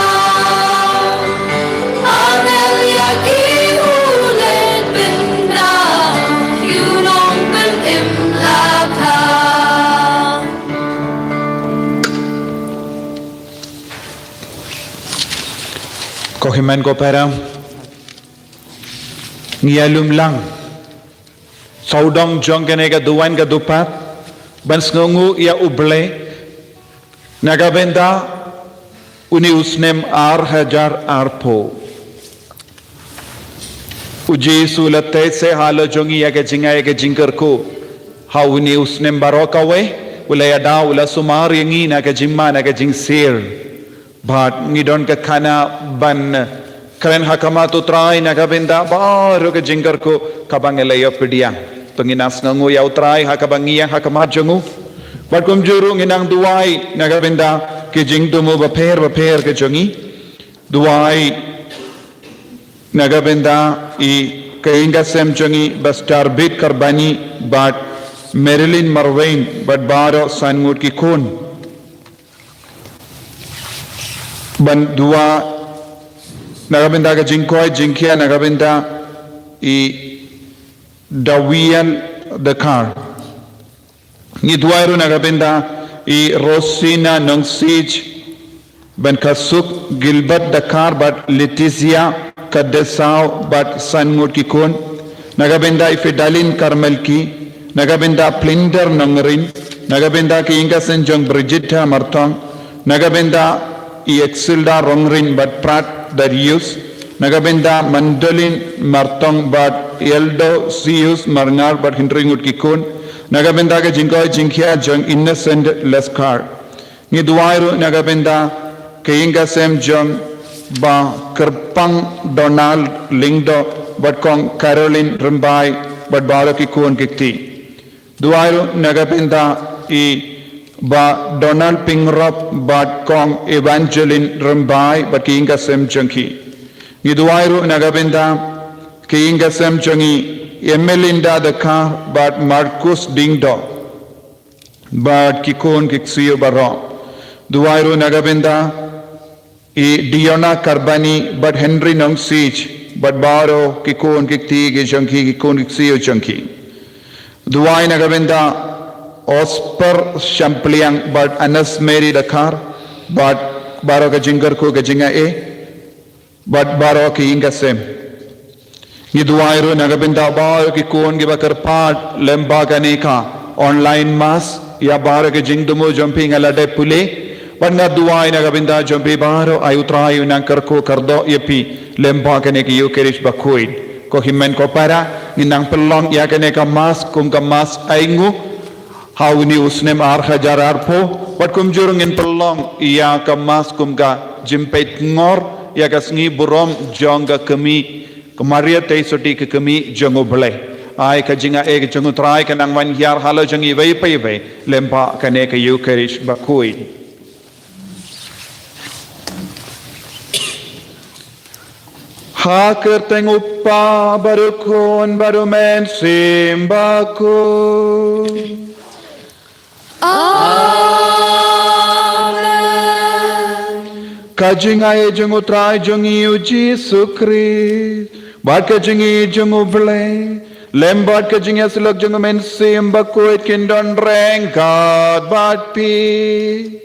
Angel ïa ki u leit bynriew, ïa u nongpynim lakha. Ko hynmen ko para, ngi ïa lum lang sawdong jong kane ka duwan ka dupat ban sngewnguh ïa U Blei na ka bynta une u snem ar hajar arphew. U Jisu u la tei se halor jong ngi ïa ka jingai ïa ka jingkyrkhu ha une u snem baroh kawei, u la ïada, u la sumar ïa ngi na ka jingma na ka jingsir. Bad ngi don ka khana ban kren ha khmat U Trai na ka bynta baroh ka jingkyrkhu kaba ngi la ïoh pdiang. To ngin nang sngewnguh ïa U Trai ha kaba ngi ïeng ha khmat jong u. Bad kumjuh ruh ngin nang duwai na ka bynta ki jingthmu bapher bapher ki jong ngi. Duwai na ka bynta i ka ïing ka sem jong ngi, Pastor Bit Karbani bad Marilyn Marwein bad baroh san ngut ki khun. Ban duwai na ka bynta ka jingkoit jingkhiah na ka bynta i Dawian Dkhar. Ngi duwai ruh na ka bynta i Rosina Nongsiej, Benkasuk, Gilbert Dkhar bad Letizia Kadesaw bad san ngut ki khun. Na ka bynta i Fidalin Karmelki. Na ka bynta Plinder Nongrin. Na ka bynta ki ïing ka sem jong Brigitta Martong. Na ka bynta i Exilda Rongrin bad Prat Darius. Na ka bynta Mandolin Martong bad Eldo Sius Marngar bad hynriew ngut ki khun. Na ka bynta ka jingkoit jingkhiah jong Innocent Leskar. Ngi duwai ruh na ka bynta ka ïing ka sem jong Bah Kyrpang Donald Lyngdoh bad Kong Caroline Rymbai bad baroh ki khun ki kti. Duwai ruh na ka bynta i Bah Donald Pyngrope bad Kong Evangeline Rymbai bad ki ïing ka sem jong ki. Ngi duwai ruh na ka bynta ki ïing ka sem jong i Emelinda Dkhar bad Marcus Lyngdoh bad ki khun ki ksiew baroh. Duwai ruh na ka bynta i Diona Karbani bad Henry Nongsiej bad baroh ki khun ki kti ki jong ki, ki khun ki ksiew jong ki. Duwai na ka bynta Osper Shampliang bad Anas Mary Dkhar bad baroh ka jingkyrkhu ka jingai bad baroh ki ïing ka sem. Ngi duwai ruh na ka bynta baroh ki khun kiba kyrpad lem bad kane ka online mass, ïa baroh ki jingthmu jong phi nga la dep pule. Bad nga duwai na ka bynta jong phi baroh, ai U Trai u nang kyrkhu kyrdoh ïa phi lem bad kane ka Eucharist bakhuid. Ko hynmen ko para, ngin nang pynlong ïa kane ka mass kum ka mass ainguh ha une u snem ar hajar arphew, bad kumjuh ruh ngin pynlong ïa ka mass kum ka jingpeit ngor ïa ka sngi burom jong ka kmie, ka Maria Theisotti ka kmie jong U Blei. Ai ka jingai ka jong U Trai ka nang wan hiar halor jong ngi iwei pa iwei lem bad kane ka Eucharist bakhuid. Ha ka kyrteng U Kpa bad U Khun bad U Mynsiem Bakhuid. Amen. Ka jingai jong U Trai jong ngi U Jisu Khrist bad ka jingïeit jong U Blei Lem bad ka jingïasyllok jong U Mynsiem Bakhuid kin don ryngkat bad phi.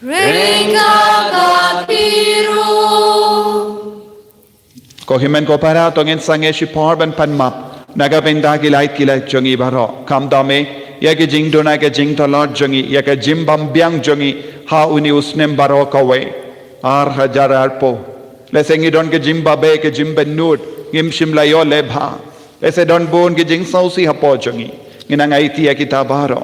Ryngkat bad phi ruh. Ko hynmen ko para, to ngin sangeh shipor ban pan map na ka bynta ki lait ki lait jong ngi baroh. Khamtam eh ïa ki jingduna, ki jingtlot jong ngi, ïa ka jingbymbiang jong ngi ha une u snem baroh kawei, ar hajar arphew. Lehse ngi don ka jingbabe, ka jingbynud, ngim shym la ïoh leh bha. Lehse don bun ki jingsngewsih hapoh jong ngi. Ngin nang aiti ïa kita baroh.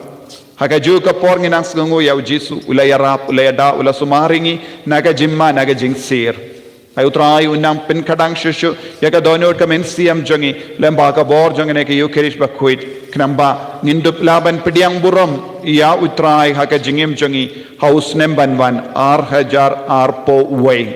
Ha kajuh ka por ngin nang sngewnguh ïa U Jisu, u la ïarap, u la ïada, u la sumar ïa ngi na ka jingma, na ka jingsir. Ai U Trai un nang pynkhadang shuh shuh ïa ka dohnud ka mynsiem jong ngi lem bad ka bor jong ngi na ka Eukharist Bakhuid, khnang ba ngin dup lah ban pdiang burom ïa U Trai ha ka jingim jong ngi ha u snem ban wan, ar hajar arphew wei.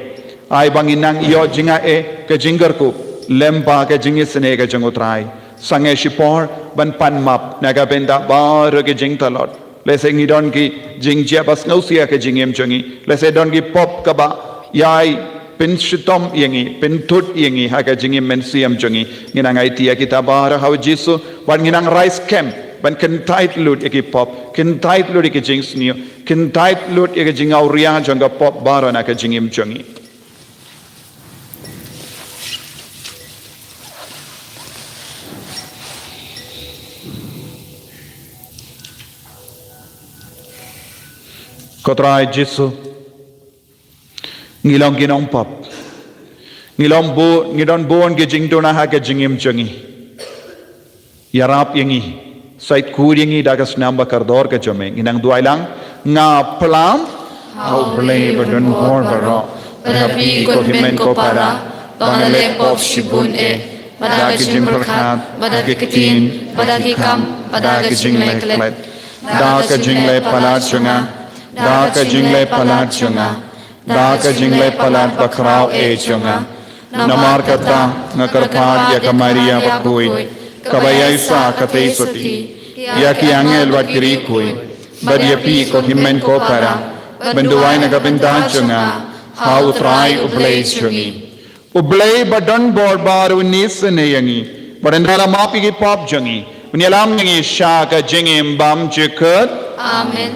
Ai ba ngin nang ïoh jingaiei, ka jingkyrkhu lem bad ka jingisynei ka jong U Trai. Sangeh shipor ban pan map na ka bynta baroh ki jingtlot. Lehse ngi don ki jingjia ba sngewsih ha ka jingim jong ngi. Lehse don ki pop kaba ïai pynshitom ïa ngi, pynthut ïa ngi ha ka jingim mynsiem jong ngi. Ngin nang aiti ïa kita baroh ha U Jisu, bad ngin nang rai skhem ban kyntait lut ïa ki pop, kyntait lut ïa ki jingsniew, kyntait lut ïa ka jingawria jong ka pop baroh na ka jingim jong ngi. Ko Trai Jisu, ngi long ki nongpop. Ngi long bu, ngi don bun ki jingduna ha ka jingim jong ngi. Ïarap ïa ngi, sait khuid ïa ngi da ka snam ba kordor ka jong me. Ngin nang duwai lang. Nga plam ha U Blei badonbor baroh, bad ha phi ko hynmen ko para, ba nga leh pop shibun eh, bad da ka jingpyrkhat, bad da ki ktien, bad da ki kam, bad da ka jingleh klet, da ka jingleh palat jong nga, da ka jingleh palat jong nga, da ka jingleh palat bakhraw eh jong nga. Namar kata nga kyrpad ïa ka Maria bakhuid, kaba ïaisah katei sati ïa ki angel bad ki riewkhuid, bad ïa phi ko hynmen ko para, ban duwai na ka bynta jong nga ha U Trai U Blei jong ngi. U Blei badonbor baroh un isynei ïa ngi, bad un da la map ïa ki pop jong ngi, un ïalam ïa ngi sha ka jingim bymjukut. Amen.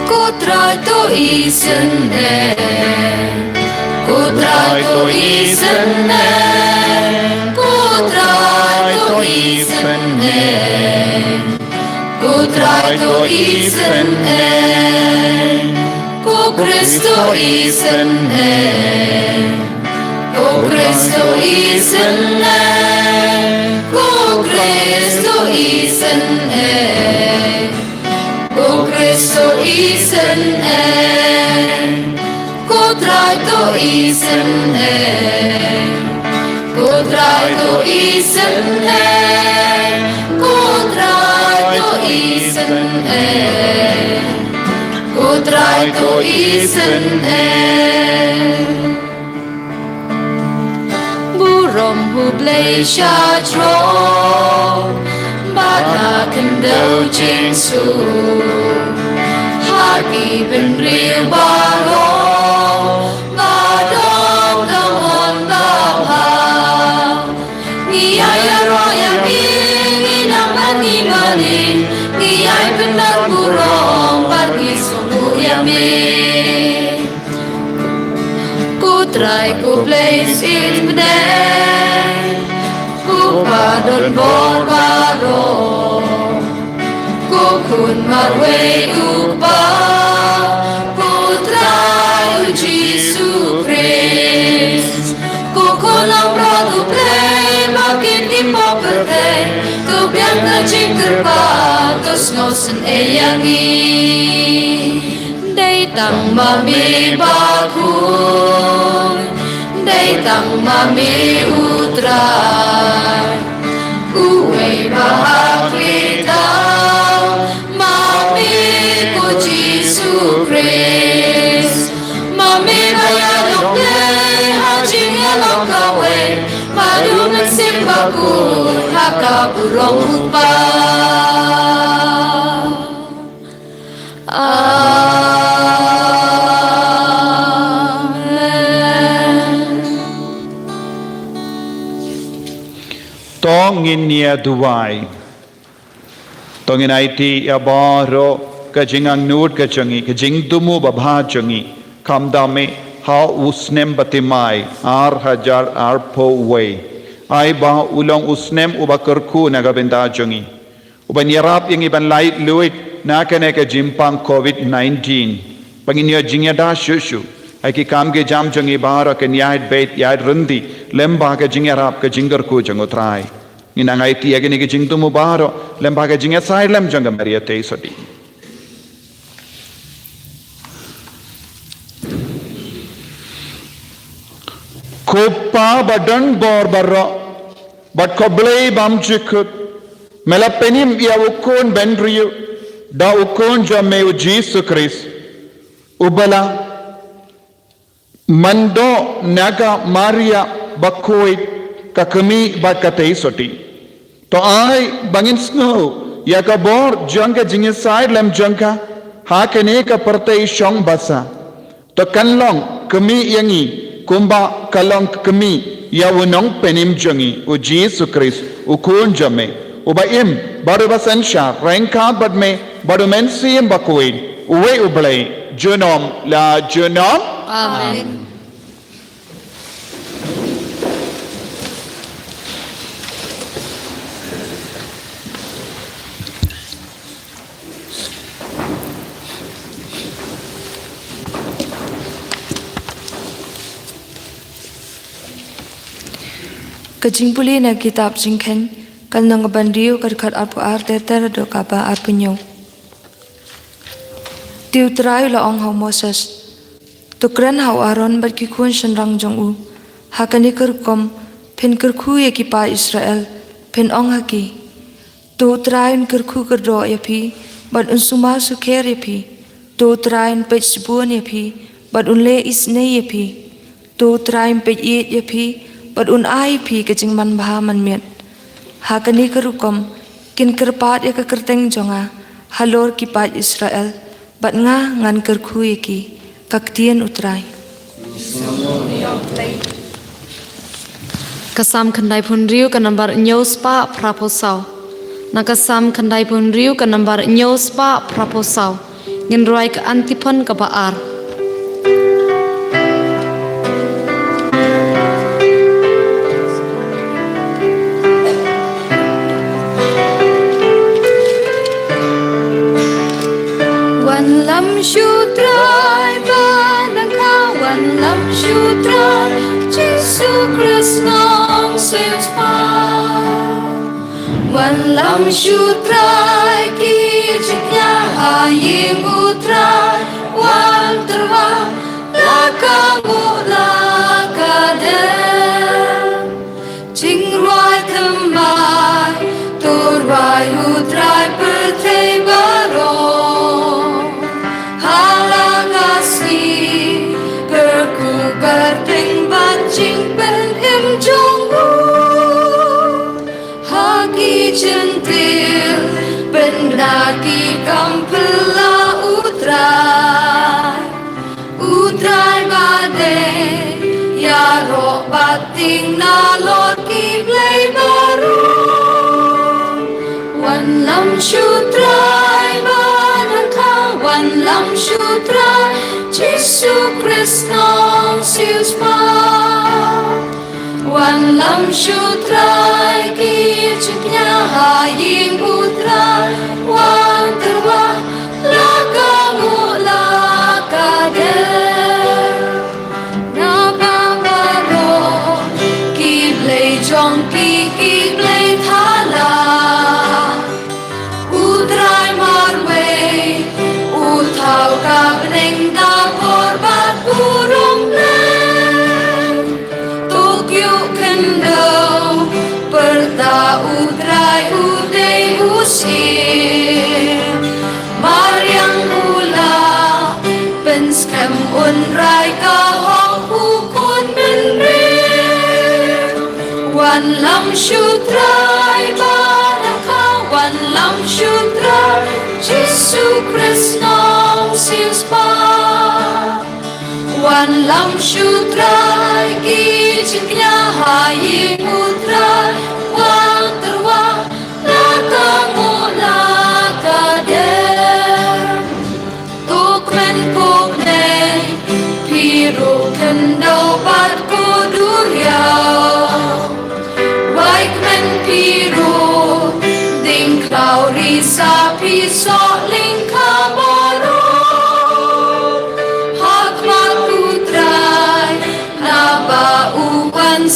Ko Trai to isynei, ko Trai to isynei, ko Trai to isynei. Ko Trai to isynei, ko Khrist to isynei, ko Khrist to isynei, ko Khrist to isynei, ko Khrist to isynei. Ko Trai to isynei, ko Trai to isynei, ko Trai to isynei, ko Trai to isynei. Burom U Blei sha jrong, bad ha khyndew jingsuk, ha ki bynriew baroh ba don ka mon babha. Ngi ïaroh ïa me, ngi nang ban ïa me, ngi ïai pynban burom bad ngi sngewbha ïa me. Ko Trai ko Blei Symbynta, ko Kpa don bor baroh, ko Khun marwei U Kpa, ko Trai U Jisu Khrist, ko Khun langbrot U Blei ba kit ki pop pyrthei, to biang ka jingkyrpad, to sngewsynei ïa ngi. Dei tang ma me bakhuid, dei tang ma me U Trai, uwei ba ha khlieh thaw, ma me ko Jisu Khrist, ma me ba ïalong dei ha jingïalong kawei, bad U Mynsiem Bakhuid ha ka burom U Kpa. Amen. To ngin ïa duwai. To ngin aiti ïa baroh ka jingangnud ka jong ngi, ka jingthmu babha jong ngi. Khamtam eh ha u snem ba thymmai ar hajar arphew wei, ai ba u long u snem uba kyrkhu na ka bynta jong ngi. Uban ïarap ïa ngi ban lait luid na kane ka jingpang covid nineteen. Ba ngin ïoh jingïada shuh shuh ha ki kam ki jam jong ngi baroh, kin ïaid beit ïaid ryndi lyngba ka jingïarap ka jingkyrkhu jong U Trai. Ngin nang aiti ïa kine ki jingthmu baroh lyngba ka jingïasaid lem jong ka Maria Theisotti. Ko Pa ba don bor baroh, bad ko Blei bymjukut, me la pynim ïa u Khun bynriew da u Khun jong me u Jisu Khrist, uba la mangnud na ka Maria bakhuid, ka kmie bad ka Theisotti. To ai ba ngin sngew ïa ka bor jong ka jingïasaid lem jong ka ha kane ka pyrthei shong basa. To kan long kmie ïa ngi kumba ka long kmie ïa u Nongpynim jong ngi, u Jisu Khrist, u Khun jong me, uba im bad uba synshar ryngkat bad me bad u Mynsiem Bakhuid, uwei u Blei, junom la junom. Amen. Ka jingpule na ka kitab Jingkheiñ, ka lynnong kaba hynriew, ka dkhot arphew ar ter ter haduh kaba arphew hynñiew. Te U Trai u la ong ha u Moses, to kren ha u Aaron bad ki khun shynrang jong u, ha kane ka rukom phin kyrkhu ïa ki paid Israel, phin ong ha ki, to U Trai un kyrkhu kyrdoh ïa phi bad un sumar sukher ïa phi. To U Trai un peit shibun ïa phi bad un leh isynei ïa phi. To U Trai un peit ïeit ïa phi bad un ai ïa phi ka jingmanbha manmiet. Ha kane ka rukom kin kyrpad ïa ka kyrteng jong nga halor ki paid Israel, bad nga ngan kyrkhu ïa ki. Ka ktien U Trai. Ka Salm khyndaiphew hynriew, ka nambar hynñiew spah phraphew saw. Na ka Salm khyndaiphew hynriew, ka nambar hynñiew spah phraphew saw. Ngin rwai ka antiphon kaba ar. Wanlam sha U Trai, ba nang kha wanlam sha U Trai, Jisu Khrist nongsiewspah. Wanlam sha U Trai, ki jingkñia ha ïing U Trai, wan tyrwa la ka nguh la ka dem. Jingrwai thymmai, to rwai U Trai pyrthei baroh. Ha la ka sngi, kyrkhu kyrteng bad jingpynim jong u. Ha ki jyntiew, pynda ki kam phylla U Trai. U Trai ba dei ïaroh ba tieng nalor ki blei baroh. Wanlam sha U Trai, ba nang kha wanlam sha U Trai, Jisu Khrist nongsiewspah. Wanlam sha U Trai, ki jingkñia ha ïing U Trai, wan tyrwa la ka nguh la ka dem. Naba baroh ki blei jong ki, ki blei thala. U Trai marwei, u thaw ka bneng, ka por bad burom blei. To kyiuh khyndew, pyrta U Trai u dei u syiem. Mariang u la pynskhem, un rai ka hok u khun bynriew. Wanlam sha U Trai, ba nang kha wanlam sha U Trai, Jisu Khrist nongsiewspah. Wanlam sha U Trai, ki jingkñia ha ïing U Trai, wan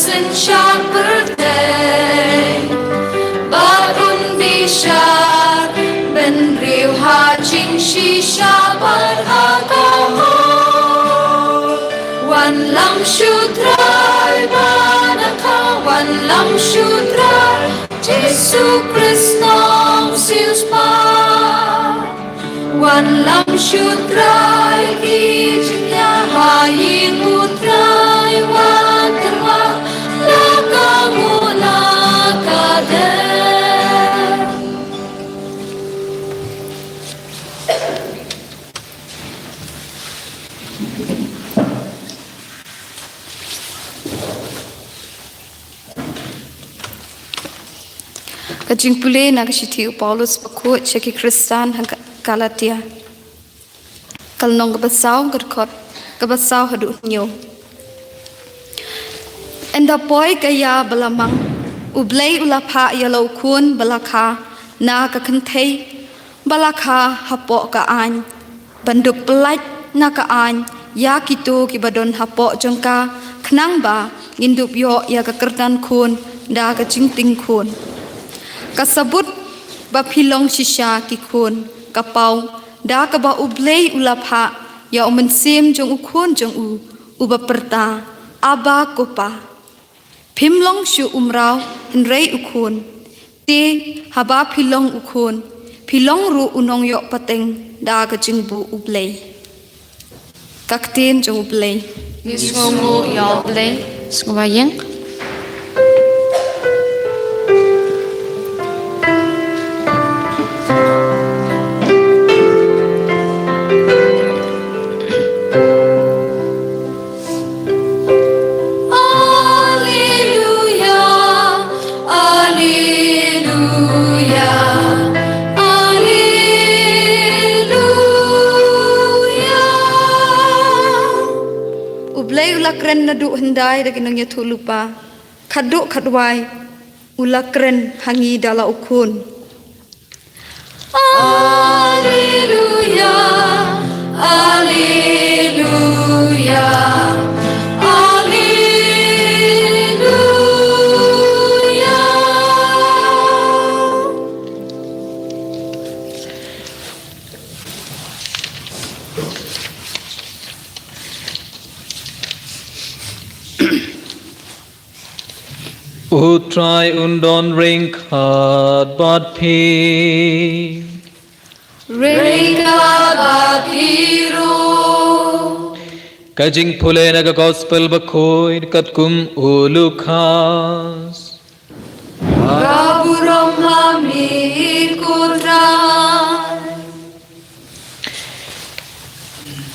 synshar pyrthei, bad un bishar bynriew ha jingshisha bad ha ka hok. Wanlam sha U Trai, bad ha ka wanlam sha U Trai Jisu Khrist nongsiewspah. Wanlam sha U Trai, ki jingïaid ha ïing U Trai, wan tyrwa la ka nguh la ka dei. Ka jingpule na ka shithi u Paulus bakhuid sha ki Khristan ha Ga-, Galatia. Ka lynnong kaba saw, ka dkhot kaba saw haduh hynñiew. Ynda poi ka ïa ba la mang, U Blei u la phah ïa la u khun ba la kha na ka kynthei ba la kha hapoh ka aiñ, ban dup pyllait na ka aiñ ïa kito kiba don hapoh jong ka, khnang ba ngin dup ïoh ïa ka kyrdan khun da ka jingtieng khun. Ka sabut ba phi long shisha ki khun, ka paw da kaba U Blei u la phah ïa u mynsiem jong u Khun jong u, uba pyrta, Abba, Ko Pa. Phim long shuh u mraw hynrei u khun. Te haba phi long u khun, phi long ruh u nongïoh pateng da ka jingbuh U Blei. Ka ktien jong U Blei. Ngi sngewnguh ïa U Blei. Sngewbha ïeng. Alleluia, alleluia, alleluia. U Blei u la kren naduh hyndai da ki nongïathuhlypa. Khadduh khadwai u la kren ha ngi da la u khun. Alleluia, alleluia, alleluia. U Trai un don ryngkat bad phi. Ryngkat bad phi ruh. Ka jingpule na ka Gospel bakhuid katkum u Lukas. Ka burom ha me ko Trai.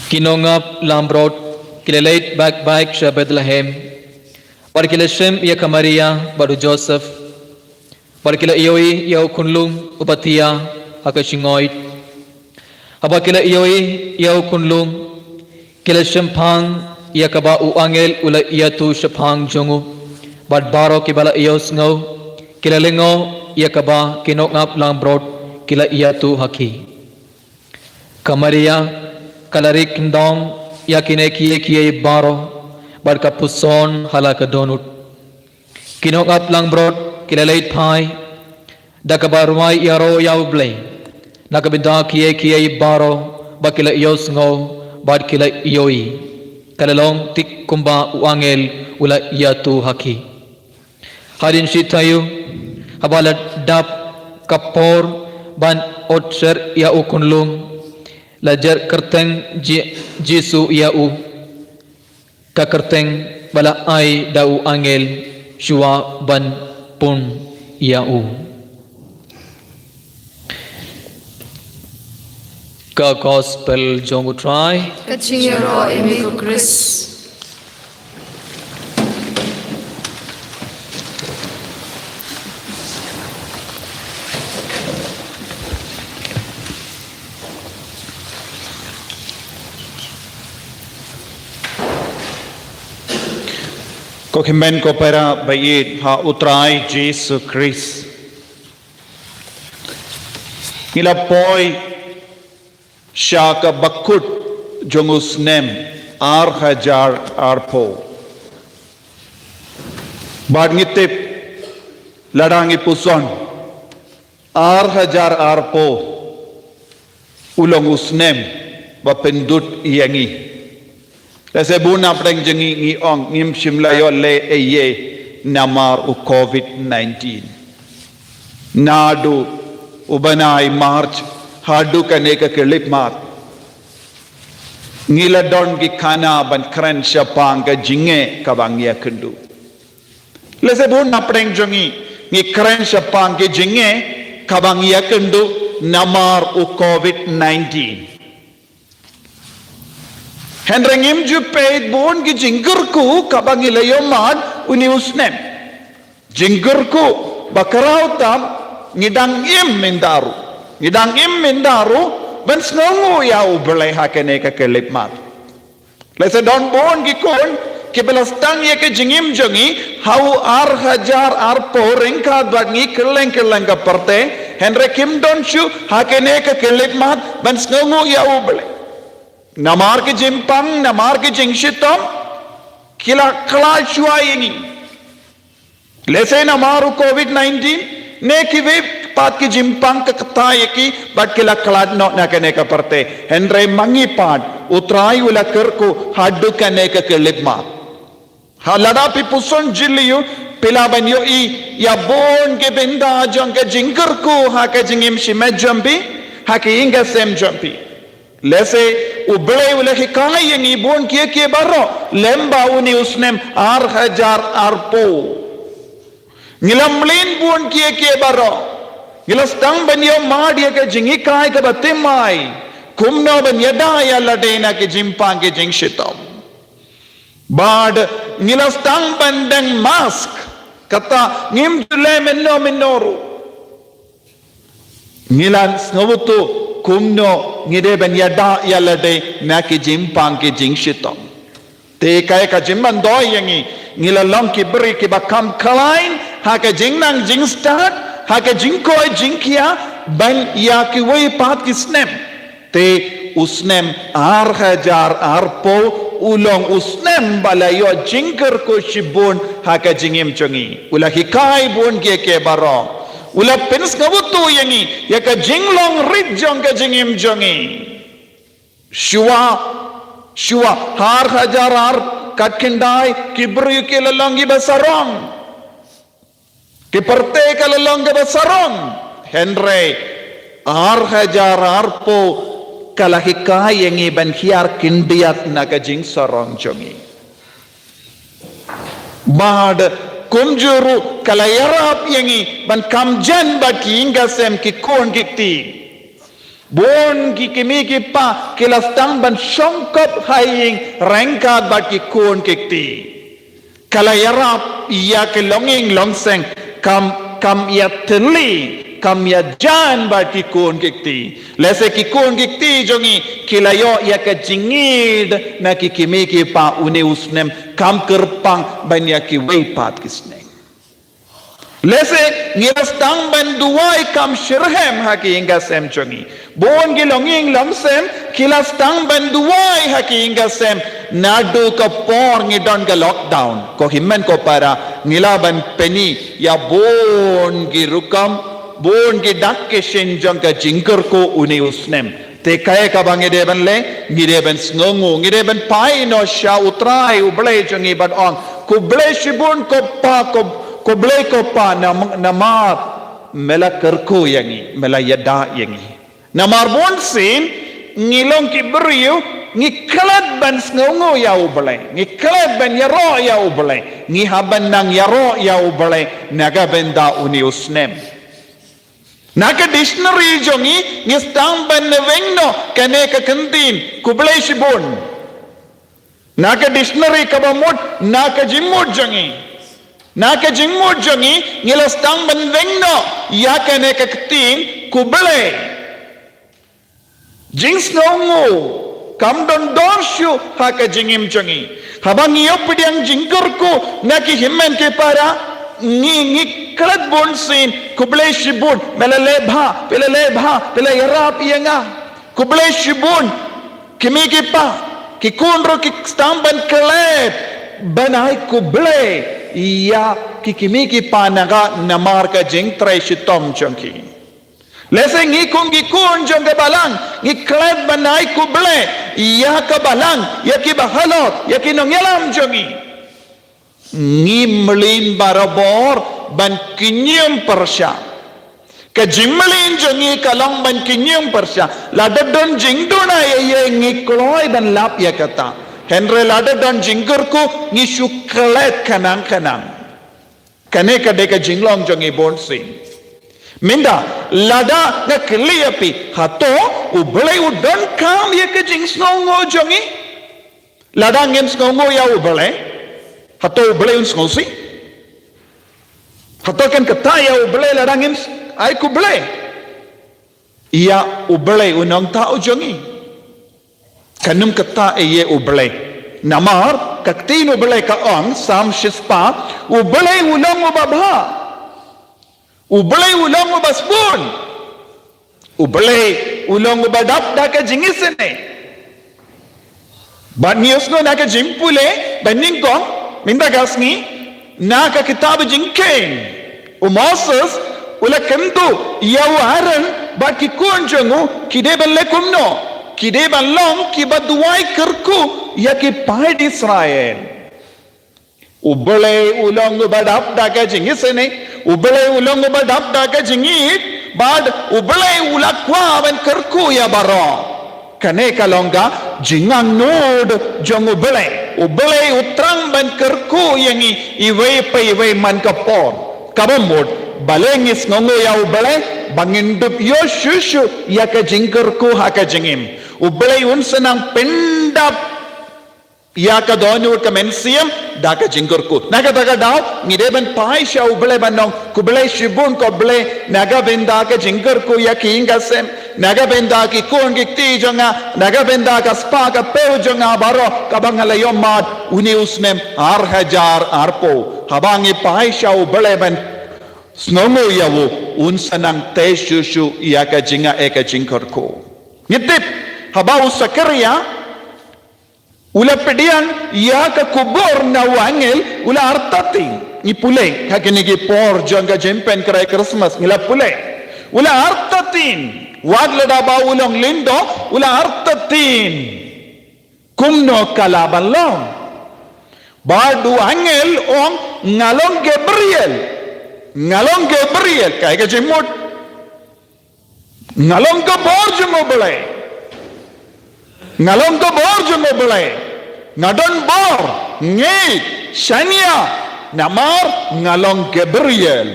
Ki nongap langbrot ki la leit bak bak sha Bethlehem. Bad ki la shem ïa ka Maria bad u Joseph. Bad ki la ïohi ïa u khunlung uba thiah ha ka shngoit. Haba ki la ïohi ïa u khunlung, ki la shemphang ïa kaba u angel u la ïathuh shaphang jong u. Bad baroh kiba la ïohsngew ki la lyngngoh ïa kaba ki nongap langbrot ki la ïathuh ha ki. Ka Maria ka la ri kyndong ïa kine kiei kiei baroh, bad ka puson ha la ka dohnud. Ki nongap langbrot ki la leit phai da kaba rwai ïaroh ïa U Blei na ka bynta kiei kiei baroh ba ki la ïohsngew bad ki la ïohi. Ka la long thik kumba u angel u la ïathuh ha ki. Hadien shi taïew, haba la dap ka por ban otsher ïa u khunlung, la jer kyrteng Ji-, Jisu ïa u, ka kyrteng ba la ai da u angel shuwa ban pun ïa u. Ka Gospel jong U Trai. Ka jingïaroh ïa me ko Khrist. Ko hynmen ko para ba ïeit ha U Trai Jisu Khrist. Ngi la poi sha ka bakut jong u snem ar hajar arphew. Bad ngi tip, lada ngi puson, ar hajar arphew u long u snem ba pyndud ïa ngi. Lehse bun na pdeng jong ngi ngi ong ngim shym la ïoh leh ei ei namar u covid nineteen. Naduh u bnai March haduh kane ka khyllipmat, ngi la don ki khana ban kren shaphang ka jingeh kaba ngi ïakynduh. Lehse bun na pdeng jong ngi ngi kren shaphang ka jingeh kaba ngi ïakynduh namar u covid nineteen. Hynrei ngim ju peit bun ki jingkyrkhu kaba ngi la ïohmad une u snem. Jingkyrkhu ba khraw tam, ngi dang im mynta ruh. Ngi dang im mynta ruh ban sngewnguh ïa U Blei ha kane ka khyllipmat. Lehse don bun ki khun kiba la sdang ïa ka jingim jong ngi ha u ar hajar arphew ryngkat bad ngi kylleng kylleng ka pyrthei, hynrei kim don shuh ha kane ka khyllipmat ban sngewnguh ïa U Blei. Namar ki jingpang, namar ki jingshitom, ki la khlad shuwa ïa ngi. Lehse namar u covid nineteen ne kiwei pat ki jingpang ka kata ïa ki bad ki la khlad noh na kane ka pyrthei. Hynrei ma ngi pat U Trai u la kyrkhu haduh kane ka khyllipmat. Ha, lada phi puson jylliew phi lah ban ïohi ïa bun ki bynta jong ka jingkyrkhu ha ka jingim shimet jong phi, ha ka ïing ka sem jong phi. Lehse U Blei u la hikai ïa ngi bun kiei kiei baroh lem bad une u snem ar hajar arphew. Ngi la mlien bun kiei kiei baroh. Ngi la sdang ban ïohmad ïa ka jinghikai kaba thymmai kumno ban ïada ïa lade na ki jingpang ki jingshitom. Bad ngi la sdang ban don mask, kata ngim ju leh mynno mynno ruh. Ngi la sngewthuh kumno ngi dei ban ïada ïa lade na ki jingpang ki jingshitom. Te kaei ka jingmyntoi ïa ngi, ngi la long ki briew kiba kham khlaiñ ha ka jingnang jingstad, ha ka jingkoit jingkhiah ban ïa kiwei pat ki snem. Te u snem ar hajar arphew u long u snem ba la ïoh jingkyrkhu shibun ha ka jingim jong ngi. U la hikai bun kiei kiei baroh. U la pynsngewthuh ïa ngi ïa ka jinglong rit jong ka jingim jong ngi. Shuwa, shuwa ar hajar ar khatkhyndai ki briew ki la long kiba sarong. Ki pyrthei ka la long kaba sarong. Hynrei ar hajar arphew ka la hikai ïa ngi ban hiar khyndiat na ka jingsarong jong ngi. Bad kumjuh ruh ka la ïarap ïa ngi ban kham jan bad ki ïing ki sem, ki khun ki kti. Bun ki kmie ki kpa ki la sdang ban shongkop ha ïing ryngkat bad ki khun ki kti. Ka la ïarap ïa ki longïing longseng, kam, kam ïatylli, kam ïajan bad ki khun ki kti. Lehse ki khun ki kti jong ngi ki la ïoh ïa ka jingïeid na ki kmie ki kpa une u snem, kam kyrpang ban ïa kiwei pat ki snem. Lehse ngi la sdang ban duwai kham shitrhem ha ki ïing ki sem jong ngi. Bun ki longïing longsem ki la sdang ban duwai ha ki ïing ki sem naduh ka por ngi don ka lockdown. Ko hynmen ko para, ngi lah ban pyni ïa bun ki rukom, bun ki dak ki shin jong ka jingkyrkhu une u snem. Te kaei kaba ngi dei ban leh, ngi dei ban sngewnguh, ngi dei ban phai noh sha U Trai U Blei jong ngi bad ong, khublei shibun ko Pa, ko, khublei ko Pa, nam-, namar me la kyrkhu ïa ngi, me la ïada ïa ngi. Namar bunsien ngi long ki briew ngi klet ban sngewnguh ïa U Blei, ngi klet ban ïaroh ïa U Blei, ngi hap ban nang ïaroh ïa U Blei na ka bynta une u snem. Na ka dictionary jong ngi ngi sdang ban weng noh kane ka kyntien khublei shibun. Na ka dictionary kaba mut, na ka jingmut jong ngi, na ka jingmut jong ngi ngi la sdang ban weng noh ïa kane ka ktien khublei. Jingsngewnguh kam don dor shuh ha ka jingim jong ngi. Haba ngi ïoh pdiang jingkyrkhu na ki hynmen ki para, ngi, ngi klet bunsien, khublei shibun, me la leh bha, phi la leh bha, phi la ïarap ïa nga. Khublei shibun, kmie ki kpa, ki khun ruh ki sdang ban klet ban ai khublei ïa ki kmie ki kpa na ka namar ka jingtrei shitom jong ki. Lehse ngi kum ki khun jong ka balang, ngi klet ban ai khublei ïa ka balang, ïa ki bahalor, ïa ki nongïalam jong ngi. Ngi mlien barabor ban kñium pyrshah. Ka jingmlien jong ngi ka long ban kñium pyrshah. Lada don jingduna ïa ïa ngi kloi ban lap ïa kata. Hynrei lada don jingkyrkhu ngi shu klet khnang khnang. Kane ka dei ka jinglong jong ngi bun sien. Mynta lada nga kylli ïa phi, hato U Blei u donkam ïa ka jingsngewnguh jong ngi? Lada ngim sngewnguh ïa U Blei, hato U Blei un sngewsih? Hato kan kata ïa U Blei lada ngim s-, ai khublei ïa U Blei u nongthaw jong ngi? Kan ym kata ïa U Blei. Namar ka ktien U Blei ka ong, Salm shispah, U Blei u long uba bha. U Blei u long uba sbun. U Blei u long uba dap da ka jingisynei. Bad ngi ïohsngew na ka jingpule ba nyngkong mynta ka sngi na ka kitab Jingkheiñ, u Moses u la kyntu ïa u Aaron bad ki khun jong u ki dei ban leh kumno, ki dei ban long kiba duwai kyrkhu ïa ki paid Israel. U Blei u long uba dap da ka jingisynei, U Blei u long uba dap da ka jingïeit, bad U Blei u la kwah ban kyrkhu ïa baroh. Kane ka long ka jingangnud jong U Blei. U Blei u thrang ban kyrkhu ïa ngi iwei pa iwei man ka por. Kaba mut, balei ngi sngewnguh ïa U Blei, ba ngin dup ïoh shuh shuh ïa ka jingkyrkhu ha ka jingim. U Blei un sa nang pyndap ïa ka dohnud ka mynsiem da ka jingkyrkhu. Na kata ka daw ngi dei ban phai sha U Blei ban ong, khublei shibun ko Blei na ka bynta ka jingkyrkhu ïa ki ïing ka sem, na ka bynta ki khun ki kti jong nga, na ka bynta ka spah ka phew jong nga baroh kaba nga la ïohmad une u snem ar hajar arphew. Haba ngi phai sha U Blei ban sngewnguh ïa u, un sa nang tei shuh shuh ïa ka jingaiei ka jingkyrkhu. Ngi tip haba u Sakaria u la pdiang ïa ka khubor na u angel u la artatien. Ngi pule ha kine ki por jong ka jingpynkhreh Christmas ngi la pule. U la artatien, wat lada ba u long lyngdoh, u la artatien kumno ka lah ban long. Bad u angel u ong, nga long Gabriel. Nga long Gabriel, kaei ka jingmut? Nga long ka bor jong U Blei. Nga long ka bor jong U Blei. Nga don bor, ngeit, shaniah, namar nga long Gabriel.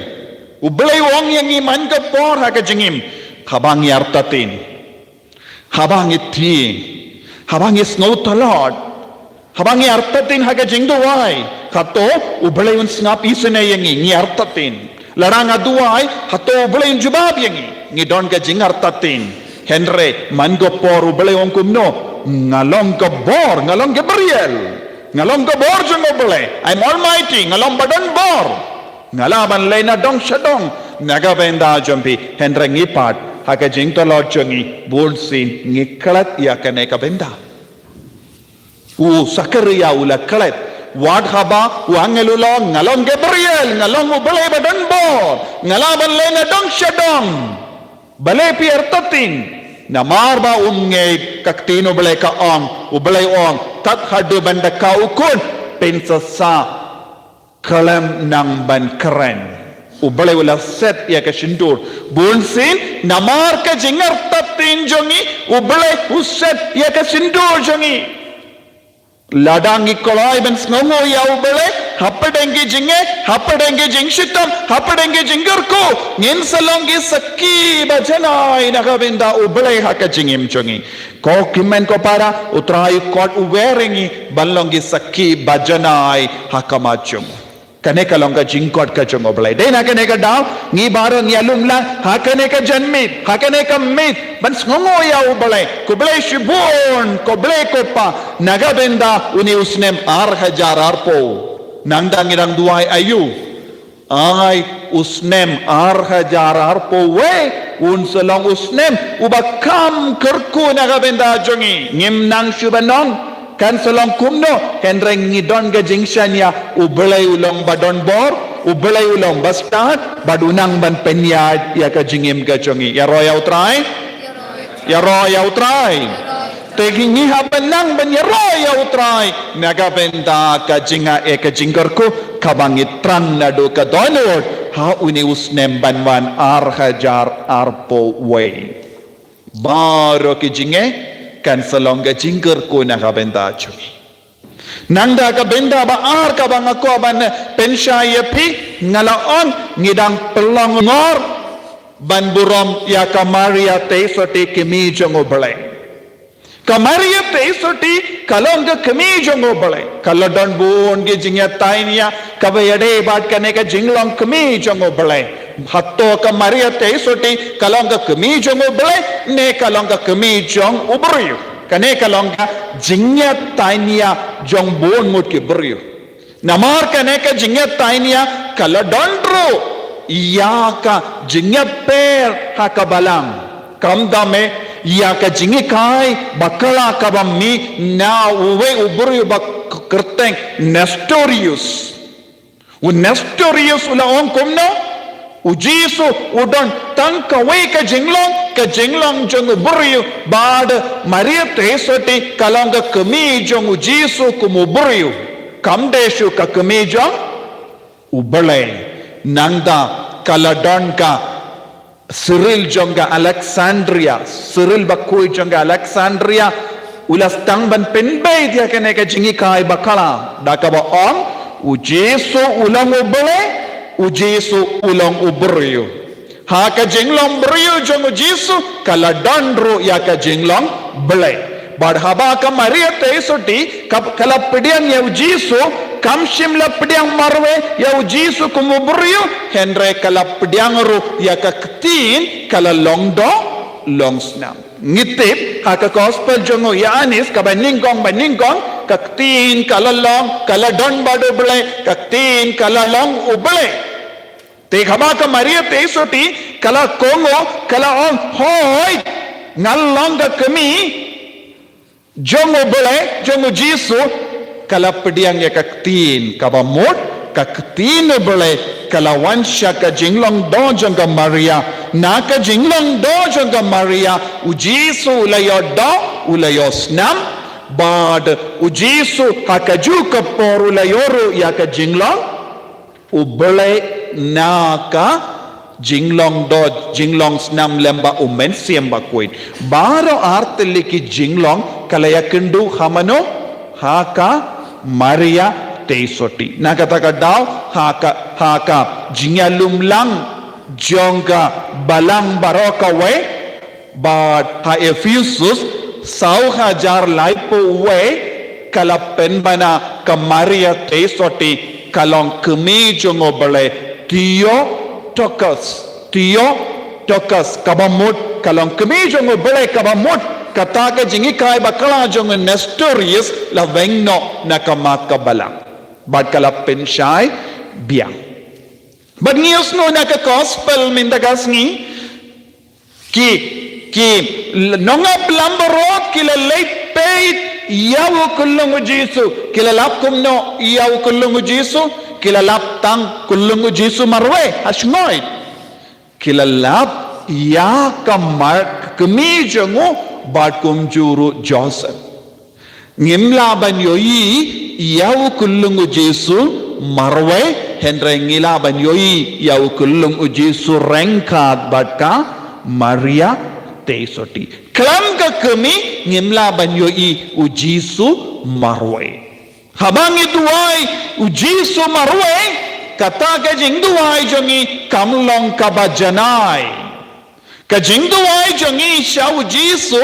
U Blei u ong ïa ngi man ka por ha ka jingim, haba ngi artatien, haba ngi thieng, haba ngi sngewtlot, haba ngi artatien ha ka jingduwai, hato U Blei un sngap isynei ïa ngi? Ngi artatien. Lada nga duwai, hato U Blei un jubab ïa ngi? Ngi don ka jingartatien. Hynrei man ka por U Blei u ong kumno? Nga long ka bor, nga long Gabriel. Nga long ka bor jong U Blei. I'm Almighty, nga long ba don bor. Nga lah ban leit na dong sha dong na ka bynta jong phi. Hynrei ngi pat ha ka jingtlot jong ngi bun sien ngi klet ïa kane ka bynta. U Sakaria u la klet. Wat haba u angel u la ong, nga long Gabriel, nga long U Blei ba don bor, nga lah ban leit na dong sha dong. Balei phi artatien? Namar ba um ngeit ka ktien U Blei ka ong, U Blei u ong, tad haduh ban da kha u khun, phin sa sah khlem nang ban kren. U Blei u la set ïa ka shyntur. Bun sien namar ka jingartatien jong ngi, U Blei u set ïa ka shyntur jong ngi. Lada ngi kloi ban sngewnguh ïa U Blei hapdeng ki jingeh, hapdeng ki jingshitom, hapdeng ki jingkyrkhu, ngin sa long ki sakhi ba janai na ka bynta U Blei ha ka jingim jong ngi. Ko hynmen ko para, U Trai u khot u wer ïa ngi ban long ki sakhi ba janai ha khmat jong u. Kane ka long ka jingkhot ka jong U Blei. Dei na kane ka daw ngi baroh ngi ïalum lang ha kane ka janmiet, ha kane ka miet ban sngewnguh ïa U Blei. Khublei shibun, khublei ko Pa, na ka bynta une u snem ar hajar arphew. Nangta ngi dang duwai aïu? Ai u snem ar hajar arphew wei un sa long u snem uba kham kyrkhu na ka bynta jong ngi. Ngim nang shuh ban ong kan sa long kumno, hynrei ngi don ka jingshaniah U Blei u long ba don bor, U Blei u long ba stad, bad u nang ban pynïaid ïa ka jingim ka jong ngi. Ïaroh ïa u Trai. Ïaroh ïa u Trai. Te ngi hap ban nang ban ïaroh ïa u Trai na ka bynta ka jingaiei ka jingkyrkhu kaba ngi thrang naduh ka dohnud ha une u snem ban wan ar hajar arphew wei. Baroh ki jingeh kan sa long ka jingkyrkhu na ka bynta jong ngi. Nangta ka bynta ba ar kaba nga kwah ban pynshai ïa phi, nga la ong ngi dang pynlong ngor ban burom ïa ka Maria Theisotti, kmie jong U Blei. Ka Maria Theisotti ka long ka kmie jong U Blei. Ka la don bun ki jingïatainia kaba ïadei bad kane ka jinglong kmie jong U Blei. Hato ka Maria Theisotti ka long ka kmie jong U Blei ne ka long ka kmie jong u briew? Kane ka long ka jingïatainia jong bun ngut ki briew. Namar kane ka jingïatainia ka la don ruh ïa ka jingïapher ha ka balang. Kam dam eh ïa ka jinghikai bakla kaba mih na uwei u briew ba kyrteng Nestorius. U Nestorius u la ong kumno? U Jisu u don tang kawei ka jinglong, ka jinglong jong u briew, bad Maria Theisotti ka long ka kmie jong u Jisu kum u briew. Kam dei shuh ka kmie jong U Blei. Nangta ka la don ka Cyril jong ka Alexandria, Cyril bakhuid jong ka Alexandria, u la sdang ban pynbeit ïa kane ka jinghikai bakla da kaba ong, U Jisu u long U Blei, U Jisu u long u briew. Ha ka jinglong briew jong U Jisu ka la don ruh ïa ka jinglong Blei. Bad haba ka Maria Theisotti ka, ka la pdiang ïa U Jisu, kam shym la pdiang marwei ïa U Jisu kum u briew, hynrei ka la pdiang ruh ïa ka ktien, ka la long doh long snam. Ngi tip ha ka gospel jong u Ïoannis kaba nyngkong ba nyngkong, ka ktien ka la long, ka la don bad U Blei, ka ktien ka la long U Blei. Te haba ka Maria Theisotti ka la kohnguh, ka la ong, hooid, nga long ka kmie jong U Blei, jong U Jisu, ka la pdiang ïa ka ktien kaba mut, ka ktien U Blei ka la wan sha ka jinglong doh jong ka Maria. Na ka jinglong doh jong ka Maria U Jisu u la ïoh doh, u la ïoh snam, bad U Jisu ha kajuh ka por u la ïoh ruh ïa ka jinglong U Blei na ka jinglong doh, jinglong snam lem bad U Mynsiem Bakhuid. Baroh ar tylli ki jinglong ka la ïakynduh ha mano? Ha ka Maria Theisotti. Na kata ka daw ha ka, ha ka jingïalumlang jong ka balang baroh kawei, bad ha Ephesus saw hajar laiphew wei ka la pynbna ka Maria Theisotti ka long kmie jong U Blei, Theotokos, Theotokos, kaba mut ka long kmie jong U Blei, kaba mut kata ka jinghikai bakla jong u Nestorius la weng noh na ka mat ka balang. Bad ka la pynshai biang. Bad ngi ïohsngew na ka gospel mynta ka sngi, ki, ki nongap lam baroh ki la leit peit ïa u khyllung u Jisu. Ki la lap kumno ïa u khyllung u Jisu? Ki la lap tang khyllung u Jisu marwei? Hashngoit. Ki la lap ïa ka mar, kmie jong u bad kumjuh ruh Joseph. Ngim lah ban ïohi ïa u khyllung u Jisu marwei, hynrei ngi lah ban ïohi ïa u khyllung u Jisu ryngkat bad ka Maria Theisotti. Khlem ka kmie ngim lah ban ïohi u Jisu marwei. Haba ngi duwai u Jisu marwei, kata ka jingduwai jong ngi kam long kaba janai. Ka jingduwai jong ngi sha u Jisu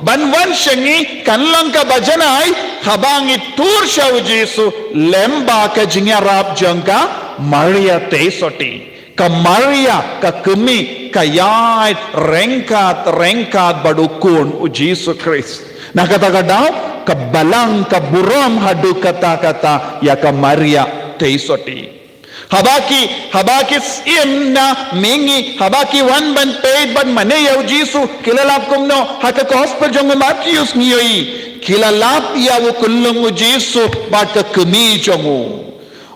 ban wan sha ngi kan long kaba janai haba ngi tur sha u Jisu lem bad ka jingïarap jong ka Maria Theisotti. Ka Maria, ka kmie, ka ïaid ryngkat, ryngkat bad u Khun u Jisu Khrist. Na kata ka daw ka balang ka burom haduh katta katta ïa ka Maria Theisotti. Haba ki, haba ki shim na mihngi, haba ki wan ban peit bad mane ïa u Jisu, ki la lap kumno? Ha ka gospel jong u Mathaios ngi ïohi ki la lap ïa u khyllung u Jisu bad ka kmie jong u.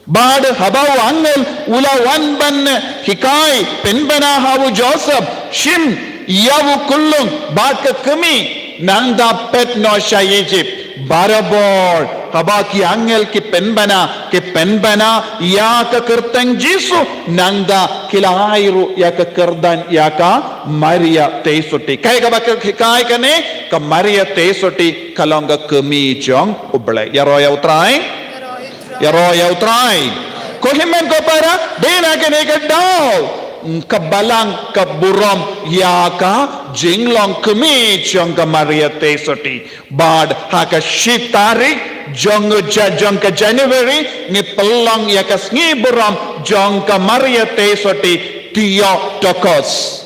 Bad haba u angel u la wan ban hikai pynbna ha u Joseph, shim ïa u kullung bad ka kmie, nangta peit noh sha Egypt. Barabor haba ki angel ki pynbna, ki pynbna ïa ka kyrteng Jisu, nangta ki la ai ruh ïa ka kyrdan ïa ka Maria Theisotti. Kaei kaba ka hikai kane, ka Maria Theisotti ka long ka kmie jong U Blei. Ïaroh ïa U Trai. Ïaroh ïa U Trai. Ko hynmen ko para, dei na kane ka daw, ka balang ka burom ïa ka jinglong kmie jong ka Maria Theisotti. Bad ha ka shi tarik jong u Ja-, jong ka January, ngi pynlong ïa ka sngi burom jong ka Maria Theisotti, Theotokos.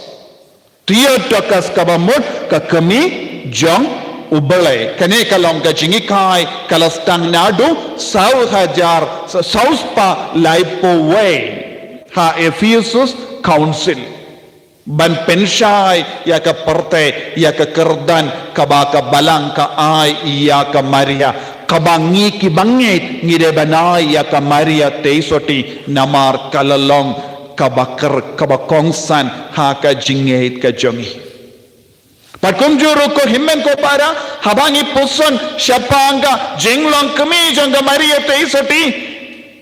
Theotokos kaba mut ka kmie jong U Blei. Kane ka long ka jinghikai ka la sdang naduh saw hajar, sa-, saw spah laiphew wei ha Ephesus Council. Ban pynshai ïa ka pyrthei, ïa ka kyrdan kaba ka balang ka ai ïa ka Maria. Kaba ngi kiba ngeit ngi dei ban ai ïa ka Maria Theisotti namar ka la long kaba kyr-, kaba kongsan ha ka jingngeit ka jong ngi. Bad kumjuh ruh ko hynmen ko para, haba ngi puson shaphang ka jinglong kmie jong ka Maria Theisotti,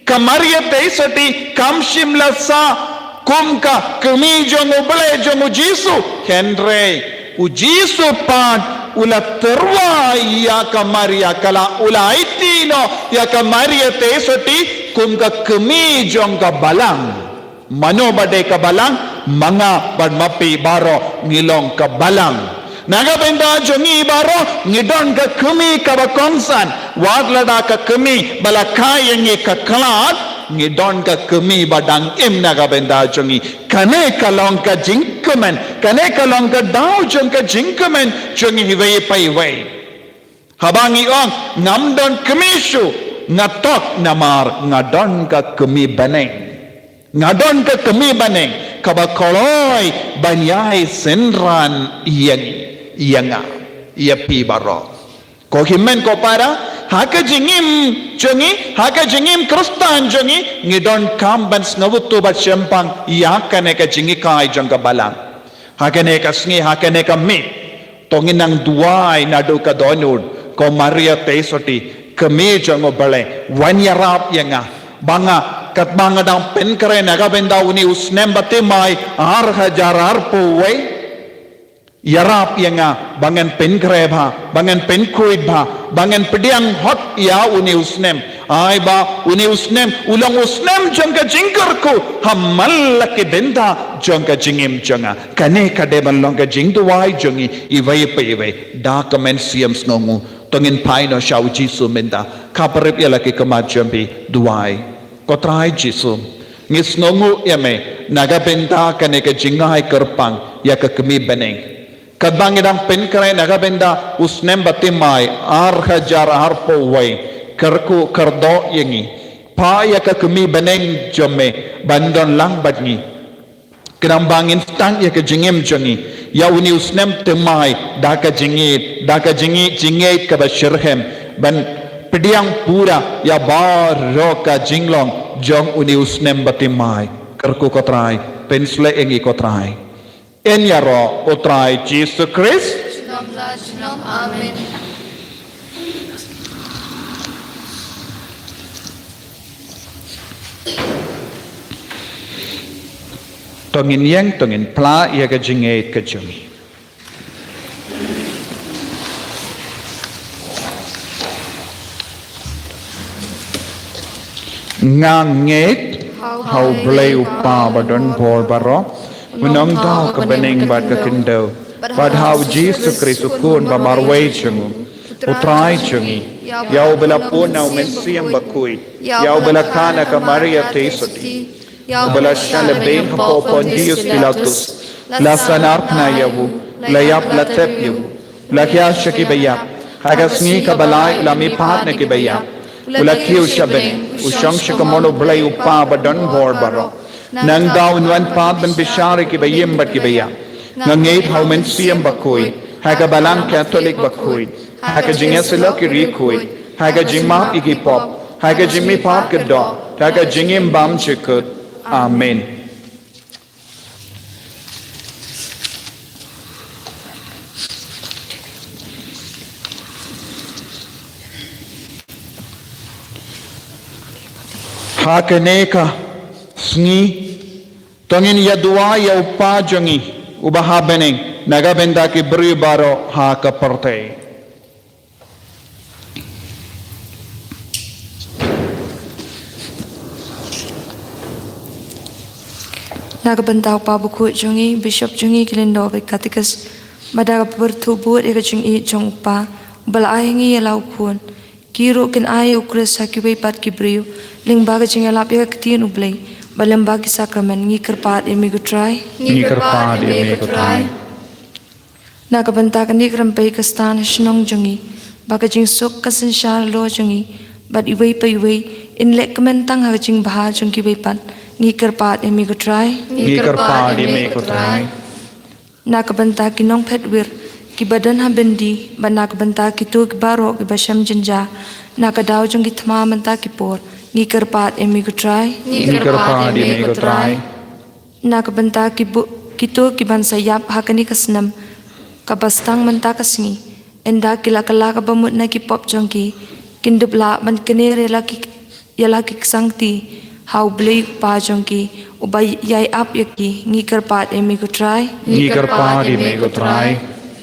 ka Maria Theisotti kam shym la sah kum ka kmie jong U Blei jong U Jisu, hynrei U Jisu pat u la tyrwa ïa ka Maria, ka la, u la aiti noh ïa ka Maria Theisotti kum ka kmie jong ka balang. Mano ba dei ka balang? Ma nga bad ma phi baroh ngi long ka balang. Na ka bynta jong ngi baroh ngi don ka kmie kaba kongsan. Wat lada ka kmie ba la kha ïa ngi ka khlad, ngi don ka kmie ba dang im na ka bynta jong ngi. Kane ka long ka jingkmen, kane ka long ka daw jong ka jingkmen jong ngi iwei pa iwei. Haba ngi ong, ngam don kmie shuh, nga tok namar nga don ka kmie bneng. Nga don ka kmie bneng kaba kloi ban ïai synran ïa ngi, ïa nga, ïa phi baroh. Ko hynmen ko para, ha ka jingim jong ngi, ha ka jingim Khristan jong ngi, ngi donkam ban sngewthuh bad shemphang ïa kane ka jinghikai jong ka balang. Ha kane ka sngi, ha kane ka miet, to ngin nang duwai naduh ka dohnud, ko Maria Theisotti, kmie jong U Blei, wan ïarap ïa nga. Ba nga, katba nga dang pynkhreh na ka bynta une u snem ba thymmai ar hajar arphew wei. Ïarap ïa nga ba ngan pynkhreh bha, ba ngan pynkhuid bha, ba ngan pdiang hok ïa une u snem. Ai ba une u snem u long u snem jong ka jingkyrkhu ha man la ki bynta jong ka jingim jong nga. Kane ka dei ban long ka jingduwai jong ngi iwei pa iwei da ka mynsiem sngewnguh. To ngin phai noh sha U Jisu mynta. Khaphrip ïa la ki khmat jong phi, duwai. Ko Trai Jisu, ngi sngewnguh ïa me na ka bynta kane ka jingai kyrpang ïa ka kmie bneng. Katba ngi dang pynkhreh na ka bynta u snem ba thymmai ar hajar arphew wei, kyrkhu kyrdoh ïa ngi. Phah ïa ka kmie bneng jong me ban don lang bad ngi. Khnang ba ngin sdang ïa ka jingim jong ngi ïa une u snem thymmai da ka jingngeit, da ka jingngeit, jingngeit kaba shitrhem ban pdiang pura ïa baroh ka jinglong jong une u snem ba thymmai. Kyrkhu ko Trai, pynshlei ïa ngi ko Trai. Yn ïaroh U Trai Jisu Khrist. Junom la junom. Amen. To ngin ïeng, to ngin phla ïa ka jingngeit ka jong ngi. Nga ngeit ha U Blei U Kpa ba don bor baroh, u nongthaw ka bneng bad ka khyndew, bad ha U Jisu Khrist u Khun ba marwei jong u, U Trai jong ngi, ïa uba la pun na U Mynsiem Bakhuid, ïa uba la kha na ka Maria Theisotti, ïa uba la shah lehbeiñ hapoh Pontius Pilatus, la sahnarphna ïa u, la ïap la tep ïa u, la khia sha ki baïap, ha ka sngi kaba lai u la mihpat na ki baïap, u la kiew sha bneng, u shong sha kamon U Blei U Kpa ba don bor baroh. Nangta un wan pat ban bishar ïa kiba im bad kiba ïap. Nga ngeit ha U Mynsiem Bakhuid, ha ka Balang Katholik bakhuid, ha ka jingïasyllok ïa ki riewkhuid, ha ka jingmap ïa ki pop, ha ka jingmihpat ka doh, ha ka jingim bymjukut. Amen. Ha kane ka sngi, to ngin ïa duwai ïa u Kpa jong ngi uba ha bneng, na ka bynta ki briew baroh ha ka pyrthei. Na ka bynta u Kpa Bakhuid jong ngi, Bishop jong ngi, ki lyngdoh bad ki katikis, bad da ka pyrthuh bud ïa ka jingïeit jong u Kpa, uba la ai ha ngi ïa la u Khun, ki ruh kin ai ïa u Khrist ha kiwei pat ki briew, lyngba ka jingïalap ïa ka ktien u Blei, bad lyngba ki sakramen. Ngi kyrpad ïa me ko Trai. Ngi kyrpad ïa me ko Trai. Na ka bynta kane ka rympei ka Stan ha shnong jong ngi, ba ka jingsuk ka synshar halor jong ngi bad iwei pa iwei, in leh kmen tang ha ka jingbha jong kiwei pat. Ngi kyrpad ïa me ko Trai. Ngi kyrpad ïa me ko Trai. Na ka bynta ki nongphet wir kiba don ha byndi, bad na ka bynta kito ki baroh kiba shem jynjar na ka daw jong ki thma mynta ki por, ngi kyrpad ïa me ko Trai. Ngi kyrpad ïa me ko Trai. Na ka bynta ki bu-, kito kiban sa ïap ha kane ka snem kaba sdang mynta ka sngi, ynda ki la kylla kaba mut na ki pop jong ki, kin dup lah ban kyner ïa la ki, ïa la ki ksangti ha u Blei u Kpa jong ki, uba ïai ap ïa ki. Ngi kyrpad ïa me ko Trai. Ngi kyrpad ïa me ko Trai.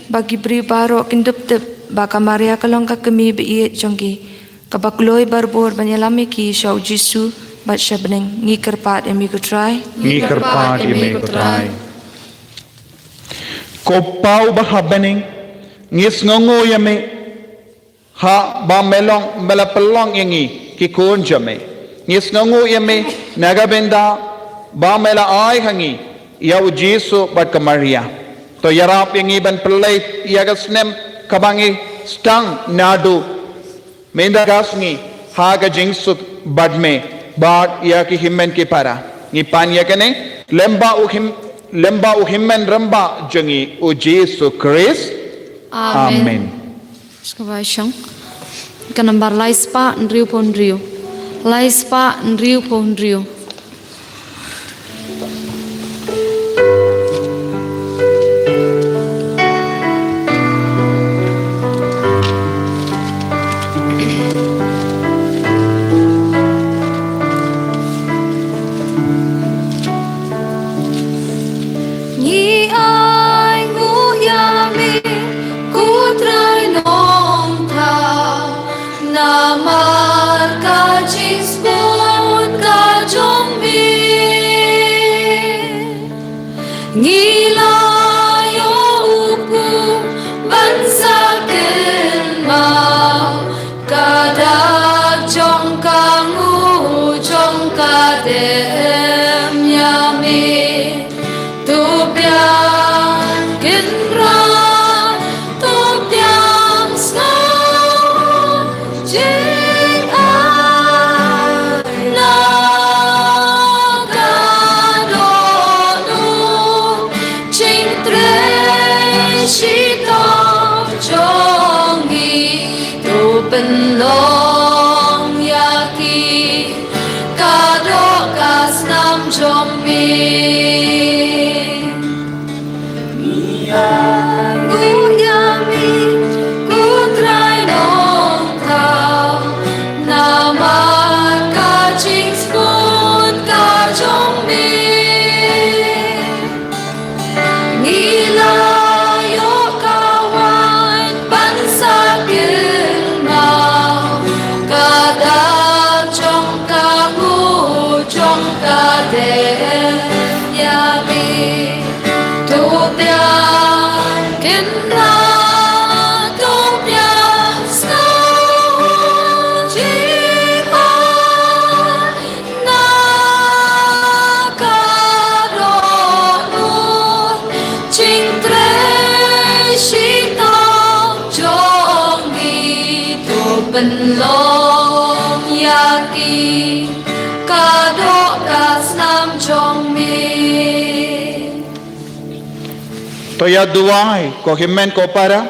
Ba ki briew baroh kin dup tip ba ka Maria ka long ka kmie ba ïeit jong ki, kaba kloi barabor ban ïalam ïa ki sha u Jisu bad sha bneng. Ngi kyrpad ïa me ko Trai. Ngi kyrpad ïa me ko Trai. Ko Kpa uba ha bneng, ngi sngewnguh ïa me, ha ba me long, me la pynlong ïa ngi ki khun jong me. Ngi sngewnguh ïa me na ka bynta ba me la ai ha ngi ïa u Jisu bad ka Maria. To ïarap ïa ngi ban pynleit ïa ka snem kaba ngi sdang naduh mynta ka sngi ha ka jingsuk bad me bad ïa ki hynmen ki para. Ngi pan ïa kane lyngba u hym-, lyngba u hynmen rangbah jong ngi u Jisu Khrist. Amen. Amen. Sngewbha shong. Ka nambar lai spah hynriew phew hynriew. Lai spah hynriew phew hynriew. Ngi ai nguh ïa me, ko Trai Nongthaw, namar ka jingsbun ka jong me. Ngi la ïoh u Khun ban sa kynmaw, ka dak jong ka nguh jong ka dem ïa me. To biang Kynrad, to biang sngew jingai na ka dohnud jingtrei shitom jong ngi, to pynlong ïa ki ka doh ka snam jong me. Ngi ai nguh ïa me, ko Trai Nongthaw, namar ka jingsbun ka jong me. Ngi la ïoh ka waiñ ban sa kynmaw, ka dak jong ka nguh jong ka dem ïa me. To biang Kynrad, to biang sngew jingai na ka dohnud jingtrei shitom jong ngi, to pynlong ïa ki ka doh ka snam jong me. To ïa duwai ko hynmen ko para,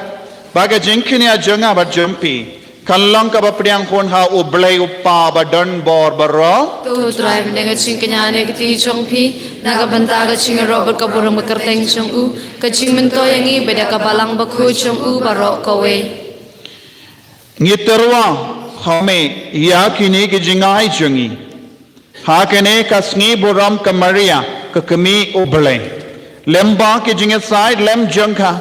ba ka jingkñia jong nga bad jong phi Kan long kaba pdiang khun ha U Blei U Kpa badonbor baroh. To U Trai, ban ïa ka jingkñia ne ka kti jong phi, na ka bynta ka jingïaroh bad ka burom ka kyrteng jong u, ka jingmyntoi ïa ngi bad ïa ka balang bakhuid jong u baroh kawei. Ngi tyrwa ha me ïa kine ki jingai jong ngi. Ha kane ka sngi burom ka Maria, ka kmie U Blei. Lem bad ki jingïasaid lem jong ka,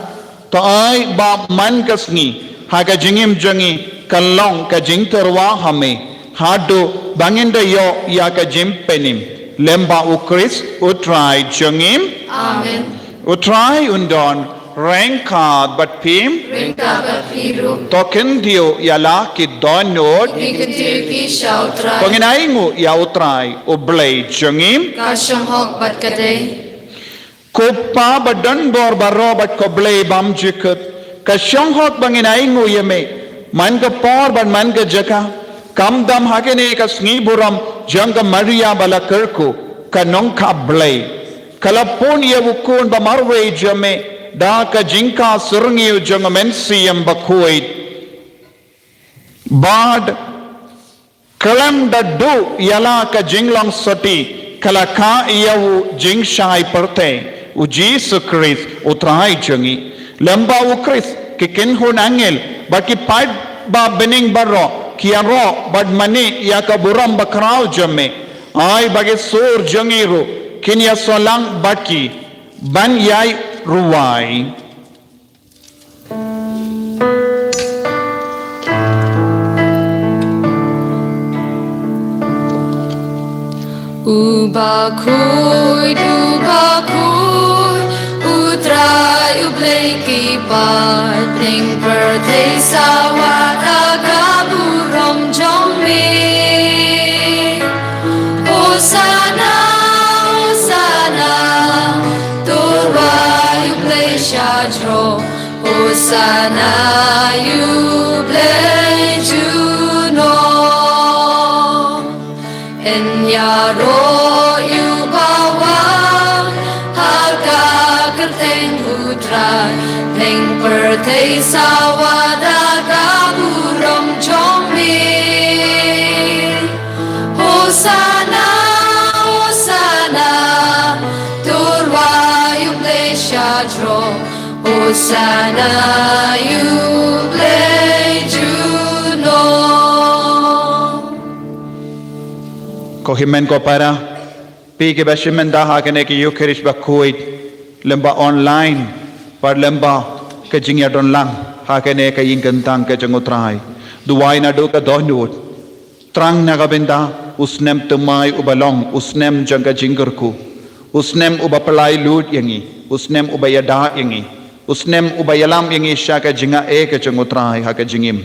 to ai ba man ka sngi, ha ka jingim jong ngi, kan long ka jingtyrwa ha me. Haduh ba ngin da ïoh ïa ka jingpynim. Lem bad U Khrist U Trai jong ngi. Amen. U Trai un don ryngkat bad phi. Ryngkat bad phi ruh. To kyntiew ïa la ki dohnud. Ngi kyntiew ïa ki sha U Trai. To ngin ainguh ïa U Trai U Blei jong ngi. Ka shong hok bad ka dei. Ko Kpa badonbor baroh bad ko Blei bymjukut, ka shong hok ba ngin ainguh ïa me. Man ka por bad man ka jaka, khamtam ha kane ka sngi burom jong ka Maria ba la kyrkhu, ka nongkha Blei. Ka la pun ïa u Khun ba marwei jong me da ka jingkha syrngiew jong u Mynsiem Bakhuid. Bad khlem da duh ïa la ka jinglong sotti, ka la kha ïa u jingshai pyrthei, U Jisu Khrist U Trai jong ngi. Lem bad U Khrist, ki kynhun angel bad ki paidbah bneng baroh ki ïaroh bad mane ïa ka burom bakhraw jong me. Ai ba ki sur jong ngi ruh kin ïasoh lang bad ki ban ïai rwai. U bakhuid, u bakhuid, U Trai U Blei ki paid, ning pyrthei sawa da ka burom jong me. Hosana, Hosana, to rwai U Blei shajrong. Hosana ïa U Blei junom. Yn ïaroh ïa u bawan ha ka kyrteng U Trai. Ning pyrthei sawa da ka burom jong me. Hosana, Hosana, to rwai U Blei shajrong. Hosana ïa U Blei junom. Ko hynmen ko para, phi kiba shim mynta ha kane ka Ïukharist bakhuid, lem bad online, bad lem bad ka jingïadonlang ha kane ka ïing kyntang ka jong U Trai. Duwai naduh ka dohnud. Thrang na ka bynta u snem thymmai uba long u snem jong ka jingkyrkhu, u snem uba pynlait lut ïa ngi, u snem uba ïada ïa ngi, u snem uba ïalam ïa ngi sha ka jingaiei ka jong U Trai ha ka jingim.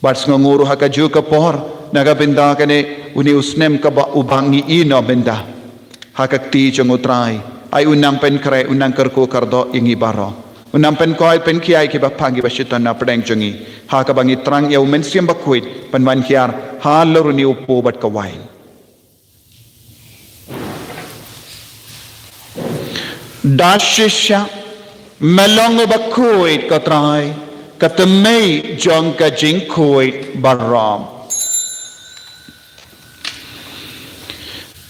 Bad sngewnguh ruh ha kajuh ka por na ka bynta kane une u snem kaba uba ngi ïehnoh mynta ha ka kti jong U Trai. Ai un nang pynkhreh, un nang kyrkhu kyrdoh ïa ngi baroh. Un nang pynkoit pynkhiah ïa kiba phang, kiba shitom na pdeng jong ngi, ha kaba ngi thrang ïa u Mynsiem Bakhuid ban wan hiar halor une u kpu bad ka wain. Da shisha me long uba khuid, ko Trai, ka thymmei jong ka jingkhuid baroh.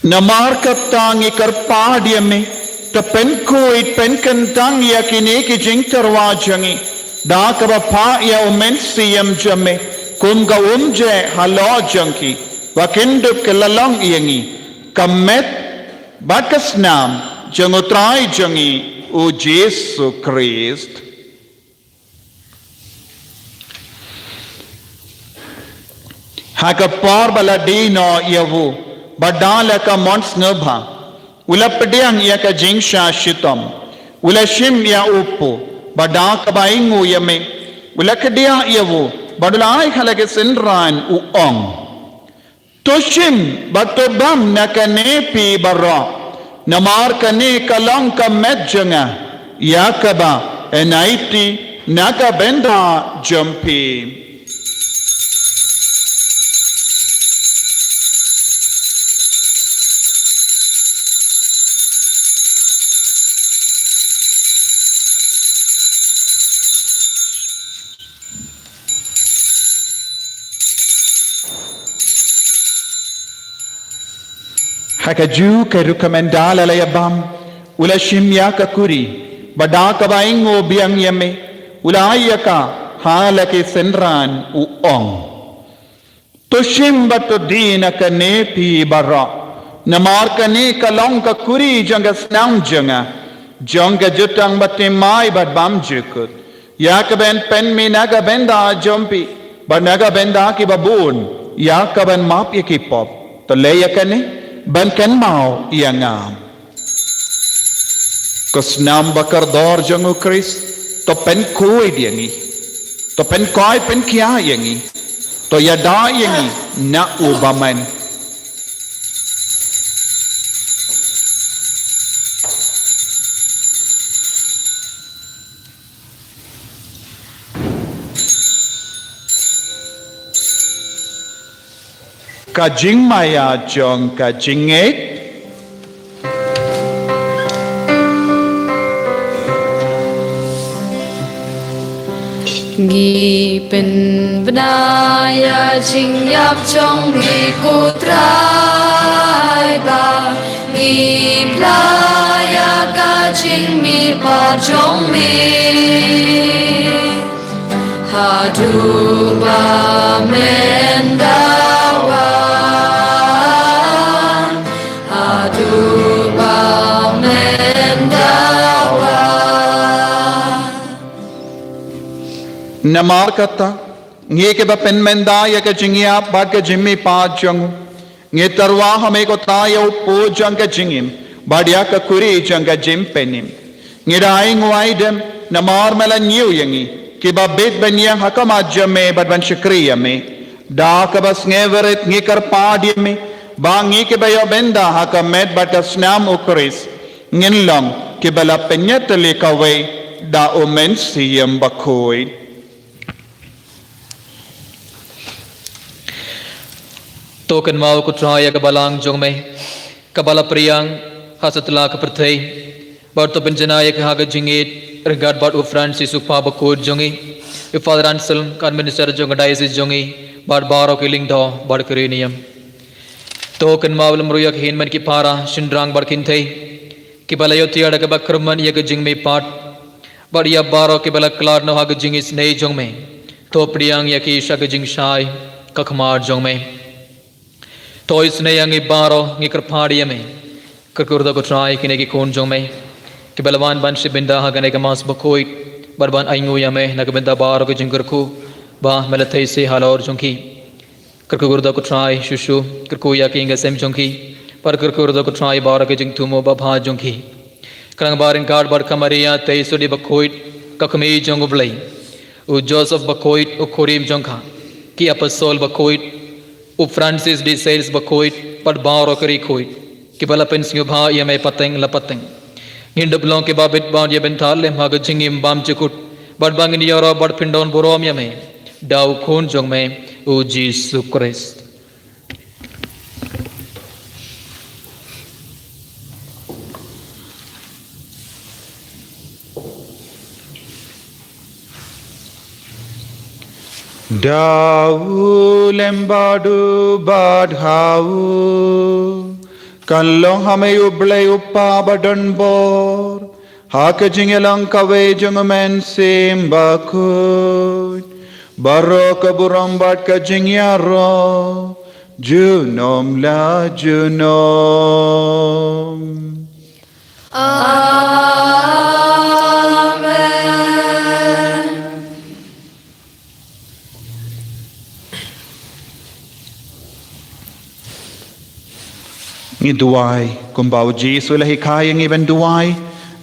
Namar kata ngi kyrpad ïa me, to pynkhuid pynkyntang ïa kine ki jingtyrwa jong ngi da kaba phah ïa u Mynsiem jong me kum ka umjai halor jong ki, ba kin dup ki la long ïa ngi ka met bad ka snam jong U Trai jong ngi U Jisu Khrist. Ha ka por ba la die noh ïa u, bad da la ka mon sngewbha, u la pdiang ïa ka jingshah shitom, u la shim ïa u kpu, bad da kaba ainguh ïa me, u la kdiah ïa u, bad u la ai ha la ki synran, u ong: To shim bad to bam na kane phi baroh, namar kane ka long ka met jong nga, ïa kaba yn aiti na ka bynta jong phi. Ka ju ka rukom mynda la la ïa bam, u la shim ïa ka kuri, bad da kaba ainguh biang ïa me, u la ai ïa ka ha la ki synran, u ong: To shim bad to die na kane phi baroh, namar kane ka long ka kuri jong ka snam jong nga, jong ka jutang bathymmai bad bymjukut, ïa kaban pynmih na ka bynta jong phi bad na ka bynta kiba bun, ïa kaban map ïa ki pop. To leh ïa kane ban kynmaw ïa nga. Ka snam bakordor jong u Khrist, to pynkhuid ïa ngi, to pynkoit pynkhiah ïa ngi, to ïada ïa ngi na u bymman. Ka jingmaïa jong ka jingngeit. Ngi pynbna ïa ka jingïap jong ngi, ko Trai, ba ngi pla ïa ka jingmihpat jong me. Haduh ba men da wan, haduh ba men da wan. Namar kata, ngi kiba pynmynda ïa ka jingïap bad ka jingmihpat jong u, ngi tyrwa ha me ko Trai ïa u pud jong ka jingim bad ïa ka kuri jong ka jingpynim. Ngi da ainguh aidem namar me la ñiew ïa ngi kiba bit ban ïeng ha khmat jong me bad ban shakri ïa me. Da kaba sngewrit ngi kyrpad ïa me ba ngi kiba ïoh bynta ha ka met bad ka snam u Khrist ngin long kiba la pynïatylli kawei da u Mynsiem Bakhuid. To kynmaw ko Trai ïa ka balang jong me, kaba la pdiang ha satlak ka pyrthei, bad to pynjanai ïa ka ha ka jingïeit ryngkat bad u Francis u kpa bakhuid jong ngi, u Father Anselm ka administrator jong ka diocese jong ngi, bad baroh ki lyngdoh bad ki riewniam. To kynmaw lem ruh ïa ki hynmen ki para, shynrang bad kynthei, kiba la ïoh tiar da kaba kyrmen ïa ka jingmihpat, bad ïa baroh kiba la khlad noh ha ka jingisynei jong me. To pdiang ïa ki sha ka jingshai ka khmat jong me. To isynei ïa ngi baroh, ngi kyrpad ïa me. Kyrkhu da ko Trai kine ki khun jong me, kiba la wan ban shim bynta ha kane ka Mass bakhuid, bad ban ainguh ïa me na ka bynta baroh ki jingkyrkhu ba me la theh seh halor jong ki. Kyrkhu da ko Trai shuh shuh, kyrkhu ïa ki ïing ki sem jong ki, bad kyrkhu da ko Trai baroh ki jingthmu babha jong ki. Khnang ba ryngkat bad ka Maria Theisotti bakhuid, ka Kmie jong u Blei, u Joseph bakhuid u khurim jong ka, ki apostol bakhuid, u Francis de Sales bakhuid, bad baroh ki riewkhuid, kiba la pynsngewbha ïa me pateng la pateng, ngin da long kiba bit ban ïa bynta lem ha ka jingim bymjukut, bad ba ngin ïaroh bad pyndonburom ïa me da u Khun jong me, u Jisu Khrist. Da u lem bad u bad ha u, kan long ha me u Blei u Kpa badonbor, ha ka jingïalang kawei jong u Mynsiem Bakhuid, baroh ka burom bad ka jingïaroh junom la junom. Amen. Ngi duwai kumba u Jisu u la hikai ïa ngi ban duwai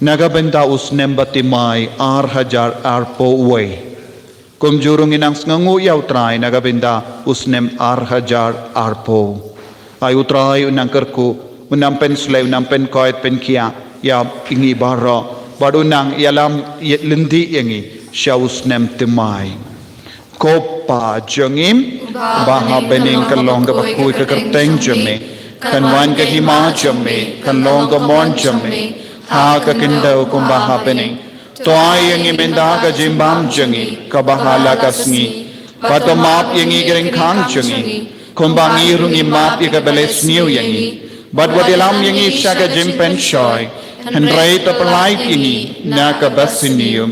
na ka bynta u snem bathymmai ar hajar arphew wei. Kumjuh ruh ngin nang sngewnguh ïa u Trai na ka bynta u snem ar hajar arphew. Ai u Trai un nang kyrkhu, un nang pynshlei, un nang pynkoit pynkhiah ïa ngi baroh, bad un nang ïalam ïa lynti ïa ngi sha u snem thymmai. Ko Kpa jong ngi ba ha bneng, kan long kaba khuid ka kyrteng jong me, kan wan ka hima jong me, kan long ka mon jong me ha ka khyndew kumba ha bneng. To ai ïa ngi mynta ka jingbam jong ngi kaba ha la ka sngi, bad to map ïa ngi ki ryngkang jong ngi, kumba ngi ruh ngi map ïa kiba la sniew ïa ngi. Bad wat ïalam ïa ngi sha ka jingpynshoi, hynrei to pyllait ïa ngi na ka basniew.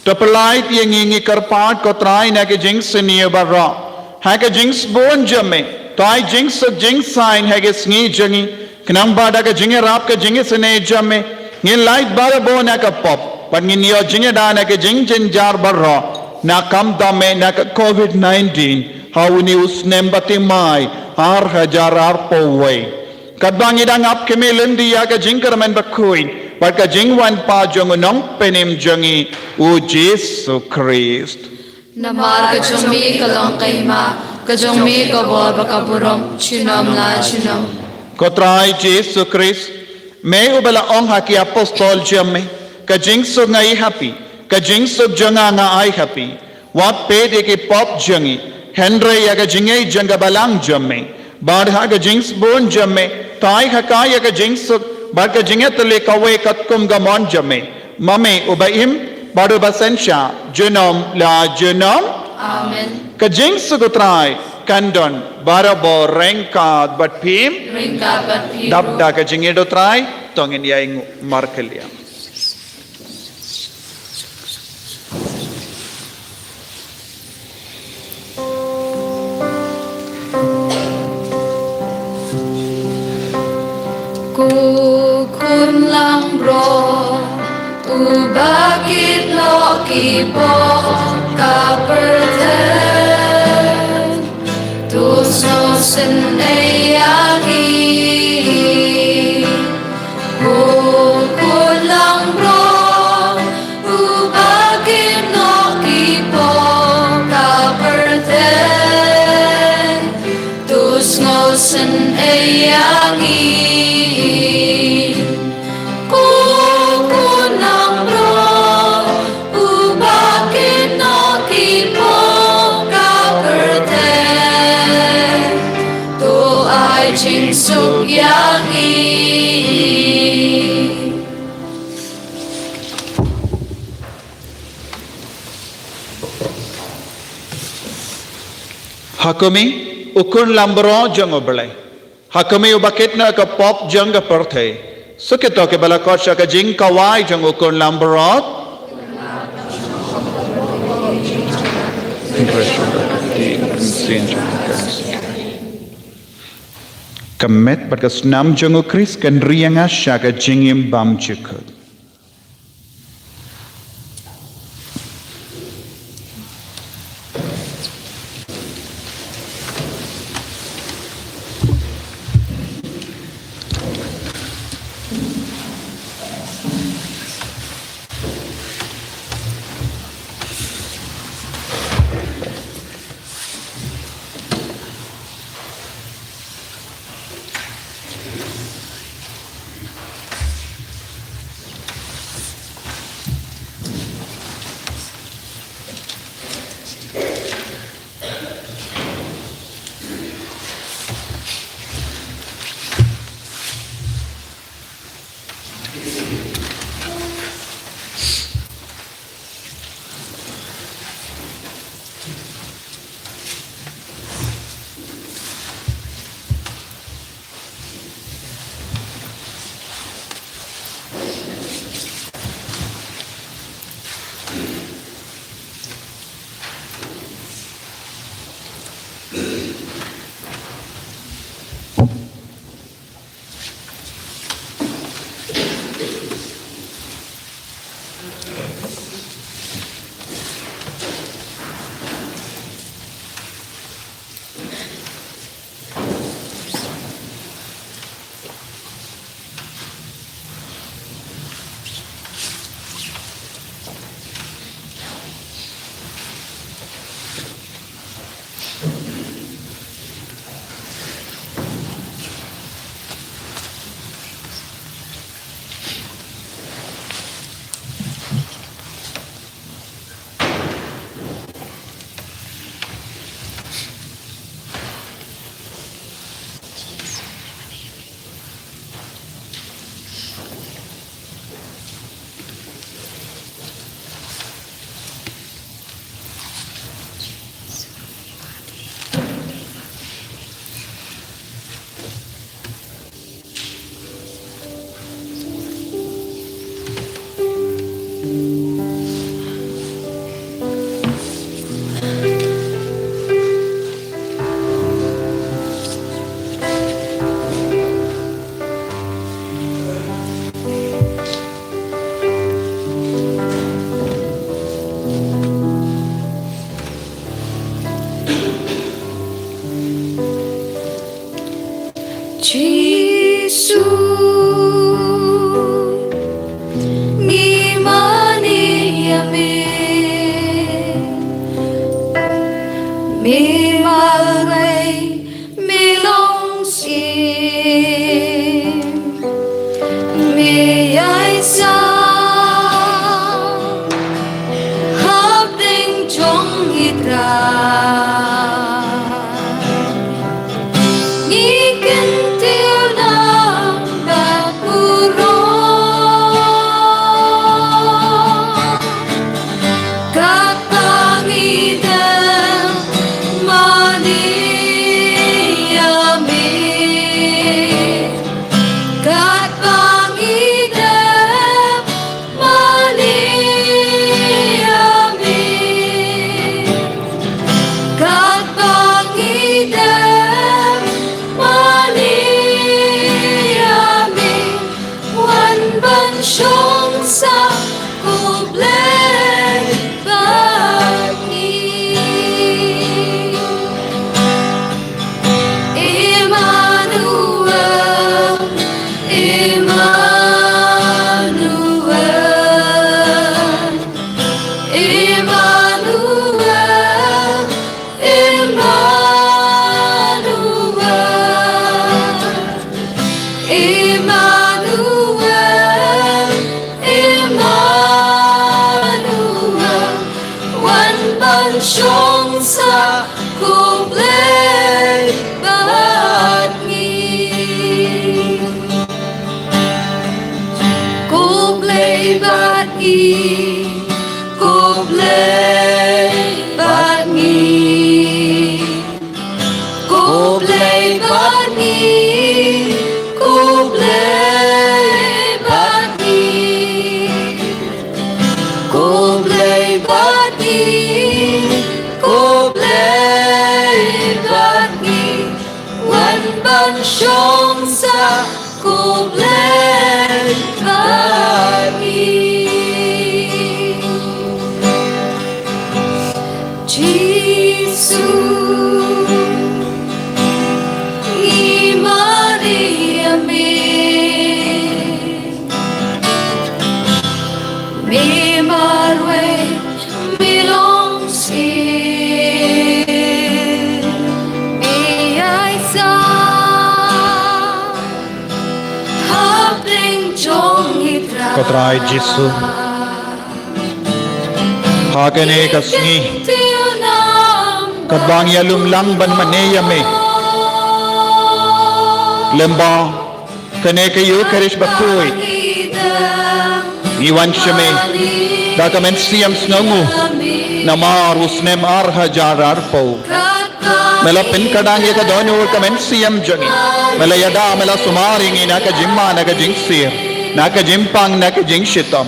To pyllait ïa ngi, ngi kyrpad ko Trai, na ka jingsniew baroh. Ha ka jingsbun jong me, to ai jingsuk jingsaiñ ha ka sngi jong ngi. Khnang ba da ka jingïarap ka jingisynei jong me, ngin lait barabor na ka pop, bad ngin ïoh jingïada na ka jingjynjar baroh, na kam dame na ka covid nineteen, ha une u snem ba thymmai, ar hajar arphew wei. Katba ngi dang ap khmih lynti ïa ka jingkyrmen bakhuid bad ka jingwan pat jong u Nongpynim jong ngi, u Jisu Khrist. Namar ka jong me ka long ka hima, ka jong me ka bor bad ka burom, junom la junom. Ko Trai Jisu Khrist, me uba la ong ha ki apostol jong me, ka jingsuk nga ai ha phi, ka jingsuk jong nga nga ai ha phi. Wat peit ïa ki pop jong ngi, hynrei ïa ka jingngeit jong ka balang jong me. Bad ha ka jingsbun jong me, to ai ha ka ïa ka jingsuk bad ka jingïatylli kawei katkum ka mon jong me, ma me uba im bad uba synshar, junom la junom. Amen. Ka jingsuk u Trai kan don barabor ryngkat bad phi. Ryngkat bad phi. Dap da ka jingïeit u Trai, to ngin ïainguh markylliang. Ko Khun Langbrot, uba kit noh ki pop ka pyrthei, to sngewsynei ïa ngi. Ko Khun Langbrot, uba kit noh ki pop ka pyrthei, to sngewsynei ïa ngi. Ko Khun Langbrot, uba kit noh ki pop ka pyrthei, to ai jingsuk ïa ngi. Ha khmih, u Khun Langbrot jong U Blei. Ha khmih, uba kit noh ka pop jong ka pyrthei. Sa kito kiba la khot sha ka jingkhawai jong u Khun Langbrot. Ka met bad ka snam jong u Khrist kan ri ïa nga sha ka jingim bymjukut. Emmanuel, Emmanuel, wan ban shong sah ko Blei bad ngi. Ko Blei bad ngi, ko Blei bad ngi. Ko Blei bad ngi, ko Blei bad ngi. Ko Blei bad ngi, ko Blei bad ngi. Wan ban shong sah ko Blei bad ngi. Jisu, ngi mane ïa me. Me marwei, me long sih. Me ïaisah hapdeng jong i Trai. Ko Trai Jisu, ha kane ka sngi, katba ngi ïalum lang ban mane ïa me, lem bad kane ka Ïukharist bakhuid, ngi wan sha me da ka mynsiem sngewnguh namar u snem ar hajar arphew. Me la pynkhlaiñ ïa ka dohnud ka mynsiem jong ngi. Me la ïada, me la sumar ïa ngi na ka jingma, na ka jingsir, na ka jingpang, na ka jingshitom.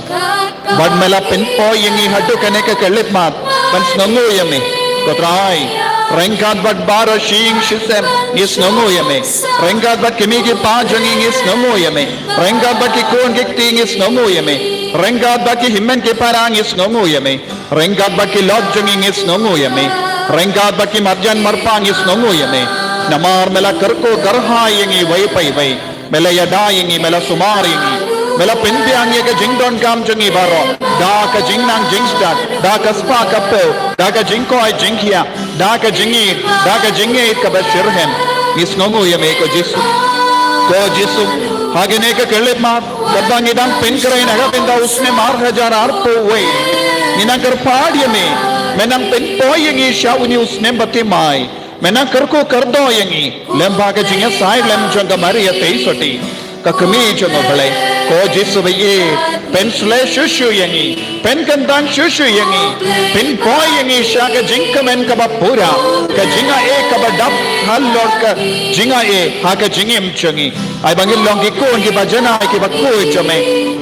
Bad me la pynpoi ïa ngi haduh kane ka khyllipmat ban sngewnguh ïa me. Ko Trai, ryngkat bad baroh shi ïing shi sem ngi sngewnguh ïa me. Ryngkat bad ki kmie ki kpa jong ngi ngi sngewnguh ïa me. Ryngkat bad ki khun ki kti ngi sngewnguh ïa me. Ryngkat bad ki hynmen ki para ngi sngewnguh ïa me. Ryngkat bad ki lok jong ngi ngi sngewnguh ïa me. Ryngkat bad ki marjan marpa ngi sngewnguh ïa me. Namar me la kyrkhu kyrhai ïa ngi wei pa wei. Me la ïada ïa ngi, me la sumar ïa ngi. Me la pynbiang ïa ka jingdonkam jong ngi baroh da ka jingnang jingstad, da ka spah ka phew, da ka jingkoit jingkhiah, da ka jingïeit, da ka jingïeit kaba shitrhem. Ngi sngewnguh ïa me ko Jisu. Ko Jisu, ha kane ka khyllipmat, katba ngi dang pynkhreh na ka bynta u snem ar hajar arphew wei, ngi nang kyrpad ïa me, me nang pynpoi ïa ngi sha une u snem bathymmai. Me nang kyrkhu kyrdoh ïa ngi lem bad ka jingïasaid lem jong ka Maria Theisotti, ka kmie jong U Blei. Ko Jisu ba ïeit, pynshlei shuh shuh ïa ngi, pynkyntang shuh shuh ïa ngi, pynpoi ïa ngi sha ka jingkmen kaba pura, ka jingaiei kaba dap halor ka jingaiei ha ka jingim jong ngi. Ai ba ngin long ki khun kiba janai kiba khuid jong me.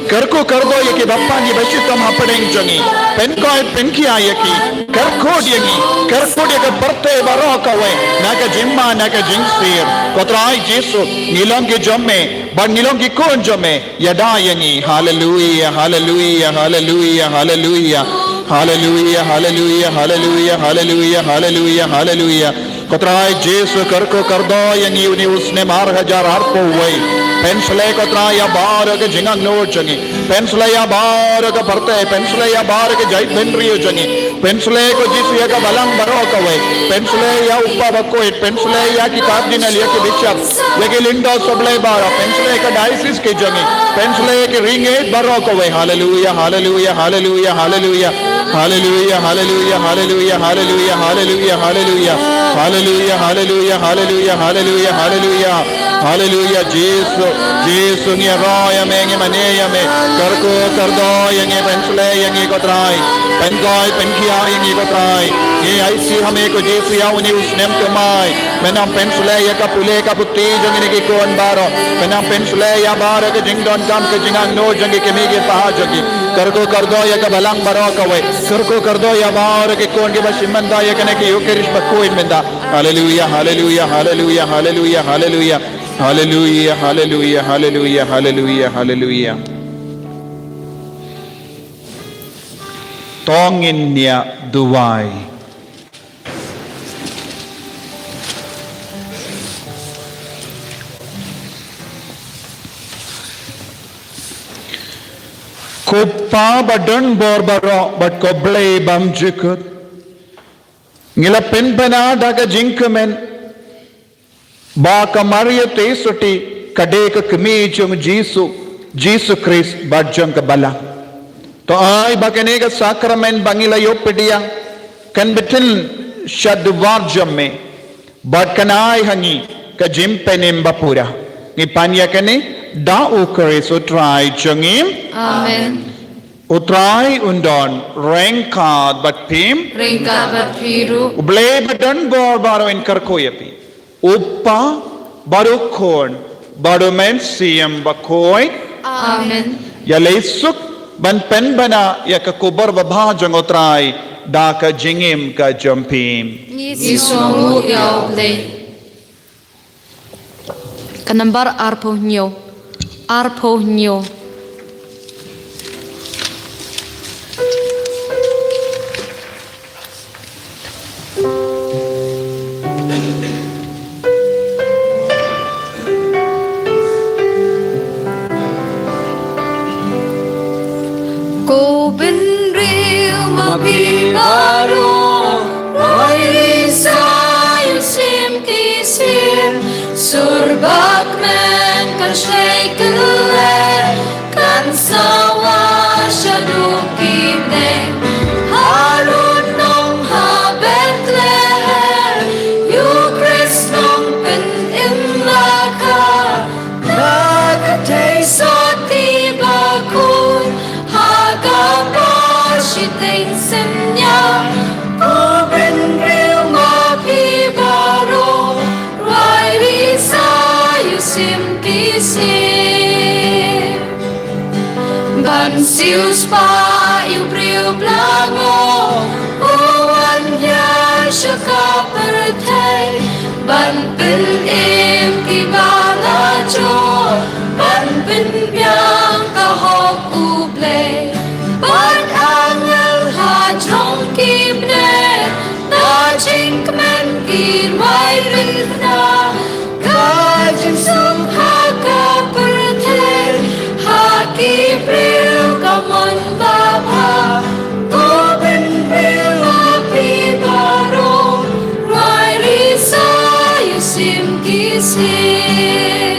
Kyrkhu kyrdoh ïa kiba pang kiba shitom hapdeng jong ngi. Pynkoit pynkhiah ïa ki. Kyrkhu ïa ngi. Kyrkhu ïa ka pyrthei baroh kawei na ka jingma na ka jingsir. Ko Trai Jisu, ngi long ki jong me bad ngi long ki khun jong me. Ïada ïa ngi. Haleluia, haleluia, haleluia, haleluia. Haleluia, haleluia, haleluia, haleluia, haleluia, haleluia. Ko Trai Jisu, kyrkhu kyrdoh ïa ngi une u snem ar hajar arphew wei. Pynshlei ko Trai ïa baroh ka jingangnud jong ngi. Pynshlei ïa baroh ka pyrthei, pynshlei ïa baroh ka jaitbynriew jong ngi. Pynshlei ko Jisu ïa ka balang baroh kawei. Pynshlei ïa u Kpa Bakhuid, pynshlei ïa ki Cardinal, ïa ki Bishop, ïa ki Lyngdoh Soblei baroh, pynshlei ïa ka diocese ka jong ngi, pynshlei ïa ki ri ngeit baroh kawei. Haleluia, haleluia, haleluia, haleluia. Haleluia, haleluia, haleluia, haleluia, haleluia, haleluia. Haleluia, haleluia, haleluia, haleluia, haleluia. Haleluia, Jisu, Jisu ngi ïaroh ïa me, ngi mane ïa me. Kyrkhu kyrdoh ïa ngi, pynshlei ïa ngi ko Trai. Pynkoit pynkhiah ïa ngi ko Trai. Ngi aiti ha me ko Jisu ïa une u snem thymmai. Me nang pynshlei ïa ka pule ka puthi jong ngi ki khun baroh. Me nang pynshlei ïa baroh ka jingdonkam ka jingangnud jong ngi ki kmie ki kpa jong ngi. Kyrkhu kyrdoh ïa ka balang baroh kawei. Kyrkhu kyrdoh ïa baroh ki khun kiba shim bynta ïa kane ka Ïukharist bakhuid mynta. Haleluia, haleluia, haleluia, haleluia, haleluia. Haleluia, haleluia, haleluia, haleluia, haleluia. To ngin ïa duwai. Ko Kpa ba don bor baroh bad ko Blei bymjukut. Ngi la pynbna da ka jingkmen ba ka Maria Theisotti ka dei ka kmie jong Jisu, Jisu Khrist bad jong ka Balang. To ai ba kane ka sakramen ba ngi la ïoh pdiang kan bteng sha dewar jong me bad kan ai ha ngi ka jingpynim ba pura. Ngi pan ïa kane da U Khrist U Trai jong ngi. Amen. U Trai un don ryngkat bad phi. Ryngkat bad phi ruh. U Blei ba don bor baroh un kyrkhu ïa phi. U Kpa bad U Khun bad U Mynsiem Bakhuid. Amen. Ïaleh suk ban pynbna ïa ka khubor babha jong U Trai da ka jingim ka jong phi. Ngi sngewnguh ïa U Blei. Ka nambar arphew hynñiew. Arphew hynñiew. Ko bynriew ma phi baroh, roi risa ïa u sim ki sim, sur bad kmen kan shai kylleh, kan sawa shaduh ki bneng. Harud nong ha Bethlehem, ïa u Khrist nongpynim la ka. Na ka thei sotti bakhuid, ha kaba shiteng synñiang, ko bynriew ma phi baroh, roi risa ïa u sim ki sim. Ban siewspah ïa u briew blangoh, u wan ïa sha ka pyrthei, ban pynim kiba la jop, ban pynbiang ka hok U Blei. Bad angel ha jrong ki bneng, da jingkmen ki rwai ri na, ka jingsuk ha ka pyrthei, ha ki briew ka mon babha. Ko bynriew ma phi baroh, roi risa ïa u sim ki sim.